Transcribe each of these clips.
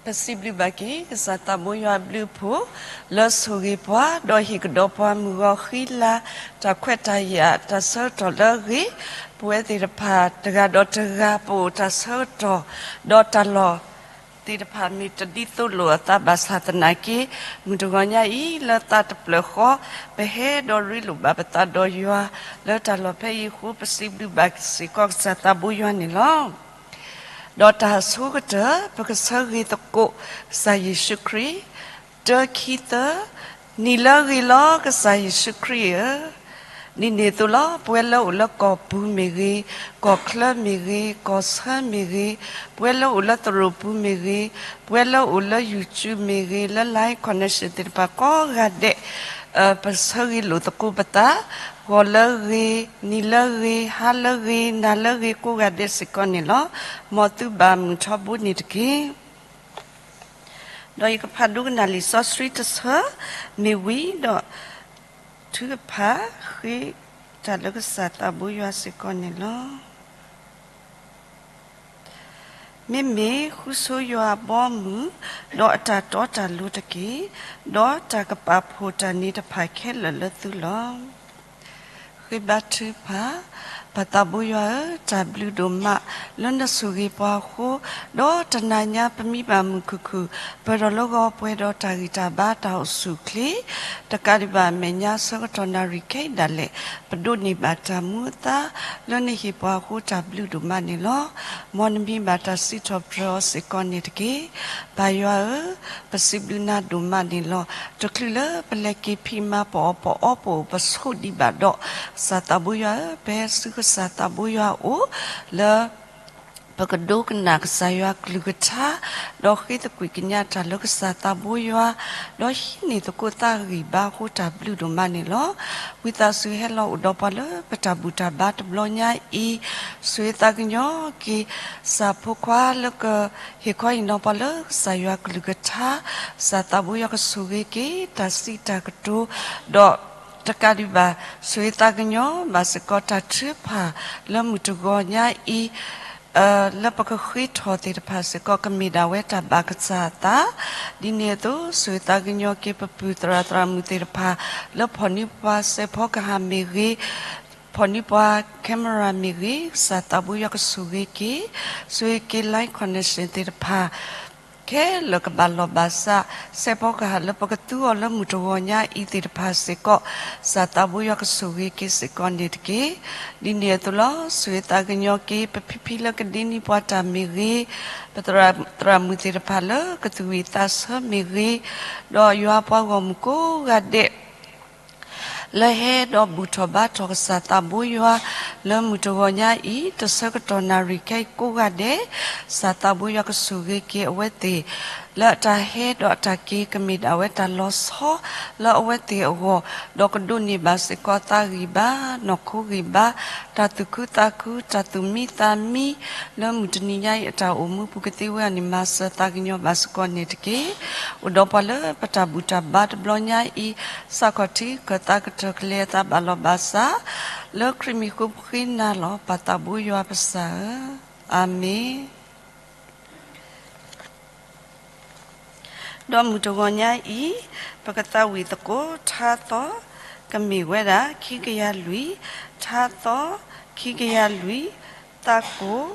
ပစံးဘျုးဘၣ်က့ၤ ကစၢ်သးဘိယွၤအဘျုးအဖှိၣ် လၢဆိၣ်ဂ့ၤပှၤ ဒီးဟ့ၣ်ကဒီးပှၤမုၢ်ဂီၤဃံလၤ တၢ်ခွဲးတၢ်ယာ် တၢ်ဆၢကတီၢ်လၢအဂ့ၤ, ပဝဲသ့ၣ်တဖၣ် တဂၤဒီးတဂၤ ပအိၣ်တၢ်ဆၢကတီၢ် ဒီးတၢ်လီၢ်သ့ၣ်တဖၣ် မ့ၢ်တဒ်သိးလိာ်အသးဘၣ်ဆၣ်သနာ်က့ မုၢ်တဂီၤညါအံၤ လၢသးတဖျၢၣ်ဃီ ပဟဲဒီးရ့လိာ်ဘၣ်ပသးဒီးယွၤ လၢတၢ်လီၢ်ဖဲအံၤအဃိ ပစံးဘျုးဘၣ်စ့ၢ်ကီးကစၢ်သးဘိယွၤန့ၣ်လီၤ. ဒီးတၢ်အဆိကတၢၢ် ပကဆၢဂ့ၤသကိး ကစၢ်ယ့ၣ်ၡူးခရံာ်, တၢ ခံ သၢ, နံၤလၢအဂ့ၤလီၤ ကစၢ်ယ့ၣ်ၡူးခရံာ်ဧၢ, ဒ်န့ၣ်အသိးလီၤ. ပဝဲလၢအိၣ်လၢကီၢ်ပူၤမ့ၢ်ဂ့ၤ, ကီၢ်ချၢမ့ၢ်ဂ့ၤ, ကီၢ်ဆၢမ့ၢ်ဂ့ၤ, ပဝဲလၢအိၣ်လၢသရိာ်ပူၤမ့ၢ်ဂ့ၤ, ပဝဲလၢအိၣ်လၢ YouTube မ့ၢ်ဂ့ၤ, လၢ Line connection သ့ၣ်တဖၣ်ကိးဂၤဒဲး ပဆၢဂ့ၤလိာ်သကိးပသး, ဂီၤလၢအဂ့ၤ, နံၤလၢအဂ့ၤ, ဟါလၢအဂ့ၤ, နၤလၢအဂ့ၤ ကိးဂၤဒဲးစ့ၢ်ကီးန့ၣ်လီၤ. မ်သုဘၣ်မုာ်ထီဘိန့ၣ်တက့ၢ်. ဒီးယကဖးဒိကနၣ်လံာ်စီဆှံတဆၢ မ့ၢ်ဝံၤဒီး ထုကဖၣ်ဃ့တၢ်လၢကစၢ်သးဘိယွၤစ့ၢ်ကီးန့ၣ်လီၤ. မ့မ့ၢ်ဃုဆိယွၤအဘီအမုၢ်, ဒီးအတၢ်တီတၢ်လိၤတက့ၢ်. ဒီးတၢ်ကပာ်ဖှိၣ်တၢ်န့ၣ်တဖၣ်ခဲလၢာ်လၢသုလီၤ. ဃ့ဘါထုကဖၣ်, ပၢ်သးဘိယွၤဧၢ, တၢ်ဘျုးဒိၣ်မး လၢနဆိၣ်ဂ့ၤပှၤအဃိ, ဒီးတနၤညါပမံဘၣ်မုာ်ခုၣ်ခုၣ် ပၢၢ်ထီၣ်လၢဂီၤပှဲၤဒီးတၢ်ဂံၢ်တၢ်ဘါတၢ်အိၣ်ဆူၣ်အိၣ်ချ့, တကးဒံးဘၣ်အမဲာ်ညါဆၢကတီၢ်နၣ်ရံၣ်ခဲအံၤဒၣ်လဲာ် ပဒိးန့ၢ်ဘၣ်တၢ်မူအသါ လၢနဟ့ၣ်ပှၤအဃိတၢ်ဘျုးဒိၣ်မးန့ၣ်လီၤ. မ်နမံၤဘၣ်တၢ်စံးထီၣ်ပတြၢၤအီၤစ့ၢ်ကီးန့ၣ်တက့ၢ်. ပၢ်ယွၤဧၢ, ပစံးဘျုးနၤဒိၣ်မးန့ၣ်လီၤ. တချုးလၢပလဲၤက့ၤဖံးမၤပအီၣ်ပအီပအိၣ်ပဆိးဒံးဘၣ်ဒီး ကစၢ်သးဘိယွၤဧၢ, ပဟဲဆူကစၢ်သးဘိယွၤအအိၣ် လၢ ပကဒိကနၣ်ကစၢ်ယွၤကလုၢ်ကထါ, ဒီးဃ့သကွံၢ်ကညးတၢ်လၢကစၢ်သးဘိယွၤ, ဒီးဟံးန့ၢ်သကိးသးဂံၢ်ဘါအဃိတၢ်ဘျုးဒိၣ်မးန့ၣ်လီၤ. ဝံသးစူၤဟဲလီၤအိၣ်ဒီးပှၤလၢပတၢ်ဘူၣ်တၢ်ဘါတဘျီညါအံၤ, ဆိၣ်ဂ့ၤသးကညီၤက့ၤ ကစၢ်ဖိခွါလၢကဟ့ၣ်ခီဟ့ၣ်နီၤပှၤလၢကစၢ်ယွၤကလုၢ်ကထါ, ကစၢ်သးဘိယွၤကဆိၣ်ဂ့ၤက့ၤ တၢ်စံးတၢ်ကတိၤ, ဒီး တကးဒံးဘၣ် ဆိၣ်ဂ့ၤသးကညီၤဘၣ်စ့ၢ်ကီးတၢ်ထုကဖၣ်လၢမုၢ်တဂီၤညါအံၤ, လၢပကဃ့ထီၣ်သ့ၣ်တဖၣ်စ့ၢ်ကီး ကမ့ၢ်ဒၣ်ဝဲတၢ်ဘၣ်ကစၢ်အသး, ဒ်န့ၣ်အသိး ဆိၣ်ဂ့ၤသးကညီၤက့ၤပပုၢ်သရၣ်သရၣ်မုၣ်သ့ၣ်တဖၣ် လၢဖီၣ်န့ၢ်ပှၤစဲးဖီကဟၣ်မ့ၢ်ဂ့ၤ, ဖီၣ်န့ၢ်ပှၤ camera မ့ၢ်ဂ့ၤ, ကစၢ်သးဘိယွၤကဆိၣ်ဂ့ၤက့ၤ, ဆိၣ်ဂ့ၤက့ၤ Line connection သ့ၣ်တဖၣ် ခဲလၢာ်ကဘၣ်လီၢ်ဘၣ်စး စဲးဖီကဟၣ်လၢပကသူအီၤလၢမုၢ်တဂီၤညါအံၤသ့ၣ်တဖၣ်စ့ၢ်ကီး, ကစၢ်သးဘိယွၤကဆိၣ်ဂ့ၤက့ၤစ့ၢ်ကီးန့ၣ်တက့ၢ်. ဒ်န့ၣ်အသိးလီၤ. ဆိၣ်ဂ့ၤသးကညီၤက့ၤ ပဖံဖံလၢကဒ့န့ၢ်ပှၤတၢ်မ့ၢ်ဂ့ၤ, ပသရၣ်မုၣ်သ့ၣ်တဖၣ်လၢကသူၣ်ဝံၣ်သးဆၢမ့ၢ်ဂ့ၤ, ဒီးယွၤပှၤဂီၢ်မုၢ်ကိးဂၤဒဲး လၢဟဲဒီးဘူၣ်ထီၣ်ဘါထီၣ်ကစၢ်သးဘိယွၤ လၢမုၢ်တဂီၤညါအံၤ တဆၢကတီၢ်နၣ်ရံၣ်ခဲအံၤကိးဂၤဒဲး, ကစၢ်သးဘိယွၤကဆိၣ်ဂ့ၤက့ၤအဝဲသ့ၣ် လၢအတၢ်ဟဲဒီးအတၢ်က့ၤကမ့ၢ်ဒၣ်ဝဲတၢ်လီၤဆီ လၢအဝဲသ့ၣ်အဂီၢ်, ဒီးကဒိးန့ၢ်ဘၣ်စ့ၢ်ကီးသးဂံၢ်ဘါ, နီၢ်ခိဂံၢ်ဘါ, တၢ်သူၣ်ခုသးခု, တၢ်သူၣ်မံသးမံ, လၢမုၢ်တနံၤညါအံၤအတၢ်အိၣ်မူပူၤကသ့ဝဲအီၤန့ၣ် မၤစၢၤသးကညီၤဘၣ်စ့ၢ်ကီးန့ၣ်တက့ၢ်. အိၣ်ဒီးပှၤလၢပတၢ်ဘူၣ်တၢ်ဘါတဘျီညါအံၤ, စးခီၣ်ထံကၢၢ်သးကတၢၢ်ကလဲၤအသးဘၣ်လီၢ်ဘၣ်စး, လၢခရံာ်မံၤဃိပဃ့နၤလီၤ ပၢ်သးဘိယွၤပစၢ်ဧၢ, အၤမ့ၣ်. ဒီးမုၢ်တဂီၤညါအံၤ, ပကသးဝံၣ်သကိးထါသီ, ကမ့ၢ်ဝဲဒၣ် ခံကယၤလွံၢ်, ထါသီ, ခံကယၤလွံၢ်, သးကိၢ်,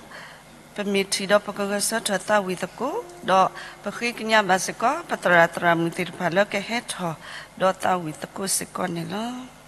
ပမ့ၢ်ထံၣ်ဒီးပကဂဲၤဆၢထၢၣ်သးဝံၣ်သကိး, ဒီးပဃ့ကညးဘၣ်စ့ၢ်ကီး ပသရၣ်သရၣ်မုၣ်သ့ၣ်တဖၣ်လၢကဟဲထီၣ်ဒီးသးဝံၣ်သကိးစ့ၢ်ကီးန့ၣ်လီၤ.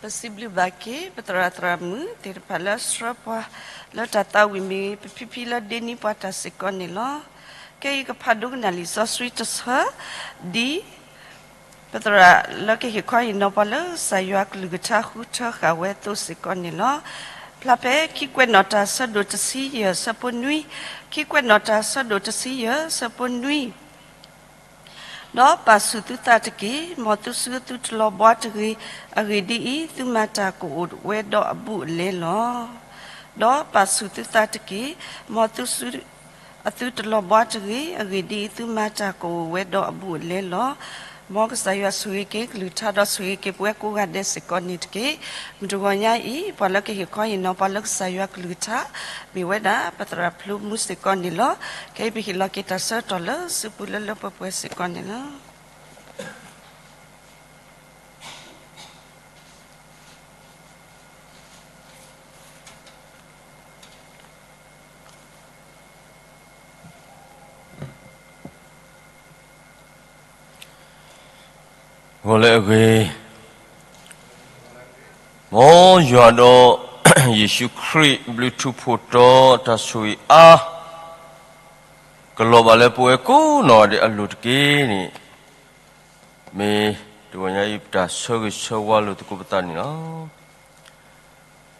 ပစံးဘျုးဘၣ်က့ၤ ပသရၣ်သရၣ်မုၣ်သ့ၣ်တဖၣ်လၢအဆှၢပှၤလၢတၢ်သးဝံၣ်မ့ၢ်ဂ့ၤ ပဖံဖံလၢဒ့နံၤပှၤတၢ်စ့ၢ်ကီးန့ၣ်လီၤ. ခဲအံၤကဖးဒိကနၣ်လံာ်စီဆှံတဆၢ ဒ် ပသရၣ်လၢကဟ့ၣ်ခီဟ့ၣ်နီၤပှၤလၢကစၢ်ယွၤကလုၢ်ကထါဃုထၢဃာ်ဝဲအသိးစ့ၢ်ကီးန့ၣ်လီၤ. ဖျါဖဲခံကွဲးနီၣ်တၢ်ဆၢဒိၣ်တဆံယဲၢ်ဆၢဖိနွံ, ခံကွဲးနီၣ်တၢ်ဆၢဒိၣ်တဆံယဲၢ်ဆၢဖိနွံ ဒီးပာ်ဆူၣ်သုသးတက့ၢ်, မ်သုစုသုတလီၤဘှါတဂ့ၤ. အဂ့ၢ်ဒ်အံၤ, သုမၤတၢ်ကအိၣ်ဝဲဒီးအဘူးအလဲလီၤ. ဒီးပာ်ဆူၣ်သုသးတက့ၢ်, မ်သုစုအသုတလီၤဘှါတဂ့ၤ. အဂ့ၢ်ဒ်အံၤ, သုမၤတၢ်ကအိၣ်ဝဲဒီးအဘူးအလဲလီၤ. မ်ကစၢ်ယွၤဆိၣ်ဂ့ၤက့ၤကလုၢ်ကထါဒီးဆိၣ်ဂ့ၤက့ၤပဝဲကိးဂၤဒဲးစ့ၢ်ကီးန့ၣ်တက့ၢ်. မုၢ်တဂီၤညါအံၤ ပှၤလၢကဟ့ၣ်ခီဟ့ၣ်နီၤပှၤလၢကစၢ်ယွၤကလုၢ်ကထါ မ့ၢ်ဝဲဒၣ် ပသရၣ်ဖျိမူစ့ၢ်ကီးန့ၣ်လီၤ. ခဲအံၤပဟ့ၣ်လီၤက့ၤတၢ်ဆၢကတီၢ်လၢစုပူၤလၢလၢပှဲၤပှဲၤစ့ၢ်ကီးန့ၣ်လီၤ. ဂီၤလၢအဂ့ၤ, မ်ယွၤဒီး ယ့ၣ်ၡူးခရံာ်ဘျုးထူဖှိၣ်တီတၢ်ဆိၣ်ဂ့ၤအါ ကလီၤဘၣ်လၢပဝဲကိးနီၢ်ဂၤဒဲးအလိၤတက့ၢ်န့ၣ်, မ့ၢ်တဂီၤညါအံၤပတၢ်ဆၢဂ့ၤဆၢဝါလိာ်သကိးပသးန့ၣ်လီၤ.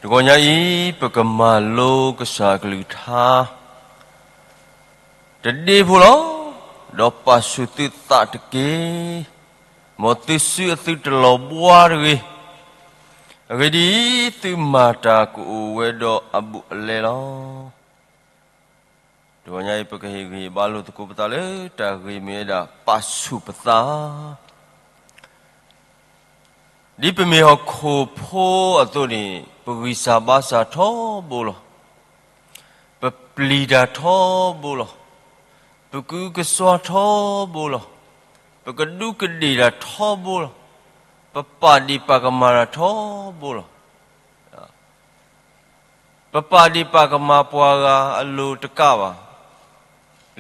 တဂီၤညါအံၤ ပကမၤလိကစၢ်အကလုၢ်ကထါ တဒ့ဖိလီၤ. ဒီးပာ်ဆူၣ်သုသးတက့ၢ်, မ်သုစုအသုတလီၤဘှါတဂ့ၤ. အဂ့ၢ်ဒ်အံၤ, သုမၤတၢ်ကအိၣ်ဝဲဒီးအဘူးအလဲလီၤ. တဂီၤညါအံၤ ပကဟ့ၣ်ဂံၢ်ဟ့ၣ်ဘါလိာ်သကိးပသးလၢတၢ်ဂ့ၢ်မ့ၢ်ဝဲဒၣ် ပာ်ဆူၣ်ပသး ဒ်ပမ့ၢ်ဟီၣ်ခိၣ်ဖိအသိးန့ၣ် ပဂံၢ်စၢ်ဘါစၢ်ထီဘိလီၤ. ပပျံၤတၢ်ထီဘိလီၤ. ပကအုကစွါထီဘိလီၤ. ပကဒူးကဒ့ၣ်တၢ်ထီဘိလီၤ. ပပာ်ဒ့ၣ်ပာ်ကမၣ်တၢ်ထီဘိလီၤ. ပပာ်ဒ့ၣ်ပာ်ကမၣ်ပှၤဂၤအလိၤတကးဘၣ်.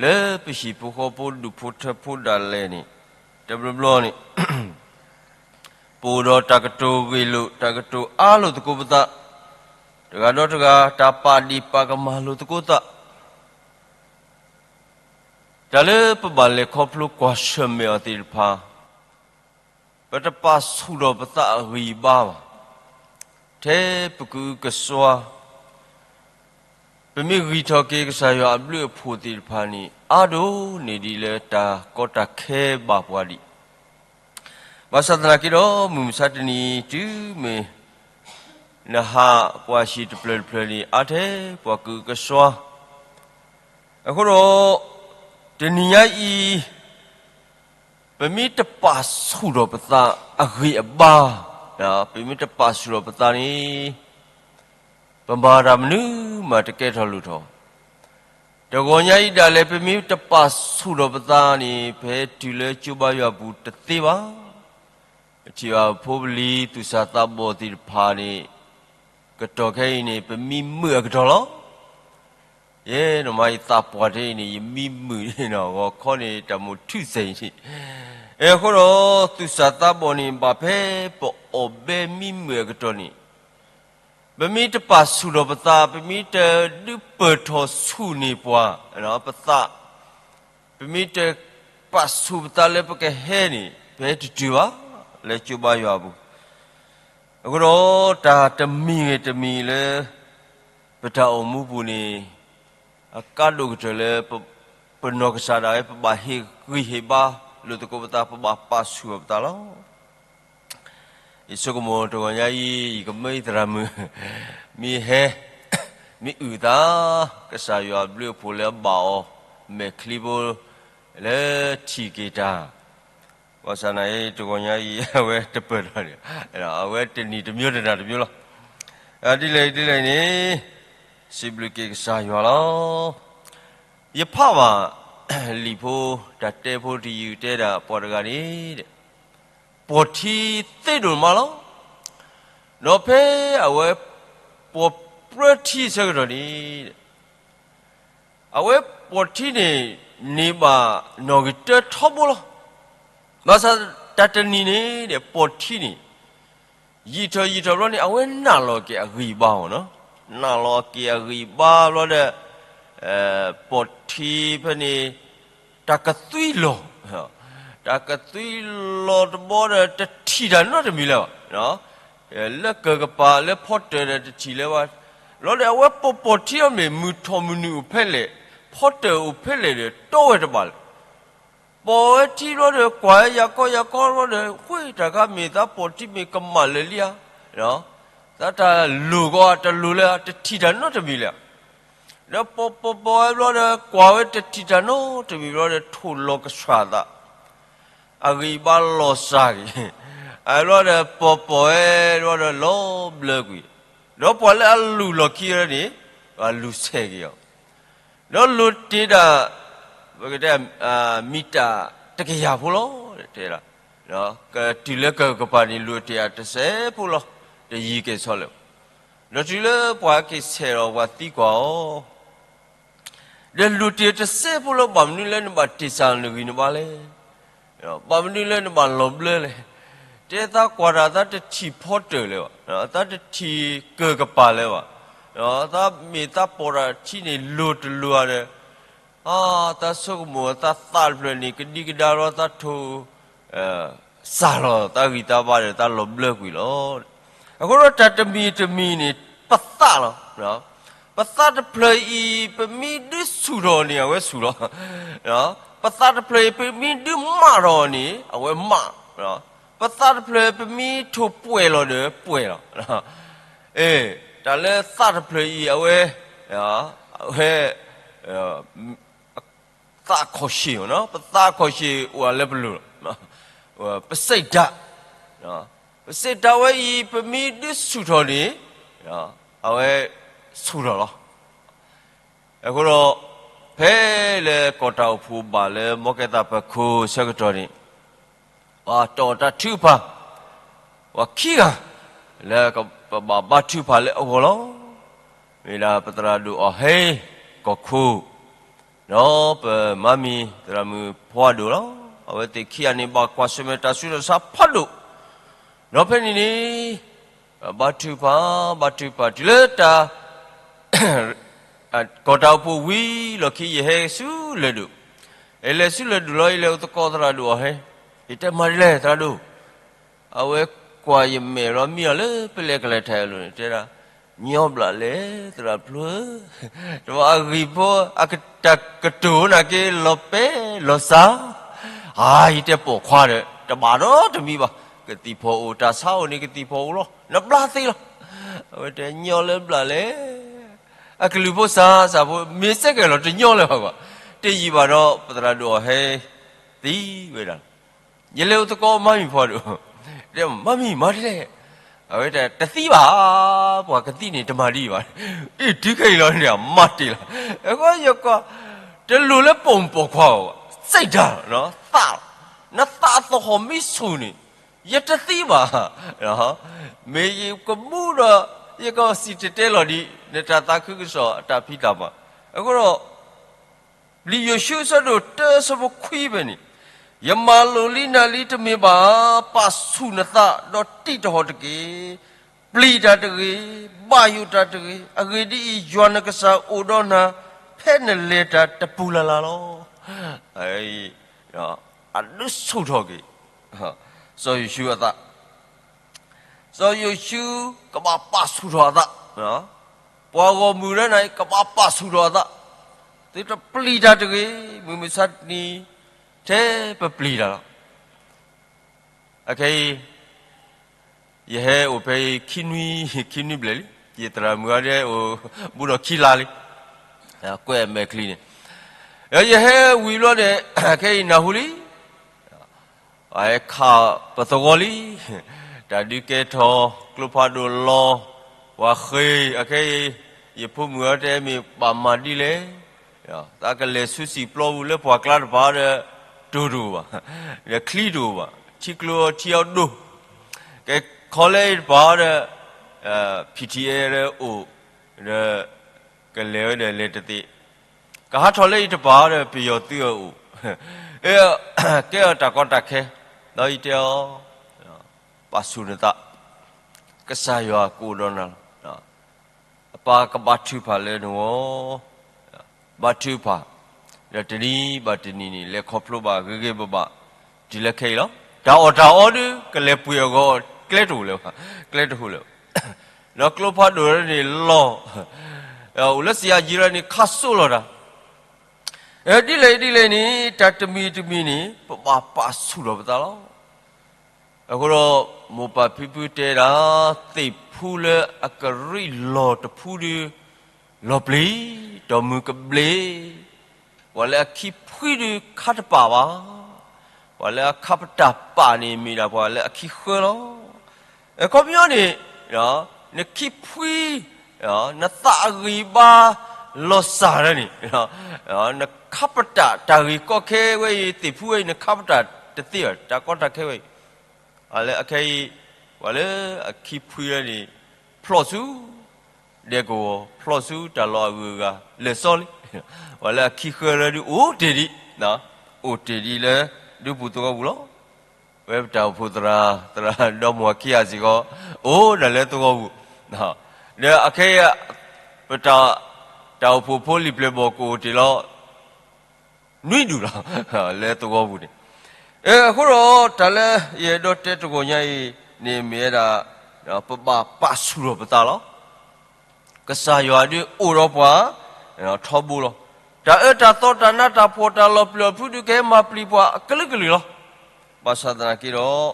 လၢပဟံၣ်ဖိဃီဖိဒူၣ်ဖိထၢဖိဒၣ်လဲာ်န့ၣ် တဘျီဘျီန့ၣ် ပအိၣ်ဒီးတၢ်ကတိၤဂ့ၢ်လိာ် တၢ်ကတိၤအါလိာ်သကိးပသး, တဂၤဒီးတဂၤ တၢ်ပာ်ဒ့ၣ်ပာ်ကမၣ်လိာ်သကိးသး, တၢ်လၢပဘၣ်လဲၤခီဖျိကွၢ်ဆၢၣ်မဲာ်အီၤသ့ၣ်တဖၣ် ပတပာ်ဆူၣ်ထီၣ်ပသးအဂံၢ်အဘါဘၣ်. ထဲပကအုကစွါ ပမ့ၢ်ဂံၢ်ထီၣ်က့ၤကစၢ်ယွၤအဘျုးအဖှိၣ်သ့ၣ်တဖၣ်န့ၣ် အါဒိၣ်န့ၢ်ဒံးလၢတၢ်ကီတၢ်ခဲဘၣ်ပှၤဒံး. ဘၣ်ဆၣ်သနာ်က့ဒီး မုၢ်မဆါတနံၤအံၤ တုၤမ့ၢ်နဟးပှၤဟံၣ်တဖျၢၣ်တဖျၢၣ်န့ၣ် အါထဲပှၤကအုကစွါ အဃိဒီး တနံၤညါအံၤ ပမ့ၢ်တပာ်ဆူၣ်ထီၣ်ပသးအဂံၢ်အဘါ, ပမ့ၢ်တပာ်ဆူၣ်ထီၣ်ပသးန့ၣ် ပမၤတၢ်မနုၤမးတကဲထီၣ်လိၣ်ထီၣ်. တဂီၤညါအံၤဒၣ်လဲာ် ပမ့ၢ်တပာ်ဆူၣ်ထီၣ်ပသးန့ၣ် ပဟဲတုၤလၢကၠိဘါယွၤအပူၤတသ့ဘၣ်. ပထံၣ်ဘၣ်ဖိပလံၤသူၣ်စၢ်သးဘီၣ်သ့ၣ်တဖၣ်န့ၣ် ကတီၢ်ခဲအံၤန့ၣ် ပမံမုာ်အကတီၢ်လီၤ. ယဲ နမၤယသးပှၢ်ထဲအံၤန့ၣ် ယမံမုာ်န့ၣ်နီၤ ဂီၤခီန့ၣ် တၢ်မိၣ်ထူၣ်စဲအံၤန့ၣ်, အဃိဒီး သူၣ်စၢ်သးဘီၣ်န့ၣ် ဘၣ်ဖဲပအီၣ်ဘဲမံမုာ်အကတီၢ်န့ၣ် ပမ့ၢ်တပာ်ဆူၣ်ထီၣ်ပသး, ပမ့ၢ်တဒုးပၢၢ်ထီၣ်ဆူၣ်န့ၢ်ပှၤ ပသး, ပမ့ၢ်တပာ်ဆူၣ်ပသးလၢပကဟဲန့ၣ် ပဟဲတတုၤဘၣ် လၢကၠိဘါယွၤအပူၤ. အဃိဒီးတၢ်တမံၤဂ့ၤတမံၤလၢ ပတၢ်အိၣ်မူပူၤန့ၣ် အကါဒိၣ်ကတၢၢ်လၢ ပနီၢ်ကစၢ်ဒၣ်ဝဲ ပဘၣ်ဟ့ၣ်ဂံၢ်ဟ့ၣ်ဘါလိာ်သကိးပသး, ပဘၣ်ပာ်ဆူၣ်ထီၣ်ပသးလီၤ. ယဆိကမိၣ်တဂီၤညါအံၤ ယကမၢယသရၣ်မုၣ် မ့ၢ်ဟဲ မ့ၢ်အုၣ်သး ကစၢ်ယွၤအဘျုးအဖှိၣ်လၢအဘၣ်အီၤ မဲာ်ချံဖိ လၢထံၣ်က့ၤတၢ်, ဘၣ်ဆၣ်သနာ်က့ တဂီၤညါအံၤ အဝဲတပၢၢ်ထီၣ်န့ၣ်, အဝဲတနံၤတမျိုးတနၤတမျိုးလီၤ. ဒ်လဲၣ်ဒ်လဲၣ်န့ၣ် စံးဘျုးက့ၤကစၢ်ယွၤလီၤ. ယဖးဘၣ် လံာ်ဖိ တၢ်တဲဖိတယုၢ်တဲဒၣ်ပှၤတဂၤန့ၣ် ပိာ်ထံသ့ဒိၣ်မးလီၤ. ဒီးဖဲအဝဲ ပိာ်ပြၢထံအဆၢကတီၢ်န့ၣ် အဝဲပိာ်ထံန့ၣ် န့ၢ်ဘၣ်နီၣ်ဂံၢ်တၢထီဘိလီၤ. ဘၣ်ဆၣ်တၢ်တနံၤန့ၣ် ပိာ်ထံန့ၣ် ယံာ်ထီၣ်ယံာ်ထီၣ်ဘျီန့ၣ် အဝဲနာ်လီၤက့ၤအဂံၢ်အဘါမ့ၢ်နီၤ, နာ်လီၤက့ၤအဂံၢ်အဘါဘျီဒီး ပိာ်ထံဖဲန့ၣ် တၢ်ကသွံလီၤ, တၢ်ကသွံလီၤတဘျီဒီး တထံၣ်တၢ်နီတမံၤလၢၤဘၣ်, လၢကၢၢ်ကပၤလၢဖီတၢၣ်ဒီးတထံၣ်လၢၤဘၣ်, ဘျီဒီးအဝဲပိာ်ပိာ်ထံအီၤမ့ၢ် မုၢ်ထီၣ်မုၢ်နုာ်အိၣ်ဖဲလဲၣ်, ဖီတၢၣ်အိၣ်ဖဲလဲၣ်ဒီး တီဝဲတဘၣ်လၢၤ ပိာ်ဝဲထံဘျီဒီး ကွၢ်ဝဲယၤကီယၤကီဘျီဒီး ဃ့တၢ်ခါ မ့ၢ်သးပိာ်ထံမ့ၢ်ကမၣ်လၢာ်လံဧါ, သးတၢ်လိၣ်ကီတလိၣ်လၢၤ တထံၣ်တၢ်နီတမံၤလၢၤ, ဒီးပိာ်ပိာ်ပိာ်ဝဲဘျီဒီး ကွၢ်ဝဲတထံၣ်တၢ်နီတမံၤဘျီဒီး ထိၣ်လီၤကဆှၣ်သး အဂံၢ်ဘါလီၤစှၤက့ၤ, အဘျီဒီးပိာ်ပိာ်ဝဲဘျီဒီးလီၤဘျၢကွံာ်, ဒီးပှၤလၢအလူၤလီၢ်ခံန့ၣ် လူၤဆဲးက့ၤအီၤ, ဒီးလူၤတ့ၢ်ဒၣ် ပကတဲ မံတၢ်တကယၤဖိလီၤ, တဲဒၣ်, ကတုၤလၢကၢၢ်ကပၤန့ၣ် လူၤတ့ၢ်အတစဲးဖိလီၤ, တယံၤကဲၤဆီလၢၤ, ဒီးတုၤလၢပှၤက့ၤဆဲးဒီးပှၤသံကွၢ်အီၤ ဒီးလူၤတ့ၢ်တစဲးဖိလီၤ ဘၣ်မနုၤလၢနဘၣ်တ့ၢ်စၢ်နဂံၢ်နဘါလဲၣ်, ဘၣ်မနုၤလၢနဘၣ်လီၤဘျၢလဲၣ်, တဲသးကွၢ်တၢ်သးတထံၣ်ဖီတၢၣ်လၢၤဘၣ်, သးတထံၣ်ကၢၢ်ကပၤလၢၤဘၣ်, သးမ့ၢ်သးပိာ်တၢ်ထံန့ၣ် လိၤတလိၤဧါဒီး အါ သးဆိကမိၣ်သးသးတဖျၢၣ်န့ၣ် ကဒံကဒါဒီးသးထိၣ် စၢ်လီၤသးဂံၢ်သးဘါဒီးသးလီၤဘျၢကွံာ်လီၤ. အဃိဒီးတၢ်တမံၤတမံၤန့ၣ် ပသးလီၤ. ပသးတဖျၢၣ်အံၤ ပမ့ၢ်ဒုးဆူၣ်ထီၣ်န့ၣ် အဝဲဆူၣ်လီၤ. ပသးတဖျၢၣ်အံၤ ပမ့ၢ်ဒုးမၣ်ထီၣ်န့ၣ် အဝဲမၣ်. ပသးတဖျၢၣ် ပမ့ၢ်ထိၣ်ပှဲၤလီၤဒီးပှဲၤလီၤ. အဲ တၢ်လၢသးတဖျၢၣ်အံၤ အဝဲ အဝဲ သးခီၣ်ဆံး, ပသးခီၣ်ဆံးအိၣ်လၢပလိၤလီၤ. ပစိတ်ဓာတ်, ပစိတ်ဓာတ်ဝဲအံၤ ပမ့ၢ်ဒုးဆူၣ်ထီၣ်န့ၣ် အဝဲဆူၣ်ထီၣ်လီၤ. အဃိဒီး ဖဲလၢကီၢ်တၢ်အိၣ်ဖှိၣ်ဘၣ်လၢမီၢ်ကဲသးပၢၤခိၣ်ဆၢကတီၢ်န့ၣ် ပှၤတီၢ်တၢ်ထုကဖၣ် ပှၤခံဂၤ လၢပဘၣ်ဘါထုကဖၣ်လၢအဂီၢ်လီၤ. မ့ၢ်ဒၣ်ပသရၣ်ဒိၣ်အီၤဟဲ ကီၢ်ခိၣ် ဒီးပမါမံၤသရၣ်မုၣ်ဖီဒိၣ်လီၤ. အဝဲသ့ၣ်ခံဂၤန့ၣ် ဘၣ်ကွၢ်ဆၢၣ်မဲာ်တၢ်ဆူးတၢ်ဆါဖးဒိၣ်, ဒီးဖဲန့ၣ်န့ၣ် ဘါထုကဖၣ် ဘါထုကဖၣ်တုၤလၢတၢ် ကီၢ်တၢ်အိၣ်ဖှိၣ်ဝံၤလီၢ်ခံ ယဟဲဆူလၢၢ်ဒိၣ်, ယလဲၤဆူလၢၢ်ဒိၣ်လီၤ. ယလဲၤအိၣ်သကိးသရၣ်ဒိၣ်အီၤဟဲ, ယတဲမၤဒ်လဲၣ်သရၣ်ဒိၣ်, အဝဲကွၢ်ယမဲာ်လီၤ မံအီၤလၢပလဲၤကလဲၤထးအလိၤန့ၣ် တဲဒၣ် ညီဘျးလဲၣ် သရၣ်ဖျိဧၢ, တဘၣ်အဂံၢ်ဖိ အကတၢၢ်ကတိၤနာ်က့ လီၤပဲလီၤစါ, အါ ယတဲပိာ်ခွါဒီး တဘၣ်ဒီးတမံၤဘၣ်, ကသံၣ်ဖီၣ်အိၣ် တၢ်ဆါအိၣ်န့ၣ် ကသံၣ်ဖီၣ်အိၣ်လီၤ နဘျါသ့လီၤ. အဝဲတဲညီလၢဘျးလဲၣ်, အကလုၢ်ဖိစၢ်စၢ်ဖိ မ့ၢ်စဲကဲၤလီၤတညီလၢၤဘၣ်ကွၢ်, တယံာ်ဘၣ်ဒီး ပသရၣ်ဒိၣ်အီၤဟဲသံဝဲဒၣ် ယလဲၤအိၣ်သကိးမါမံၤဖီဒိၣ်, တဲမါမံၤမၤဒ်လဲၣ်, အဝဲတဲတသံဘၣ်, ပှၤကသံန့ၣ်တမၤဒ်အံၤဘၣ်, အ့ၣ်တုၤခဲအံၤလီၤန့ၣ် အမၤတ့ၢ်လီၤ. အဃိယကွၢ် တလိၣ်လၢပိာ်မုၣ်ပိာ်ခွါဘၣ်, စိတ်ဓာတ်လီၤ, သးလီၤ, နသးအသဟီၣ်မ့ၢ်ဆူၣ်န့ၣ် ယတသံဘၣ်, မ့ၢ်ယကမူဒီး ယကစံၣ်တဲၤတဲလီၤဒံး နတၢ်သးခုကစီၣ်အတၢ်ဖံးတၢ်မၤ, အဃိဒီး လံာ်ယိၤၡူအဆၢဒိၣ်တၢအဆၢဖိခွံဖဲန့ၣ်, ယမၤလိာ်လံနၤလံတမ့ၢ်ဘၣ်, ပာ်ဆူၣ်နသးဒီးတံးတဟီၣ်တက့ၢ်. ပျံၤတၢ်တဂ့ၤ, ဘၣ်ယိၣ်တၢ်တဂ့ၤ. အဂ့ၢ်ဒ်အံၤ, ယွၤနကစၢ်အိၣ်ဒီးနၤ ဖဲနလဲၤတၢ်တပူၤလၢ်လၢ်လီၤ. အဒုးဆူၣ်ထီၣ်က့ၤ စီၤယိၤၡူအသး စီၤယိၤၡူ ကဘၣ်ပာ်ဆူၣ်ထီၣ်အသး, ပှၤဂီၢ်မုၢ်လၢနၤအံၤ ကဘၣ်ပာ်ဆူၣ်ထီၣ်အသး, သုတပျံၤတၢ်တဂ့ၤ, မုၢ်မဆါတနံၤ ထဲပပျံၤတၢ်လီၤ. အခဲအံၤ ယဟဲအိၣ်ဖဲအံၤ ခံနွံ ခံနွံဘျဲၣ်လံ, ယသရၣ်မုၣ်အီၤဒ်အိၣ် ဘူးဒီးခံလါလံ, ကွဲးအမဲာ်ချံန့ၣ်, ဒီးယဟဲဝံၤဘျီန့ၣ် ခဲအံၤနၢ်ဟူလံ ပှၤဟဲခးပသဝီလံ, တၢ်ဒုးကဲထီၣ် ကျိဖးဒိၣ်လီၤ, ပှၤဃ့, အခဲအံၤ ယဖိမုၣ်အီၤတဲမ့ၢ်ဘၣ်မၤဒ်လဲၣ်, သးကလဲၤဆူစံာ်ပျီပူၤလၢပှၤကျါတပၤဒီး တိၢ်တအိၣ်ဘၣ်, ဒီးချံတအိၣ်ဘၣ်, ထံကျိထံအီၤဒိၣ်, ကဲခီလၢအံၤတပၤဒီး ဖံထံအဲၣ်ဒီးအိၣ်, ဒီး ကလဲၤဝဲဒီးလဲၤတသ့, ကဟးထီၣ်လၢအံၤတပၤဒီး ပယီၤသုးအအိၣ်, ကဲအီၤတၢ်ကီတၢ်ခဲ, ဒီးယတဲအီၤ ပာ်ဆူၣ်နသး, ကစၢ်ယွၤကအိၣ်ဒီးနၤလီၤ. အပၢ်ကဘါထုကဖၣ်လၢနဂီၢ်, ဘါထုကဖၣ်, ဒီးတနံၤဘၣ်တနံၤန့ၣ် လဲၤခီဖျိဘၣ်ဂ့ၤဂ့ၤဘၣ်ဘၣ် တုၤလၢခဲအံၤလီၤ. တၢ်အီၣ်တၢ်အီဒုး ကလဲၤပှ့ၤအဂီၢ် ကျဲတအိၣ်လၢၤဘၣ်, ကျဲတအိၣ်လၢၤဘၣ်. ဒီးကျိဖးဒိၣ်လၢန့ၣ်လီၤ, အိၣ်လၢစံးအယံၤလၢန့ၣ် ခါစိလီၤတၢ် ဒ်လဲၣ်ဒ်လဲၣ်န့ၣ် တၢ်တမံၤတမံၤန့ၣ် ပဘၣ်ပာ်ဆူၣ်ထီၣ်ပသးလီၤ. အဃိဒီး မိၢ်ပၢ်ဖံဖုတဲဒၣ်, သ့ၣ်ဖူလၢအကရံၣ်လီၤတဖူဒုး လီၤပျံၤ, ဒီးမုၢ်ကဘျ့, ပှၤလၢအခံဖှံဒုးခါတပာ်ဘၣ်, ပှၤလၢအခါပတာ်ပာ်န့ၣ်မ့ၢ်ဒၣ်ပှၤလၢအခံဃၢလီၤ. အခီပညီန့ၣ် နခံဖှံ နသးအဂံၢ်ဘါလီၤစၢ်ဒၣ်န့ၣ်, နခါပတာ်တၢ်ဂ့ၢ်ကီခဲဝဲအံၤ သ့ၣ်ဖူဝဲအံၤ နခါပတာ်တသ့ဘၣ်, တၢ်ကီတၢ်ခဲဝဲအံၤ, အလၢအခဲအံၤ ပှၤလၢအခံဖှံလၢန့ၣ် ဖျီၣ်ဆူ ဒဲကဝီၤ ဖျီၣ်ဆူတၢ်လီၢ်အဂုၤအဂၤ လဲၤစီလံ, ပှၤလၢအခံဃၢလၢဒုးအိၣ်တ့ၢ်ဒံး, အိၣ်တ့ၢ်ဒံးလၢ ဒူပူၤသဝီပူၤလီၤ. ဝဲပတၢ်အိၣ်ဖှိၣ်သရၣ်, သရၣ်ဒီမါဝၤခံဂၤစ့ၢ်ကီး အိၣ်ဒၣ်လၢသဝီပူၤ, ဒီးအခဲအံၤ ပတၢ်, တၢ်အိၣ်ဖှိၣ်ဖိလံာ်ပျဲၢ်ဘီၣ်ကအိၣ်တ့ၢ်လီၤ နွံဒူၣ်လီၤ လၢသဝီပူၤန့ၣ်. အဃိဒီးတၢ်လၢယအဲၣ်ဒိးတဲတဂီၤညါအံၤန့ၣ်မ့ၢ်ဝဲဒၣ် ပဘၣ်ပာ်ဆူၣ်ထီၣ်ပသးလီၤ. ကစၢ်ယွၤဒုးအိၣ်ဒီးပှၤ ထီဘိလီၤ. တၢ်အၢတၢ်သီတၢ်နးတၢ်ဖှီၣ်တၢ်လီၤပျံၤလီၤဖုးဒုးကဟဲမၤပျံၤပှၤအကလုာ်ကလုာ်လီၤ. ဘၣ်ဆၣ်သနာ်က့ဒီး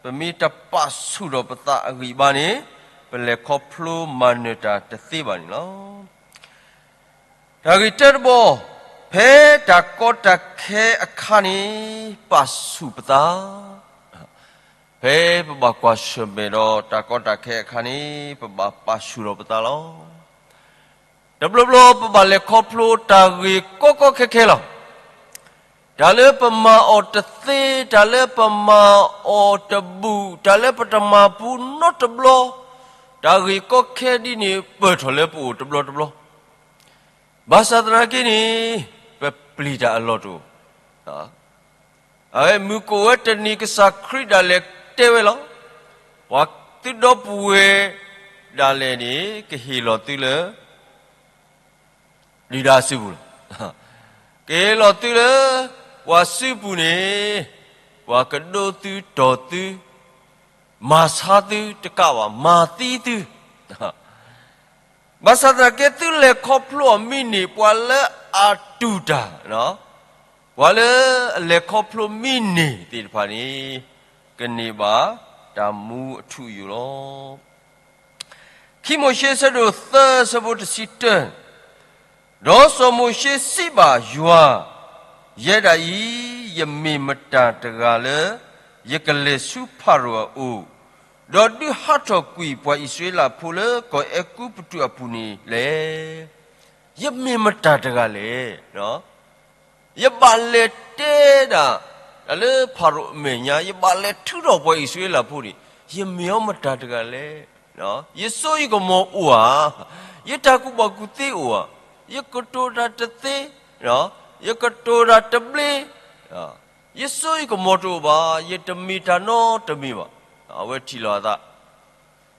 ပမ့ၢ်တပာ်ဆူၣ်ထီၣ်ပသးအဂံၢ်ဘါန့ၣ် ပလဲၤခီဖျိမၤနၢၤတၢ်တသ့ဘၣ်န့ၣ်လီၤ. တၢ်ဂ့ၢ်တၢတဘီ, ဖဲတၢ်ကီတၢ်ခဲအခါန့ၣ် ပာ်ဆူၣ်ပသး, ဖဲပဘၣ်ကွၢ်ဆၢၣ်မဲာ်ဒီးတၢ်ကီတၢ်ခဲအခါန့ၣ် ပဘၣ်ပာ်ဆူၣ်ထီၣ်ပသးလီၤ. တဘျီဘျီပဘၣ်လဲၤခီဖျိတၢ်ဂ့ၢ်ကီကီခဲခဲလီၤ. တၢ်လၢပမၤအီၤတသ့, တၢ်လၢပမၤအီၤတဘူၣ်, တၢ်လၢပတမၤပူၤနီတဘျီ, တၢ်ဂ့ၢ်ကီခဲဒ်န့ၣ် ပၢၢ်ထီၣ်လၢပအိၣ်တဘျီတဘျီ. ဘၣ်ဆၣ်သနာ်က့န့ၣ် ပပျံၤတၢ်အလီၢ်တအိၣ်. အဝဲမုၢ်ကအိၣ်ဝဲတနံၤ ကစၢ်ခရံာ်ဒၣ်လဲာ်တဲဝဲလီၤ. ပှၤသုဒီပုၢ်ဝဲၢ်ဒၣ်လဲာ်န့ၣ် ကဟ့ၣ်လီၤသုလၢ ဒုၣ်ဒါစုပူၤလီၤ. ကဟ့ၣ်လီၤသုလၢ ပှၤစုပူၤန့ၣ် ပှၤကဒိသုတီၢ်သု, မၤဆါသုတကးဘၣ်, မၤသံသု. ဘၣ်ဆၣ်သနာ်က့ သုလဲၤခီဖျိအီၤမံန့ၢ် ပှၤလၢအတူၢ်တၢ်, ပှၤလၢအလဲၤခီဖျိမံန့ၢ်သ့ၣ်တဖၣ်န့ၣ် ကန့ၢ်ဘၣ်တၢ်မူအထူအယိာ်လီၤ. ခံမိၤၡ့ ဆၢဒိၣ်သၢ ဆၢဖိတဆံတၢ, ဒီးစီၤမိၤၡ့စံးဘၣ်ယွၤ, ယဲဒၣ်အံၤ, ယမ့ၢ်မတၤတဂၤလၢ ယကလဲၤဆူဖၤရိၤအအိၣ်, ဒီးဒုးဟးထီၣ်ကွံာ်ပှၤအံၣ်စရ့လးဖိလၢကီၢ်အဲၤကူပတူးအပူၤန့ၣ်လဲၣ်. ယမ့ၢ်မတၤတဂၤလဲၣ်. ယဘၣ်လဲၤတဲဒၣ် တၢ်လၢဖၤရိၤအမဲာ်ညါ, ယဘၣ်လဲၤထုးထီၣ်ပှၤအံၣ်စရ့လးဖိန့ၣ် ယမ့ၢ်အီၤမတၤတဂၤလဲၣ်. ယစိယကမီၤအိၣ်ဧါ, ယတၢ်ကူၣ်ဘၣ်ကူၣ်သ့အိၣ်ဧါ, ယကတိၤတၢ်တသ့, ယကတိၤတၢ်တဘျ့, ယစိယကမီၤတအိၣ်ဘၣ်, ယတမ့ၢ်တၢ်နီတမံၤဘၣ်. အဝဲထံၣ်လီၤအသး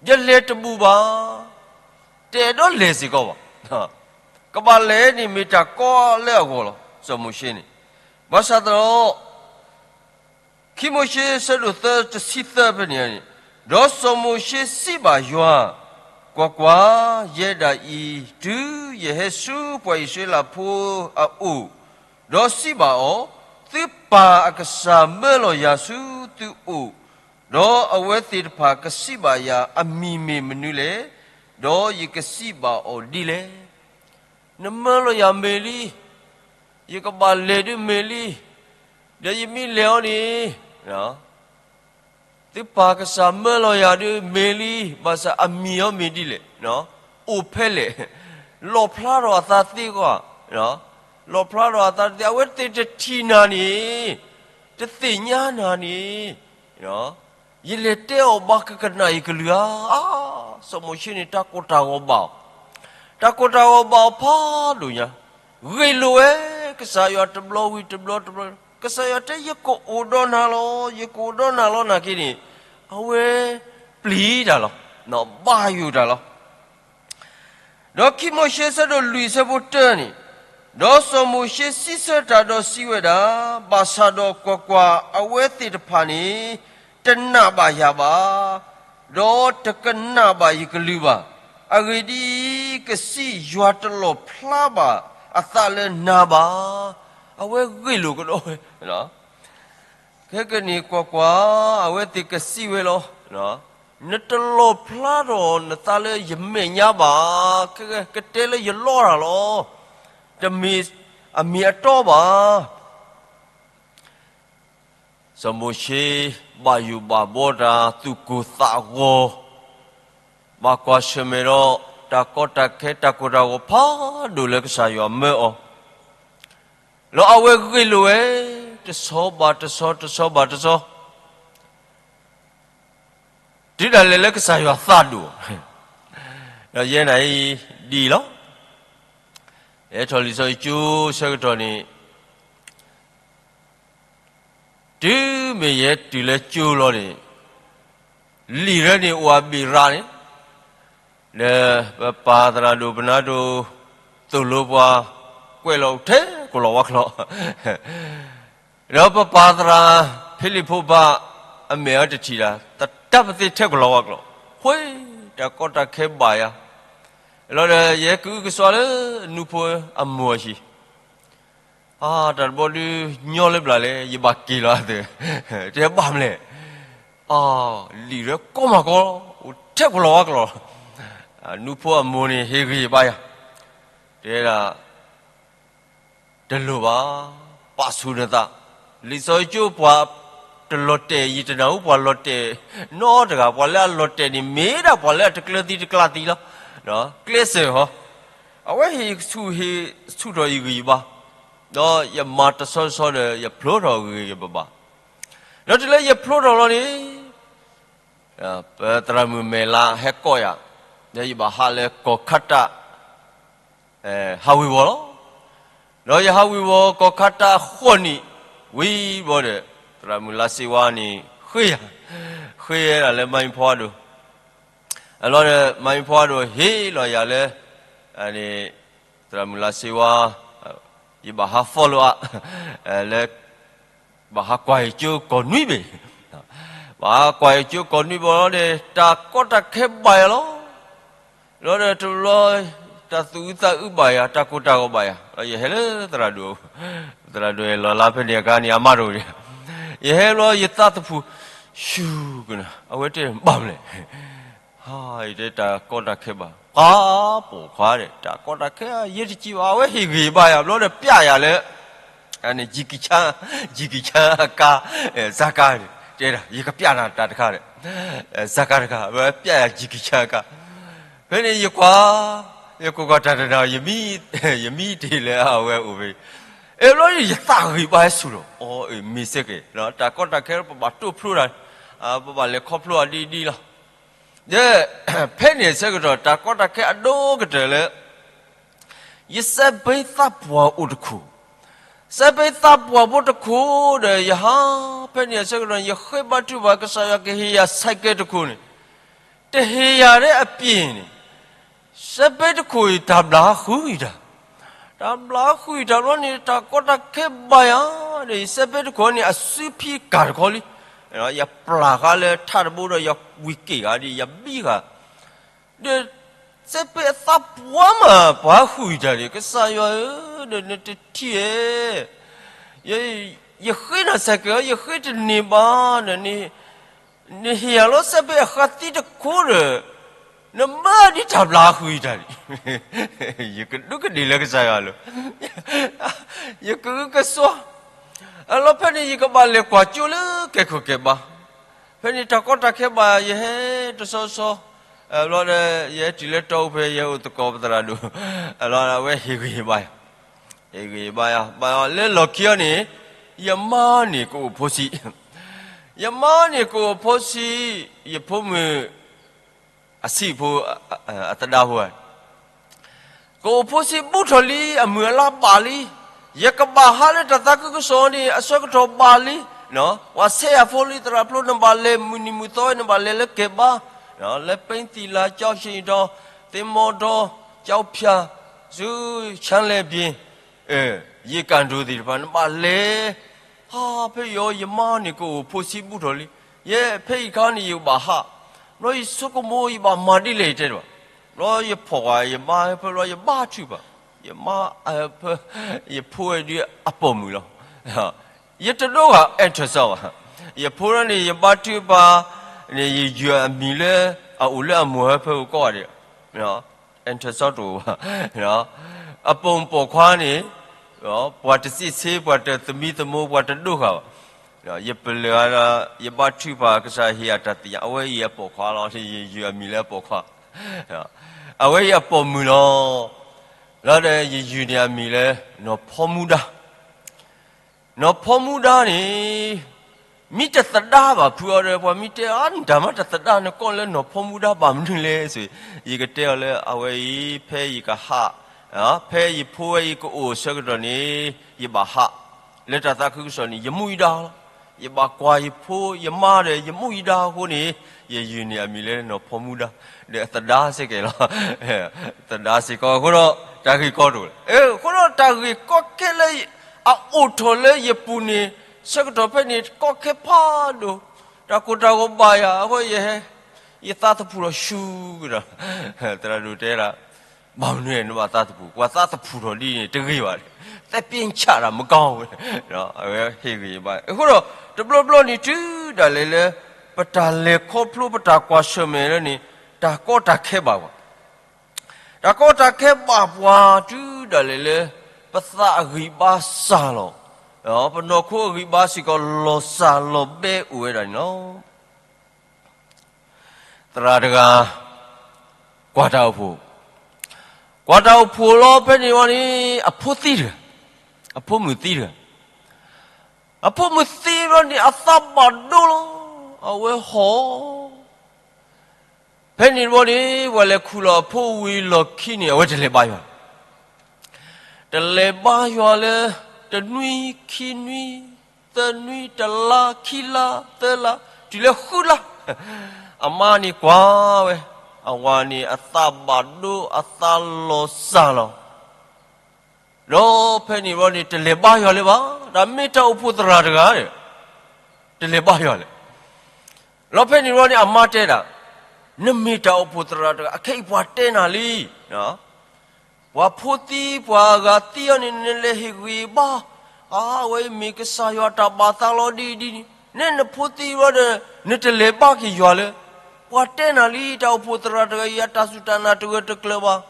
ယလဲၤတဘူၣ်ဘၣ်, တအဲၣ်ဒိးလဲၤစ့ၢ်ကီးဘၣ်. ကဘၣ်လဲၤန့ၣ်မ့ၢ်တၢ်ကီလၢအဂီၢ်လီၤ, စီၤမိၤၡ့န့ၣ်. ဘၣ်ဆၣ်သနာ်က့ ခံမိၤၡ့ ဆၢဒိၣ်သၢ တဆံသၢဖဲန့ၣ်န့ၣ်, ဒီးစီၤမိၤၡ့စံးဘၣ်ယွၤ, ကွၢ်ကွၢ်, ယဲဒၣ်အံၤ, တုၤယဟဲဆူပှၤအံၣ်စရ့လးဖိအအိၣ်, ဒီးစံးဘၣ်အီၤ, သုပၢ်အကစၢ်မၢလီၤယၤဆူသုအိၣ်, ဒီးအဝဲသ့ၣ်တဖၣ်ကစံးဘၣ်ယၤ, အမံၤမ့ၢ်မနုၤလဲၣ်, ဒီးယကစံးဘၣ်အီၤဒ်လဲၣ်. နမၢလီၤယၤမ့ၢ်လံ, ယကဘၣ်လဲၤဒုးမ့ၢ်လံ, ဒီးယမ့ၢ်လဲၤအီၤန့ၣ် သုပၢ်ကစၢ်မၢလီၤယၤဒုးမ့ၢ်လံ, ဘၣ်ဆၣ်အမံၤအီၤမ့ၢ်ဒ်လဲၣ်, အိၣ်ဖဲလဲၣ်, လီၣ်ဖျါထီၣ်အသးသ့ကွၢ်, လီၣ်ဖျါထီၣ်အသးတသ့, အဝဲသ့ၣ်တထံၣ်နၤန့ၣ်, တသ့ၣ်ညါနၤန့ၣ်, ယလဲၤတဲအီၤဘၣ်ကကနၣ်ယကလုၢ်ဧါ. စီၤမိၤၡ့န့ၣ် တၢ်ကိၢ်တၢ်ဂီၤဘၣ်အီၤ, တၢ်ကိၢ်တၢ်ဂီၤဘၣ်အီၤဖးဒိၣ်ညါ, ဂ့ၢ်လိာ်ဝဲ ကစၢ်ယွၤတဘျီဝံၤတဘျီတဘျီ, ကစၢ်ယွၤတဲ ယကအိၣ်ဒီးနၤလီၤ, ယကအိၣ်ဒီးနၤလီၤနာ်က့န့ၣ်, အဝဲပျံၤတၢ်လီၤ. ဘၣ်ယိၣ်တၢ်လီၤ. ဒီးခံမိၤၡ့ဆၢဒိၣ်လွံၢ်ဆၢဖိတၢန့ၣ်, ဒီးစီၤမိၤၡ့စံးဆၢတၢ်ဒီးစံးဝဲဒၣ်, ဘၣ်ဆၣ်ဒီးကွၢ်ကွၢ်, အဝဲသ့ၣ်တဖၣ်န့ၣ် တနာ်ဘၣ်ယၤဘၣ်, ဒီးတကနၣ်ဘၣ်ယကလုၢ်ဘၣ်. အဂ့ၢ်ဒ်အံၤ, ကစံၣ်ယွၤတလီၣ်ဖျါဘၣ်အသးလၢနၤဘၣ်. အဝဲဂ့ၢ်လိာ်ကဒီးဝဲ ခဲကနံၣ်ကွၢ်ကွၢ်, အဝဲသ့ၣ်ကစံးဝဲလီၤ, နတလီၣ်ဖျါထီၣ်နသးလၢယမဲာ်ညါဘၣ်, ခဲကတဲလၢယလီတၢ်လီၤ, တမ့ၢ်အမ့ၢ်အတီဘၣ်. စီၤမိၤၡ့ ဘၣ်ယိၣ်ဘၣ်ဘှီတၢ်သူၣ်ကိၢ်သးဂီၤ, ဘၣ်ကွၢ်ဆၢၣ်မဲာ်ဒီး တၢ်ကီတၢ်ခဲတၢ်ကိၢ်တၢ်ဂီၤဖးဒိၣ်လၢကစၢ်ယွၤမၢအီၤ, ဒီးအဝဲဂ့ၢ်လိာ်ဝဲ တဆီဘၣ်တဆီ တဆီဘၣ်တဆီ တုၤဒၣ်လဲာ်လၢကစၢ်ယွၤသးဒိၣ်, ဒီးယဲန့ၣ်အံၤဒ်အံၤလီၤ. ယဲထီၣ်လံာ်စီဆှံကၠိဆၢကတီၢ်န့ၣ်, တုၤမ့ၢ်ယဲတုၤလၢကၠိလီၤန့ၣ်, လံာ်ရၢန့ၣ်အိၣ်အဘ့ၣ်ရးန့ၣ်, ဒီးပပၢ်သရၣ်ဒိၣ်ပနါဒိၣ် သိၣ်လိပှၤ ကွဲးလီၤထဲကလီၤဝါကျိာ် ဒီးပပၢ်သရၣ်ဖံလံးဖိဘၣ် အမဲာ်အတထံၣ်ဒၣ် သတးပသ့ထဲကလီၤဝါကျိာ်, ဃ့တၢ်ကီတၢ်ခဲဘၣ်ယၤ, လီၤဒီးယဲကအုကစွါလၢနူဖိအမိၢ်အဟံၣ်, အါ တၢ်တဘီဒုးညီလၢဘျၣ်လဲၣ် ယဘၣ်က့ၤလီၤအသး, တဲဘၣ်မလဲၣ်, အါ လံာ်ရၢကီမၤကီ, အိၣ်ထဲကလီၤဝါကျိာ်, နူဖိအမိၢ်န့ၣ်ဟ့ၣ်ဂံၢ်ဘါယၤ, တဲဒၣ် တလိၣ်ဘၣ်, ပာ်ဆူၣ်နသး, လံာ်စီဆှံကၠိပှၤတလီၤတဲာ် ယတနၢ်ဟူပှၤလီၤတဲာ်နီတဂၤ, ပှၤလၢအလီၤတဲာ်န့ၣ် မ့ၢ်ဒၣ်ပှၤလၢအတကျၢၤသံတကျၢၤသံလီၤ, ကျဲးစၢးဟီ, အဝဲဟ့ၣ်ဆူၣ်ဟ့ၣ်ဆူၣ်ထီၣ်ယဂံၢ်ယဘါ, ဒီးယမၤတဆီတဆီဒီး ယဖျိထီၣ်ဂ့ၤဂ့ၤဘၣ်ဘၣ်, ဒီးတုၤလၢယဖျိထီၣ်လီၤန့ၣ် ပသရၣ်မုၣ်မဲာ်လးဟဲကိးယၤ, ဒီးယဘၣ်ဟးလၢကီၢ်ခါတၢ် ဟးဝ့ၤဝီၤလီၤ. ဒီးယဟးဝ့ၤဝီၤကီၢ်ခါတၢ်ဃိးနံၣ်, ဝံၤဘျီဒီး သရၣ်မုၣ်လါစ့ဝါန့ၣ်ဃ့ယၤ, ဃ့ဝဲဒၣ်လၢမါအံဖီအဒိၣ်, အလီၤဒီးမါအံဖီအဒိၣ်ဟ့ၣ်လီၤယၤလၢ သရၣ်မုၣ်လါစ့ဝါ, ယဘၣ်ဟး follow up လၢ ဘၣ်ဟးကွၢ်ဟ့ၣ်ကၠိကီၢ်နွံဘ့ၣ်, ဘၣ်ဟးကွၢ်ဟ့ၣ်ကၠိကီၢ်နွံဘ့ၣ်လီၤဒီး တၢ်ကီတၢ်ခဲဘၣ်ယၤလီၤ. လီၤဒီးတဘျီ တၢ်သူၣ်အုးသးအုးဘၣ်ယၤ, တၢ်ကိၢ်တၢ်ဂီၤဘၣ်ယၤ, ဒီးယဟဲလၢသရၣ်ဒိၣ်, သရၣ်ဒိၣ်လီၤလါဖဲန့ၣ်အခါန့ၣ် အမါတအိၣ်ဒံး, ယဟဲဘျီယသးသဖူး ဆူၣ်ကနၣ်, အဝဲတဲဘၣ်မလဲၣ်, ယတဲတၢ်ကီတၢ်ခဲဘၣ်, ပှၤပိာ်ခွါဒီး တၢ်ကီတၢ်ခဲယဲတကံဘၣ်, အဝဲဟ့ၣ်ဂံၢ်ဘါယၤဘျီဒီး ပျဲယၤလၢ န့ၣ် Jackie Chan, Jackie Chan အကါ, ဇာတ်ကားန့ၣ် တဲဒၣ် ယကပျဲနၤတၢ်တခါဒီး, ဇာတ်ကားတခါ, အဝဲပျဲယၤ Jackie Chan အကါ, ဖဲန့ၣ်ယကွၢ်, ယကွၢ်ကွၢ်တၢ်တနၤ, ယမံတ့ၢ်လၢအဝဲအိၣ်ဖဲ, အဲဘျီယသးဂံၢ်ဘါဟဲဆူၣ်လီၤ, အီ မ့ၢ်စ့ၢ်ကီး တၢ်ကီတၢ်ခဲပဘၣ်တိဖျိတၢ်, ပဘၣ်လဲၤခီဖျိအဒ်ဒ်လီၤ. ဒီး ဖဲန့ၣ်အဆၢကတီၢ် တၢ်ကီတၢ်ခဲအဒိၣ်ကတၢၢ်လၢ ယစဲးဘ့သးပှၢ်အိၣ်တခိၣ်, စဲးဘ့သးပှၢ်ဖိတခိၣ်ဒီး ယဟးဖဲန့ၣ်အဆၢကတီၢ် ယဃ့ဘါထုကဖၣ် ကစၢ်ယွၤကဟ့ၣ်ယၤ ဆိုင်ကယ် တခိၣ်န့ၣ်, တဟ့ၣ်ယၤဒ်အပျ့ၤန့ၣ်, စဲးဘ့တခိၣ်အံၤ တၢ်ဘျးဟးဃုာ်တၢ်, တၢ်ဘျးဟးဃုာ်တၢ်ဘျီန့ၣ် တၢ်ကီတၢ်ခဲဘၣ်ယၤဒီး ယစဲးဘ့တခိၣ်န့ၣ် အစုဖံကၢ်တခီလံ, ယပျၢ်ဃာ်လၢထးတဘိဒီး ယဝံၤက့ၤဃာ်ဒီး ယဘံဃာ် ဒီး စဲးဘ့အသးပှၢ်မး ပှၤဟးဃုာ်တၢ်န့ၣ် ကစၢ်ယွၤဧၢ, ဒီးနတထံၣ်ဧါ, ယဃ့နၤ ဆိုင်ကယ် ယဃ့တန့ၢ်ဘၣ်ဒီး နဟ့ၣ်ယၤလီၤ စဲးဘ့အဃးသံတခိၣ်ဒီး နမၤဒ်တၢ်ဘျးဟးဃုာ်တၢ်န့ၣ်, ယကဒူးကဒ့ၣ်လၢကစၢ်ယွၤလီၤ, ယကအုကစွါ, အလီၤဖဲန့ၣ် ယကဘၣ်လဲၤကွၢ်ကၠိလၢကဲခိၣ်ကဲဘါ ဖဲန့ၣ်တၢ်ကီတၢ်ခဲဘၣ် ယဟဲတဆီဆီ, ဘျီဒီး ယဟဲတုၤလၢတီအူဖဲ ယဟဲအိၣ်သကိးပသရၣ်ဒိၣ်, အလီၤအဝဲဟ့ၣ်ဂံၢ်ဟ့ၣ်ဘါယၤ, ဟ့ၣ်ဂံၢ်ဟ့ၣ်ဘါယၤ ဘါယၤလၢလီၢ်ခံအံၤန့ၣ်, ယမါန့ၣ်ကအိၣ်ဖိဆံး, ယမါန့ၣ်ကအိၣ်ဖိဆံး, ယဖိမုၣ် အဆံးဖိ, အသဒါဖိဧါ ကအိၣ်ဖိဆံးဘူးထီၣ်လံ အမုၢ်အလါဘၣ်လံ, ယကဘၣ်ဟးလၢတၢ်သးခုကစီၣ်န့ၣ် အဆၢကတီၢ်ဘၣ်လံ, ပှၤဆဲးယၤဖိလံ သရၣ်ဖျိ နဘၣ်လဲၤမုၢ်နံၤမုၢ်သီ နဘၣ်လဲၤလၢကဲဘါ လၢပဲသံလါ ကၠီၣ်ၡံဒီ သ့ၣ်မီၣ်ဒီ ကၠီၣ်ဖၠၣ် ဆူ ဆၣ်လဲၣ်ဘ့ ယကၣ်ဒိသ့ၣ်တဖၣ် နဘၣ်လဲၤ ဟါ ဖဲယီၤ ယမါန့ၣ်ကအိၣ်ဖိဆံးဘူးထီၣ်လံ, ယဲဖဲအံၤခါန့ၣ် ယကဘၣ်ဟး, ဘျီယဆိကမိၣ် ယဘၣ်မၤဒ်လဲၣ် ယတဲတဘၣ်, ဘျီယဖီၣ်ကွၢ် ယမါဖဲဘျီ ယဘါထုကဖၣ်, ယမါဖဲ ယဖိဝဲဒုးအပိာ်မုၣ်လီၤ. ယတဒိဂၤ interest ဘၣ်. ယဖိလၢန့ၣ် ယဘါထုကဖၣ်န့ၣ် ယယုၢ်အမံၤလၢ အအိၣ်လၢအမိၢ်ဟၢဖၢပူၤကိးဂၤဒဲး, interest တအိၣ်ဘၣ်. အပိာ်မုၣ်ပိာ်ခွါန့ၣ် ပှၤတစံးဆ့ ပှၤတသမံသမိး ပှၤတဒိဂၤဘၣ်. ယပလၢၢ်ဒီး ယဘါထုကဖၣ် ကစၢ်ဟ့ၣ်ယၤတၢ်သ့ၣ်ညါ အဝဲအံၤအပိာ်ခွါလီၤ, ယယုၢ်အမံၤလၢအပိာ်ခွါ, အဝဲအံၤအပိာ်မုၣ်လီၤ. လီၤဒီးယယုၢ်န့ၢ်အမံၤလၢ နီၢ်ဖီမူဒါ နီၢ်ဖီမူဒါန့ၣ် မ့ၢ်တသဒါဘၣ်ဖုအီၤဒီး ပှၤမ့ၢ်တဲအီၤ နတၢ်မၤတသဒါ နကိးလၢနီၢ်ဖီမူဒါဘၣ်မနုၤလဲၣ် စ့ၢ်, ယကတဲအီၤလၢအဝဲအံၤ ဖဲယကဟး, ဖဲယဖိဝဲအံၤကအိၣ်အဆၢကတီၢ်န့ၣ် ယဘၣ်ဟး, လၢတၢ်သးခုကစီၣ်န့ၣ် ယမူယဒါလီၤ. ယဘၣ်ကွၢ်ယဖိယမါဒီး ယမူယဒါအဃိန့ၣ် ယယုၢ်န့ၢ်အမံၤလၢနီၢ်ဖီမူဒါ, ဒီးအသဒါစ့ၢ်ကီးလီၤ. သဒါစ့ၢ်ကီးအဃိဒီး တၢ်ဂ့ၢ်ကီတအိၣ်လၢၤ, အဃိဒီးတၢ်ဂ့ၢ်ကီခဲလၢ အအိၣ်ထီၣ်လၢယပူၤန့ၣ် ဆၢကတီၢ်ဖဲန့ၣ် ကီခဲဖးဒိၣ်, တၢ်ကိၢ်တၢ်ဂီၤဘၣ်ယၤ အဃိယဟဲ ယသးသဖူၣ်ထီၣ်ဆူကဒီး, သရၣ်ဒိၣ်တဲဒၣ် ဘၣ်မနုၤနဘၣ်သးသဖူၣ်, ပှၤသးသဖူၣ်ထီၣ်ဒ်န့ၣ် တဂ့ၤဘၣ်, သဲပ့ဆၣ်တၢ်မကီဝဲ, အဝဲဟ့ၣ်ဂ့ၤဘၣ်. အဃိဒီး တဘျီဘျီန့ၣ် တုၤဒၣ်လဲာ်လၢ ပတၢ်လဲၤခီဖျိ ပတၢ်ကွၢ်ဆၢၣ်မဲာ်လၢန့ၣ် တၢ်ကီတၢ်ခဲဘၣ်ပှၤ တၢ်ကီတၢ်ခဲဘၣ်ပှၤ တုၤဒၣ်လဲာ်လၢ ပသးအဂံၢ်ဘါစၢ်လီၤ, ပနီၢ်ခိအဂံၢ်ဘါစ့ၢ်ကီး လီၤစၢ်လီၤဘဲအိၣ်ဝဲဒၣ်န့ၣ်လီၤ. သရၣ်တဂၤ ကွၢ်တၢ်အိၣ်ဖှိၣ်, ကွၢ်တၢ်အိၣ်ဖှိၣ်လီၤ ဖဲန့ၣ်ဝံၤန့ၣ် အဖိသံတဂၤ, အဖိမုၣ်သံတဂၤ, အဖိမုၣ်သံဘျီန့ၣ် အသးဘၣ်ဒိလီၤ, အဝဲဟီၣ် ဖဲန့ၣ်တဘျီန့ၣ် ပှၤလဲၤခူၣ်လီၤအဖိဝံၤလီၢ်ခံန့ၣ် အဝဲတလဲၤဘါယွၤ, တလဲၤဘါယွၤလၢ တနွံ, ခံနွံ, သၢနွံ, တလါ, ခံလါ, သၢလါ, တုၤလၢဃုလါ, အမါန့ၣ်ကွၢ်ဝဲ, အဝၤန့ၣ်အသးဘၣ်ဒိ အသးလီၤစၢ်လီၤ ဒီးဖဲန့ၣ်ဘျီန့ၣ် တလဲၤဘါယွၤလၢၤဘၣ်, ဒီးမ့ၢ်တၢ်အိၣ်ဖှိၣ်သရၣ်တဂၤဒီး တလဲၤဘါယွၤလဲၣ်. ဒီးဖဲန့ၣ်ဘျီန့ၣ် အမါတဲဒၣ်, နမ့ၢ်တၢ်အိၣ်ဖှိၣ်သရၣ်တဂၤ အခဲအံၤပှၤတဲနၤလံ, ပှၤဖိသံပှၤဂၤသံအီၤန့ၣ် နလဲၤဟ့ၣ်ဂံၢ်ဘါ, အဝဲအံၤမ့ၢ်ကစၢ်ယွၤတၢ်ဘၣ်သးလီၤဒ်အံၤဒ်န့ၣ်, နဲနဖိသံဘျီဒီး နတလဲၤဘါက့ၤယွၤလၢၤ, ပှၤတဲနၤလံ တၢ်အိၣ်ဖှိၣ်သရၣ်တဂၤအံၤ အတၢ်စူၢ်တၢ်နာ်တဂၢၢ်တကျၢၤဘၣ်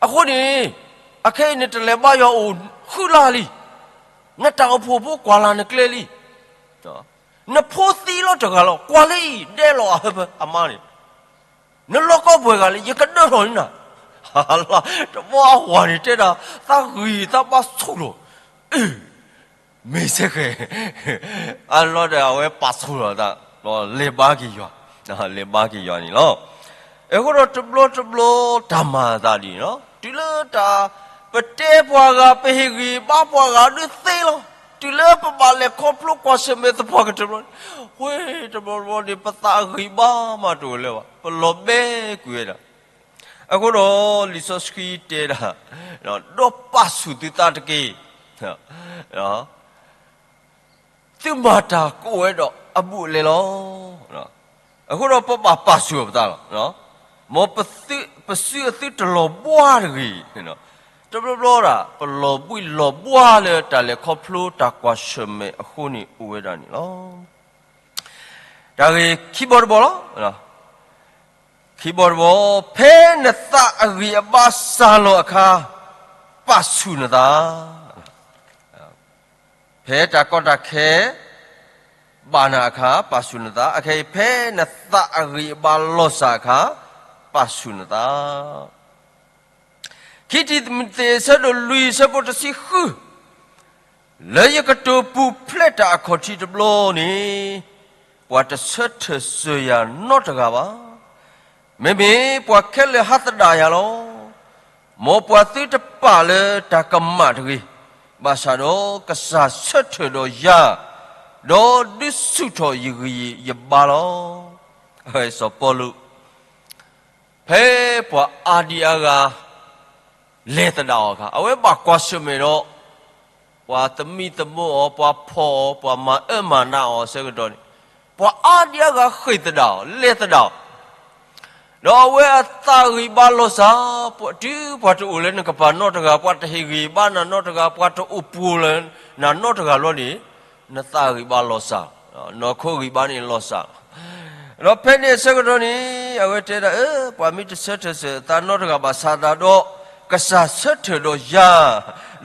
အဃိန့ၣ် အခဲအံၤနတလဲၤဘါယွၤအိၣ်ဃုလါလံ, နတၢ်အိၣ်ဖှိၣ်ဖိကွၢ်လၢ်နကျဲလံ. နဖိသံလီၤတဂၤလီၤ, ကွၢ်လၢအံၤ ဒဲလီၤအဟၢဖၢ အမါန့ၣ်, နလီၢ်ကီဘှဲၣ်ဂၤလၢ ယကဒၢထီၣ်န့ၢ်နၤ, တဘျီအဝၤန့ၣ်တဲဒၣ် သးဂံၢ်သးဘါဆူၣ်လီၤ မ့ၢ်စ့ၢ်ကီး, အလီၤဒီးအဝဲပာ်ဆူၣ်လီၤသး, လဲၤဘါက့ၤယွၤ, လဲၤဘါက့ၤယွၤန့ၣ်လီၤ. အဃိဒီးတဘျီတဘျီတၢ်မၤအသးဒ်န့ၣ်လီၤ. တုၤလၢတၢ် ပတဲပှၤဂၤ ပဟ့ၣ်ဂံၢ်ဘါပှၤဂၤဒုးသ့လီၤ. တုၤလၢပဘၣ်လဲၤခီဖျိကွၢ်ဆၢၣ်မဲာ်သပှၢ်ကတၢၢ်ဘျီ, ဝဲတဘျီတဘျီန့ၣ် ပသးအဂံၢ်ဘါမးတအိၣ်လၢၤဘၣ်, ပလီၤဘဲကွံာ်ဝဲဒၣ် အဃိဒီးလံာ်စီဆှံတဲဒၣ်, ဒီးပာ်ဆူၣ်သုသးတက့ၢ်. သုမၤတၢ်ကအိၣ်ဝဲဒီးအဘူးအလဲလီၤ. အဃိဒီးပဘၣ်ပာ်ဆူၣ်အီၤပသးလီၤ. မ်ပသုအသုတလီၤဘှါတဂ့ၤ. တဘျီဘျီဒၣ် ပလီၤဘှံးလီၤဘှါလၢတၢ်လဲၤခီဖျိတၢ်ကွၢ်ဆၢၣ်မဲာ်အဃိန့ၣ်အိၣ်ဝဲဒၣ်န့ၣ်လီၤ. တၢ်ဂ့ၢ်ခံဘီတဘီလီၤ. ခံဘီတဘီ, ဖဲနသးအဂံၢ်အဘါစၢ်လီၤအခါ, ပာ်ဆူၣ်နသး. ဖဲတၢ်ကီတၢ်ခဲ ဘၣ်နၤအခါ ပာ်ဆူၣ်နသး, အခဲအံၤ ဖဲနသးအဂံၢ်အဘါလီၤစၢ်အခါ, ပာ်ဆူၣ်နသး. ခံတံၤမသ့း အဆၢဒိၣ်လွံၢ် အဆၢဖိတဆံဃု, လၢယကတိၤပူၤဖျဲးတၢ်အခီၣ်ထံးတဘျီန့ၣ်, ပှၤတဆၢထၢၣ်စၢၤယၤနီတဂၤဘၣ်. မ့မ့ၢ်ပှၤခဲလၢာ်ဟးသဒၣ်ယၤလီၤ. မ်ပှၤသုတပာ်လၢတၢ်ကမၣ်တဂ့ၤ, ဘၣ်ဆၣ်ဒီးကစၢ်ဆၢထၢၣ်ဒီးယၤ, ဒီးဒုးဆူၣ်ထီၣ်ယဂံၢ်ယဘါလီၤ. စီၤပီလူး, ဖဲပှၤအါဒံအါဂၤ လဲၤသဒၣ်အီၤအခါ အဝဲဘၣ်ကွၢ်ဆၢၣ်မဲာ်ဒီး ပှၤသမံသမိးအီၤ, ပှၤဖီၣ်အီၤ, ပှၤမၤအၢမၤနးအီၤအဆၢကတီၢ်န့ၣ်, ပှၤအါဒံအါဂၤဃ့ၢ်သဒၣ်အီၤ, လဲၤသဒၣ်အီၤ, ဒီးအဝဲအသးဂံၢ်ဘါလီၤစၢ်, တုၤပှၤတအိၣ်လၢနကပၤနီတဂၤ, ပှၤတဟ့ၣ်ဂံၢ်ဘါနၤနီတဂၤ, ပှၤတအိၣ်ပှိၤလၢနၤနီတဂၤလီၤန့ၣ်, နသးဂံၢ်ဘါလီၤစၢ်, နီၢ်ခိဂံၢ်ဘါန့ၣ်လီၤစၢ်လီၤ. ဒီးဖဲန့ၣ်အဆၢကတီၢ်န့ၣ် အဝဲတဲဒၣ်, အၢ ပှၤမ့ၢ်တဆၢထၢၣ်စၢၤအသးနီတဂၤဘၣ်ဆၣ်သနာ်က့ဒီး, ကစၢ်ဆၢထၢၣ်ဒီးယ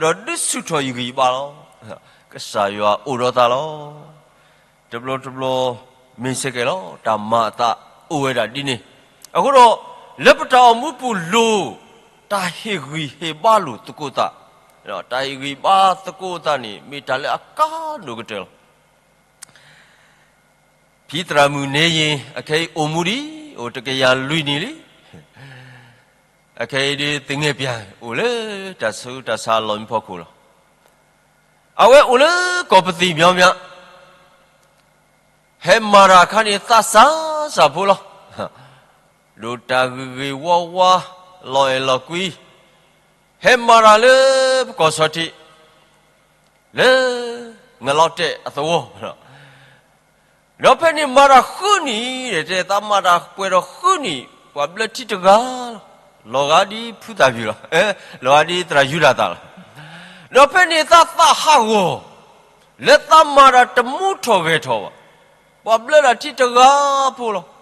ၤ, ဒီးဒုးဆူၣ်ထီၣ်ယဂံၢ်ယဘါလီၤ. ကစၢ်ယွၤအိၣ်ဒီးသးလီၤ. တဘျီတဘျီ မ့ၢ်စ့ၢ်ကီးလီၤ, တၢ်မၤအသးအိၣ်ဝဲဒၣ်ဒ်န့ၣ်. အဃိဒီး လၢပတၢ်အိၣ်မူပူၤလိၣ် တၢ်ဟ့ၣ်ဂံၢ်ဟ့ၣ်ဘါလိာ်သကိးသး, တၢ်ဟ့ၣ်ဂံၢ်ဘါသကိးသးန့ၣ် မ့ၢ်တၢ်လၢအကါဒိၣ်ကတၢၢ်လီၤ. ဖံသရၣ်မုၣ်န့ယ့ၣ် အခဲအံၤအိၣ်မူဒံး အိၣ်တကယၤလွံၢ်နံၣ်လံ. အခဲအံၤဒ်သ့ၣ်ငဲၢ်ပၠး အိၣ်လၢတၢ်ဆူးတၢ်ဆါအလီၢ်မံဖီခိၣ်လီၤ. အဝဲအိၣ်လၢကီၢ်ပသံၣ်မၠီမၠီ, ဟဲမၤတၢ်အခါန့ၣ် သးစၢ်စၢ်ဖိလီၤ. ဒိၣ်တၢ်ဂ့ၤဂ့ၤဝါဝါ, လီၤအဲၣ်လီၤကွံ, ဟဲမၤတၢ်လၢပကီၢ်ဆီၣ်ထံး လၢ ငလီၤတဲာ်အသဝီ, ဒီးဖဲန့ၣ်မၤတၢ်ဃုနံၣ်, တဲသးမၤတၢ်ပှဲၤဒီးဃုနံၣ်, ပှၤဘျၢထံတဂၤလီၤ, လီၤဂာ်ဒ်ဖုသၣ်ပံၤလီၤ, လီၤဂာ်ဒ်သရၣ်ယူဒၤသၣ်လီၤ. ဒီးဖဲန့ၣ်သးသးဟးဂီၤ လၢသးမၤတၢ်တမူထီၣ်ဂဲၤထီၣ်ဘၣ်, ပှၤဘျၢတၢ်ထံတဂၤဖိလီၤ.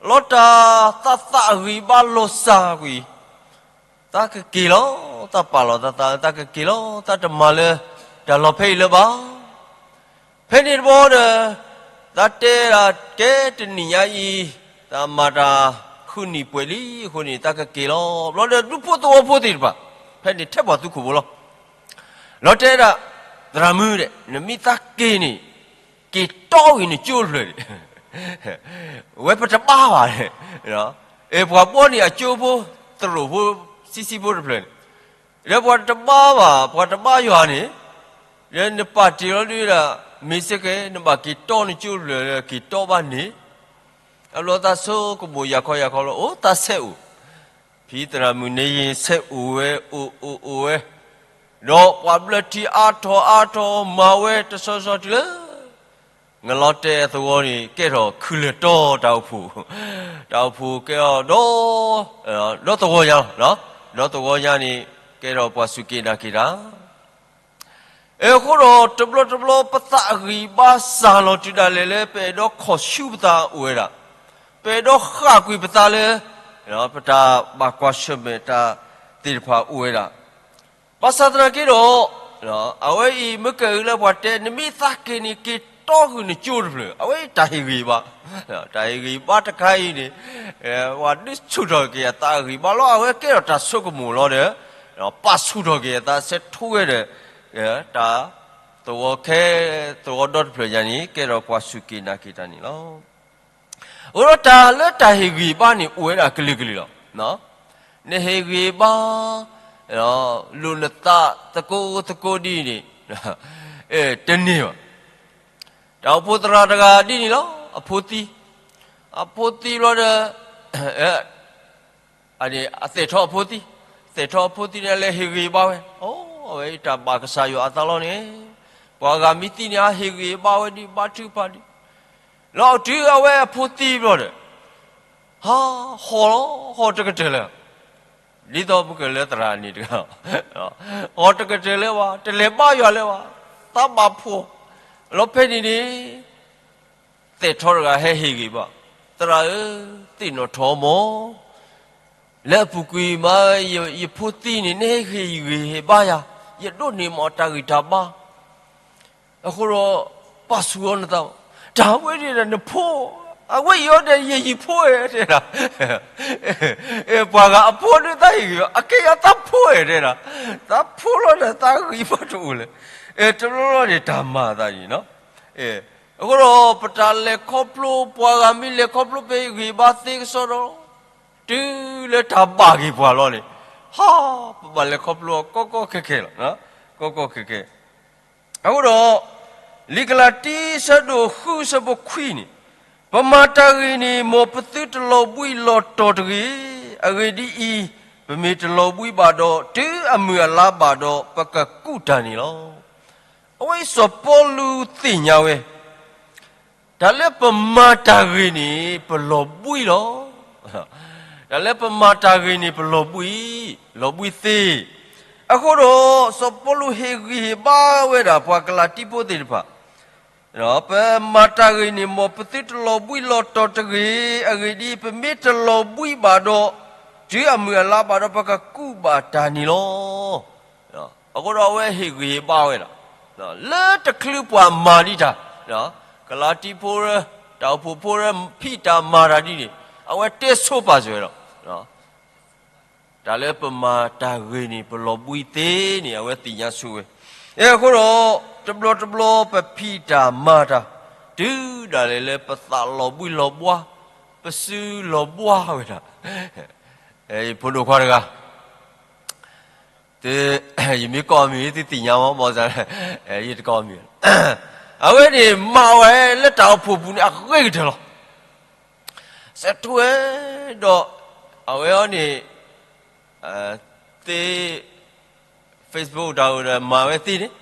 လီၤတၢ်သးသးအဂံၢ်ဘါလီၤစၢ်ကွံာ် သးကက့ၤလီၤ, သးပာ်လီၤသးသး သးကက့ၤလီၤ, သးတမၤလၢတၢ်လီၢ်ဖဲအံၤလၢၤဘၣ်. ဖဲန့ၣ်တဘျီဒီး သးတဲဒၣ်ကဲတနံၣ်ညါအံၤ, သးမၤတၢ်ဃုနံၣ်ပှဲၤလံအဃိန့ၣ် သးကက့ၤလီၤ. ဘျီဒီးဒူဖိသဝီဖိသ့ၣ်တဖၣ် ဖဲန့ၣ်ထဲပှၤသူခိၣ်ဖိလီၤ. လီၤတဲဒၣ်, သရၣ်မုၣ်ဒီး နမ့ၢ်သးက့ၤန့ၣ် က့ၤတီဂ့ၤနကၠိတဖျၢၣ်န့ၣ် ဝဲပတဘါဘၣ်, အဲ ပှၤဘီန့ၣ်အကၠိဖိ သရိာ်ဖိ ဆံးဆံးဖိတဖျၢၣ်န့ၣ်, ဒီးပှၤတဘါဘၣ်, ပှၤတဘါယွၤန့ၣ်, ဒီးနပာ်တ့ၢ်လီၤဒုးဒၣ်, မ့ၢ်စ့ၢ်ကီး နဘၣ်က့ၤတီနကၠိတဖျၢၣ် က့ၤတီဘၣ်န့ၣ်, အဘျီသးဆိကမိၣ်ယၤခီယၤခီလီၤ, အိၣ်သးဆဲးအိၣ်, ဖံသရၣ်မုၣ်န့ၣ်ယ့ၣ်ဆဲးအိၣ်ဝဲ အိၣ်အိၣ်အိၣ်ဝဲ, ဒီးပှၤဘျၢထံအါထီၣ်အါထီၣ် မၤဝဲတဆီဆီတုၤလၢ ငလီၤတဲာ်အသဝီန့ၣ် ကဲထီၣ်ခုလၢာ်တီတၢ်အိၣ်ဖှိၣ်, တၢ်အိၣ်ဖှိၣ်ကဲအီၤဒီး, ဒီသဝီညါလီၤ, ဒီသဝီညါန့ၣ် ကဲထီၣ်ပှၤစူၢ်က့ၤနာ်က့ၤတၢ်. အဃိဒီးတဘျီတဘျီ ပသးအဂံၢ်ဘါစၢ်လီၤတုၤဒၣ်လဲာ်လၢ ပအဲၣ်ဒိးခီၣ်ဆူပသးအိၣ်ဝဲဒၣ်, ပအဲၣ်ဒိးဃၣ်ကွံာ်ပသးလၢ ပတၢ်ဘၣ်ကွၢ်ဆၢၣ်မဲာ်တၢ်သ့ၣ်တဖၣ်အိၣ်ဝဲဒၣ်. ဘၣ်ဆၣ်သနာ်က့ဒီး, အဝဲအံၤမ့ၢ်ကဲဂ့ၤလၢပှၤတဲ နမ့ၢ်သးက့ၤန့ၣ် က့ၤတီဂ့ၤနကၠိတဖျၢၣ်, အဝဲအံၤတၢ်ဟ့ၣ်ဂံၢ်ဘါ, တၢ်ဟ့ၣ်ဂံၢ်ဘါတခါအံၤန့ၣ်, ပှၤဒုးဆူၣ်ထီၣ်က့ၤအသးအဂံၢ်ဘါလီၤ. အဝဲကဲထီၣ်တၢ်ဆိကမိၣ်လီၤဒီး, ပာ်ဆူၣ်ထီၣ်က့ၤအသးဆဲးထိဝဲဒီး, တၢ်သဝီခဲ သဝီဒီတဖျၢၣ်ညါန့ၣ် ကဲထီၣ်ပှၤစူၢ်က့ၤနာ်က့ၤတၢ်န့ၣ်လီၤ. အဃိဒီးတၢ်လၢတၢ်ဟ့ၣ်ဂံၢ်ဘါန့ၣ် အိၣ်ဝဲဒၣ်ကလုာ်ကလုာ်လီၤ. နဟ့ၣ်ဂံၢ်ဘါ, လိာ်နသးသကိးသကိးဒ်န့ၣ်, တန့ၢ်ဘၣ်. တၢ်အိၣ်ဖှိၣ်သရၣ်တဂၤဒ်န့ၣ်လီၤ. အဖိသံ, အဖိသံဘျီဒီး အသဲၣ်ထီၣ်အဖိသံ, သဲၣ်ထီၣ်အဖိသံန့ၣ် အလဲၤဟ့ၣ်ဂံၢ်ဘါဝဲ, အဝဲတၢ်ဘၣ်ကစၢ်ယွၤအသးလီၤန့ၣ်, ပှၤဂၤမ့ၢ်သံန့ၣ် အဟ့ၣ်ဂံၢ်ဘါဝဲဒ်ဘါထုကဖၣ်ဒ်, လီၤအတုၤအဝဲအဖိသံဘျီဒီး, ဟါ, ဟီၣ်လီၤ, ဟီၣ်တကတၢၢ်လၢၤ, ဒ်သိးပကလၢသရၣ်န့ၣ်တဂၤ, ဟီၣ်တကတၢၢ်လၢၤဘၣ်, တလဲၤဘါယွၤလၢၤဘၣ်, သးဘၣ်ဖှီၣ်, လီၤဖဲန့ၣ်န့ၣ် သဲးထီတဂၤဟဲဟ့ၣ်ဂံၢ်ဘါ, သရၣ်ဧၢ, သ့ၣ်နီၣ်ထီၣ်မၢ်, လၢအပူၤကွံာ်မး ယဖိသံန့ၣ် နဟဲဟ့ၣ်ဂံၢ်ဟ့ၣ်ဘါယၤ, ယဒိးန့ၢ်မးတၢ်ဂံၢ်တၢ်ဘါ, အဃိဒီး ပာ်ဆူၣ်အီၤနသး, တၢ်ဝဲန့ၣ်ဒီးနဖိ, အဝဲအံၤအီၤဒီးယယံၤဖိဧါ တဲဒၣ်, ပှၤဂၤအဖိဒုးသးဟ့ၣ်ဂံၢ်ဘါ, အကဲယၤသးဖိဧါ တဲဒၣ်, သးဖိလီၤဒီးသးဂံၢ်ဘါတအိၣ်လဲၣ်, တဘျီဘျီန့ၣ် တၢ်မၤအသးန့ၣ် အဃိဒီး ပတၢ်လဲၤခီဖျိ ပှၤဂၤမ့ၢ်လဲၤခီဖျိ ပဂံၢ်ဘါသ့ကစီဒီ, တုၤလၢတၢ်ဘၣ်က့ၤပှၤလီၤန့ၣ်, ဟါ, ပဘၣ်လဲၤခီဖျိအီၤကီကီခဲခဲလီၤ, ကီကီခဲခဲ. အဃိဒီး လံာ်ကလၤတံ ဆၢဒိၣ်ဃု ဆၢဖိခွံန့ၣ်, ပမၤတၢ်ဂ့ၤန့ၣ် မ်ပသုတလီၤဘှံးလီၤတီၤတဂ့ၤ. အဂ့ၢ်ဒ်အံၤ, ပမ့ၢ်တလီၤဘှံးဘၣ်ဒီး, တုၤအမုၢ်အလါဘၣ်ဒီး ပကကူးတၢ်န့ၣ်လီၤ. အဝဲအံၤစီၤပီလူးသ့ၣ်ညါဝဲ တၢ်လၢပမၤတၢ်ဂ့ၤန့ၣ် ပလီၤဘှံးလီၤ. တၢ်လၢပမၤတၢ်ဂ့ၤန့ၣ် ပလီၤဘှံး, လီၤဘှံးသ့. အဃိဒီး စီၤပီလူးဟ့ၣ်ဂံၢ်ဟ့ၣ်ဘါဝဲဒၣ် ပှၤကလၤတံဖိသ့ၣ်တဖၣ်, ပမၤတၢ်ဂ့ၤန့ၣ် မ်ပသုတလီၤဘှံးလီၤတီၤတဂ့ၤ. အဂ့ၢ်ဒ်အံၤ, ပမ့ၢ်တလီၤဘှံးဘၣ်ဒီး, တုၤအမုၢ်အလါဘၣ်ဒီး ပကကူးဘၣ်တၢ်န့ၣ်လီၤ. အဃိဒီးအဝဲဟ့ၣ်ဂံၢ်ဟ့ၣ်ဘါဝဲဒၣ်, လၢတချုးပှၤမၤဒံးတၢ်, ကလၤတံဖိရၢ, တၢ်အိၣ်ဖှိၣ်ဖိရၢ, ဖံးတၢ်မၤတၢ်ဒ်န့ၣ်, အဝဲတဲဆိပာ်စၢၤဝဲဒီး, တၢ်လၢပမၤတၢ်ဂ့ၤန့ၣ် ပလီၤဘှံးသ့န့ၣ် အဝဲသ့ၣ်ညါဆိဝဲ. အဃိဒီး, တဘျီတဘျီပဖံးတၢ်မၤတၢ်, တုၤဒၣ်လဲာ်လၢပသးလီၤဘှံးလီၤဘှါ, ပစုလီၤဘှါဝဲဒၣ်. ဖိဒိၣ်ခွါတဂၤ ယမ့ၢ်ကိးအမံၤ သုသ့ၣ်ညါမး, ဘၣ်ဆၣ်, ယတကိးအမံၤ, အဝဲန့ၣ်မၤဝဲလၢတၢ်အိၣ်ဖှိၣ်ပူၤန့ၣ် အဂ့ၤကတၢၢ်လီၤ. စဲးထူဝဲဒီး, အဝဲအံၤန့ၣ်, သ့ Facebook တၢ်အိၣ်ဒီးမၤဝဲသ့န့ၣ်,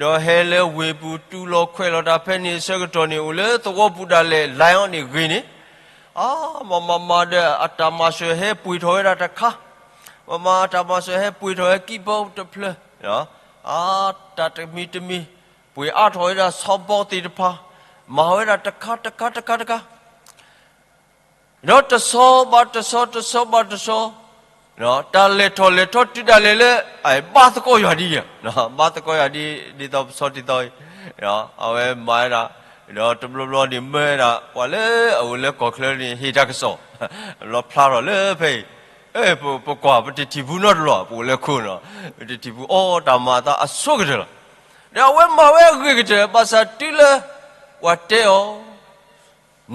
ဒီးဟဲလၢဝ့ၢ်ပူၤ တူၢ်လီၤခွဲးလီၤတၢ်ဖဲန့ၣ်အဆၢကတီၢ်န့ၣ် အိၣ်လၢသဝီပူၤဒၣ်လဲာ် line အံၤန့ၣ်ဂ့ၤန့ၣ်, အါ, မၤမၤမၤဒီး အတၢ်မၤစၢၤဟဲပှ့ၤထီၣ်ဝဲဒၣ်တခါ, မၤမၤအတၢ်မၤစၢၤဟဲပှ့ၤထီၣ်ဝဲ keyboard တဖျၢၣ်, အါ, တၢ်တမံၤတမံၤ, ပှ့ၤအါထီၣ်ဝဲဒၣ် sound box သ့ၣ်တဖၣ်, မၤဝဲဒၣ်တခါတခါတခါတခါ ဒီးတဆီဘၣ်တဆီ တဆီဘၣ်တဆီ, တၢ်လဲၤထီၣ်လဲၤထီတုၤဒၣ်လဲာ်လၢ, ဘါသကိးယွၤဒ်အံၤ, ဘါသကိးယွၤဒ်, ဒ်သိးပဆီတံၢ်သီအံၤ, အဝဲမၤဝဲဒၣ်, ဒီးတဘျီဘျီန့ၣ်မၢဝဲဒၣ် ပှၤလၢအအိၣ်လၢကီၢ်ချၢန့ၣ် ဟ့ၣ်တၢ်ကစီၣ်, လီၤဖျါထီၣ်လၢဖဲအံၤ, ပကွၢ်ပတထံၣ်ပူၤနီတဘျီ ပအိၣ်လၢခိနီၤ, ပတထံၣ်ပူၤအီတၢ်မၤအသးအဆိကတၢၢ်လီၤ. ဒီးအဝဲမၤဝဲအဂ့ၤကတၢၢ် ဘၣ်ဆၣ်တုၤလၢ, ပှၤတဲအီၤ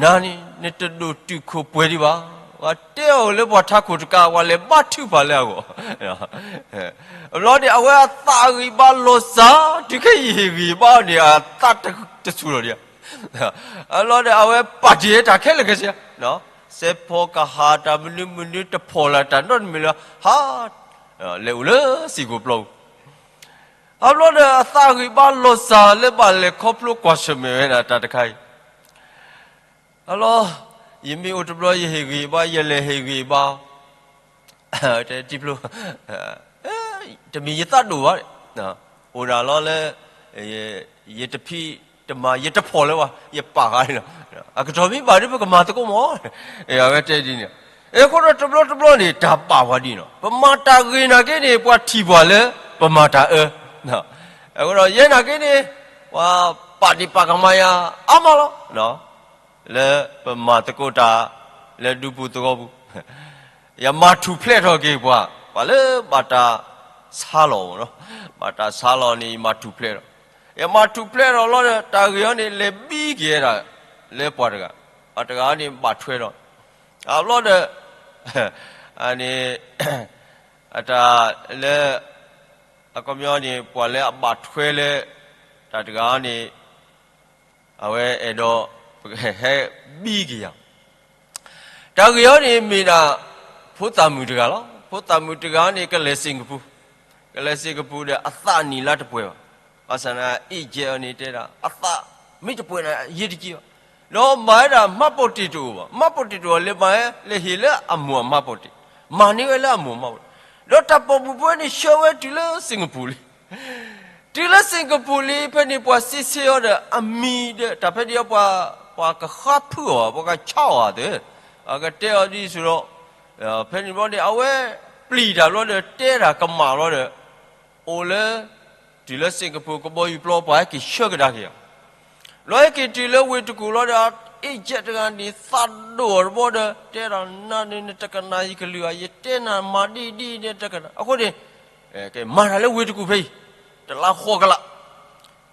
နၤန့ၣ် နတဒိၣ်တုာ်ခိၣ်ပှဲၤဒံးဘၣ်. ပှၤတဲအီၤလၢပှၤထးခိၣ်တကး ပှၤလဲၤဘါထုကဖၣ်လၢအဂီၢ်, အဘျီန့ၣ် အဝဲအသးအဂံၢ်ဘါလီၤစၢ်, တုၤခဲအံၤယဟ့ၣ်ဂံၢ်ဘါအီၤန့ၣ် အသးတဆူၣ်လီၤဒံး, အဘျီန့ၣ် အဝဲပာ်တ့ၢ်တၢ်ခဲလၢာ်ခဲဆ့, စဲးဖီၣ်ကဟၣ်တၢ်မနုၤမနုၤ တဖီၣ်လၢတၢ်နီတမံၤလၢ, ဟး, လဲၤအိၣ်လၢစ့ၢ်ကီးပျီပူၤ အဘျီဒီး အသးဂံၢ်ဘါလီၤစၢ်လၢဘၣ်လဲၤခီဖျိကွၢ်ဆၢၣ်မဲာ်ဝဲဒၣ်တၢ်တခါအံၤ, အလီၤ, ယမ့ၢ်အိၣ်တဘျီယဟ့ၣ်ဂံၢ်ဘါ ယလဲၤဟ့ၣ်ဂံၢ်ဘါ, တဲတံဖျိ, တမ့ၢ်ယသးဒိၣ်ဘၣ်, အိၣ်ဒၣ်လီၤလၢ, ယတဖံးတမၤ ယတဖီၣ်လၢၤဘၣ် ယပာ်ဃာ်န့ၣ်လီၤ, အကတီၢ်မ့ၢ်ဘၣ်ဒီး ပကမၤသကိးမး, အဝဲတဲဒ်န့ၣ်, အဃိဒီးတဘျီတဘျီန့ၣ် တၢ်ပာ်ပှၤဒ်န့ၣ်လီၤ, ပမၤတၢ်ဂ့ၤနာ်က့န့ၣ် ပှၤထံၣ်ပှၤလၢပမၤတၢ်အၢ, အဃိဒီးယဲနာ်က့န့ၣ်, ပှၤပာ်ဒံးပာ်ကမၤယၤအါမးလီၤ, လၢပမၤသကိးတၢ်လၢဒူပူၤသဝီပူၤ, ယမၤထူၣ်ဖျဲးထီၣ်က့ၤပှၤ, ပှၤလၢဘၣ်တၢ်ဆါလီၤ, ဘၣ်တၢ်ဆါလီၤန့ၣ် ယမၤထူၣ်ဖျဲးထီၣ်, ယမၤထူၣ်ဖျဲးထီၣ်လီၤဒီး တၢ်ဂ့ၢ်အံၤန့ၣ် လဲၤဘံက့ၤဝဲဒၣ်, လၢပှၤတဂၤ, ပှၤတဂၤန့ၣ်ဘၣ်ထွဲဒီး, အဘျီဒီး, န့ၣ်, အတၢ်လၢ, အခီပညီန့ၣ် ပှၤလၢအဘၣ်ထွဲလၢ, တၢ်တဂၤန့ၣ်, အဝဲအဲၣ်ဒိး, ဟဲဘံက့ၤယၤ, တၢ်ဂ့ၢ်အံၤန့ၣ်မ့ၢ်ဒၣ်, ဖိသၣ်မုၣ်တဂၤလီၤ, ဖိသၣ်မုၣ်တဂၤန့ၣ် ကလဲၤစ့ၢ်ကပူၤ, ကလဲၤစ့ၢ်ကပူၤဒီးအသးနံၣ်လၢတပှဲၤဘၣ်, ဘၣ်ဆၣ်န့ၣ် အ့ၣ်ကဲအီၤန့ၣ်တဲဒၣ် အသးမ့ၢ်တပှဲၤန့ၣ် ယံာ်တက့ၢ်ဘၣ်, ဒီးမၤဝဲဒၣ်မှတ်ပုံတင်တအိၣ်ဘၣ်, မှတ်ပုံတင်တအိၣ်လဲၤမၤဝဲလဲၤဟ့ၣ်လၢအမိၢ်အမှတ်ပုံတင်, မၤန့ၢ်ဝဲလၢအမိၢ်အမှတ်ပုံတင်, ဒီးတၢ်ပိာ်မုၣ်ဖိန့ၣ်ဆှၢဝဲတုၤလၢစ့ၢ်ကပူၤလံ တုၤလၢစ့ၢ်ကပူၤလံ ဖဲန့ၣ်ပှၤစ့ဆ့အီၤဒီး အမံၤဒီး တၢ်ဖဲန့ၣ်ပှၤ, ပှၤကဃါဖုးအီၤ ပှၤကဆါအီၤသ့, အကတဲအီၤဒ်သိးဒီး, ဖဲန့ၣ်ဘျီန့ၣ် အဝဲပျံၤတၢ်ဘျီဒီး တဲတၢ်ကမၣ်ဘျီဒီး, အိၣ်လၢ, တုၤလၢစ့ၢ်ကပူၤကဘီယူၤပျီ ပှၤဟဲက့ၤဆှၢကဒါက့ၤအီၤ, ဘျီဟဲက့ၤတုၤလၢဝ့ၢ်တကူၣ်လီၤဒီး အ့ၣ်ကဲတဂၤန့ၣ် သးဒိၣ်အီၤတဘျီဒီး တဲဒၣ်နၤန့ၣ် နတကနၣ်ယကလုၢ်ဘၣ်, ယတဲနၤမၤဒ်ဒ်န့ၣ်တကနၣ်, အဃိန့ၣ် ကဲမၤတၢ်လၢဝ့ၢ်တကူၣ်ဖဲအံၤ, တလါဃိးကလး,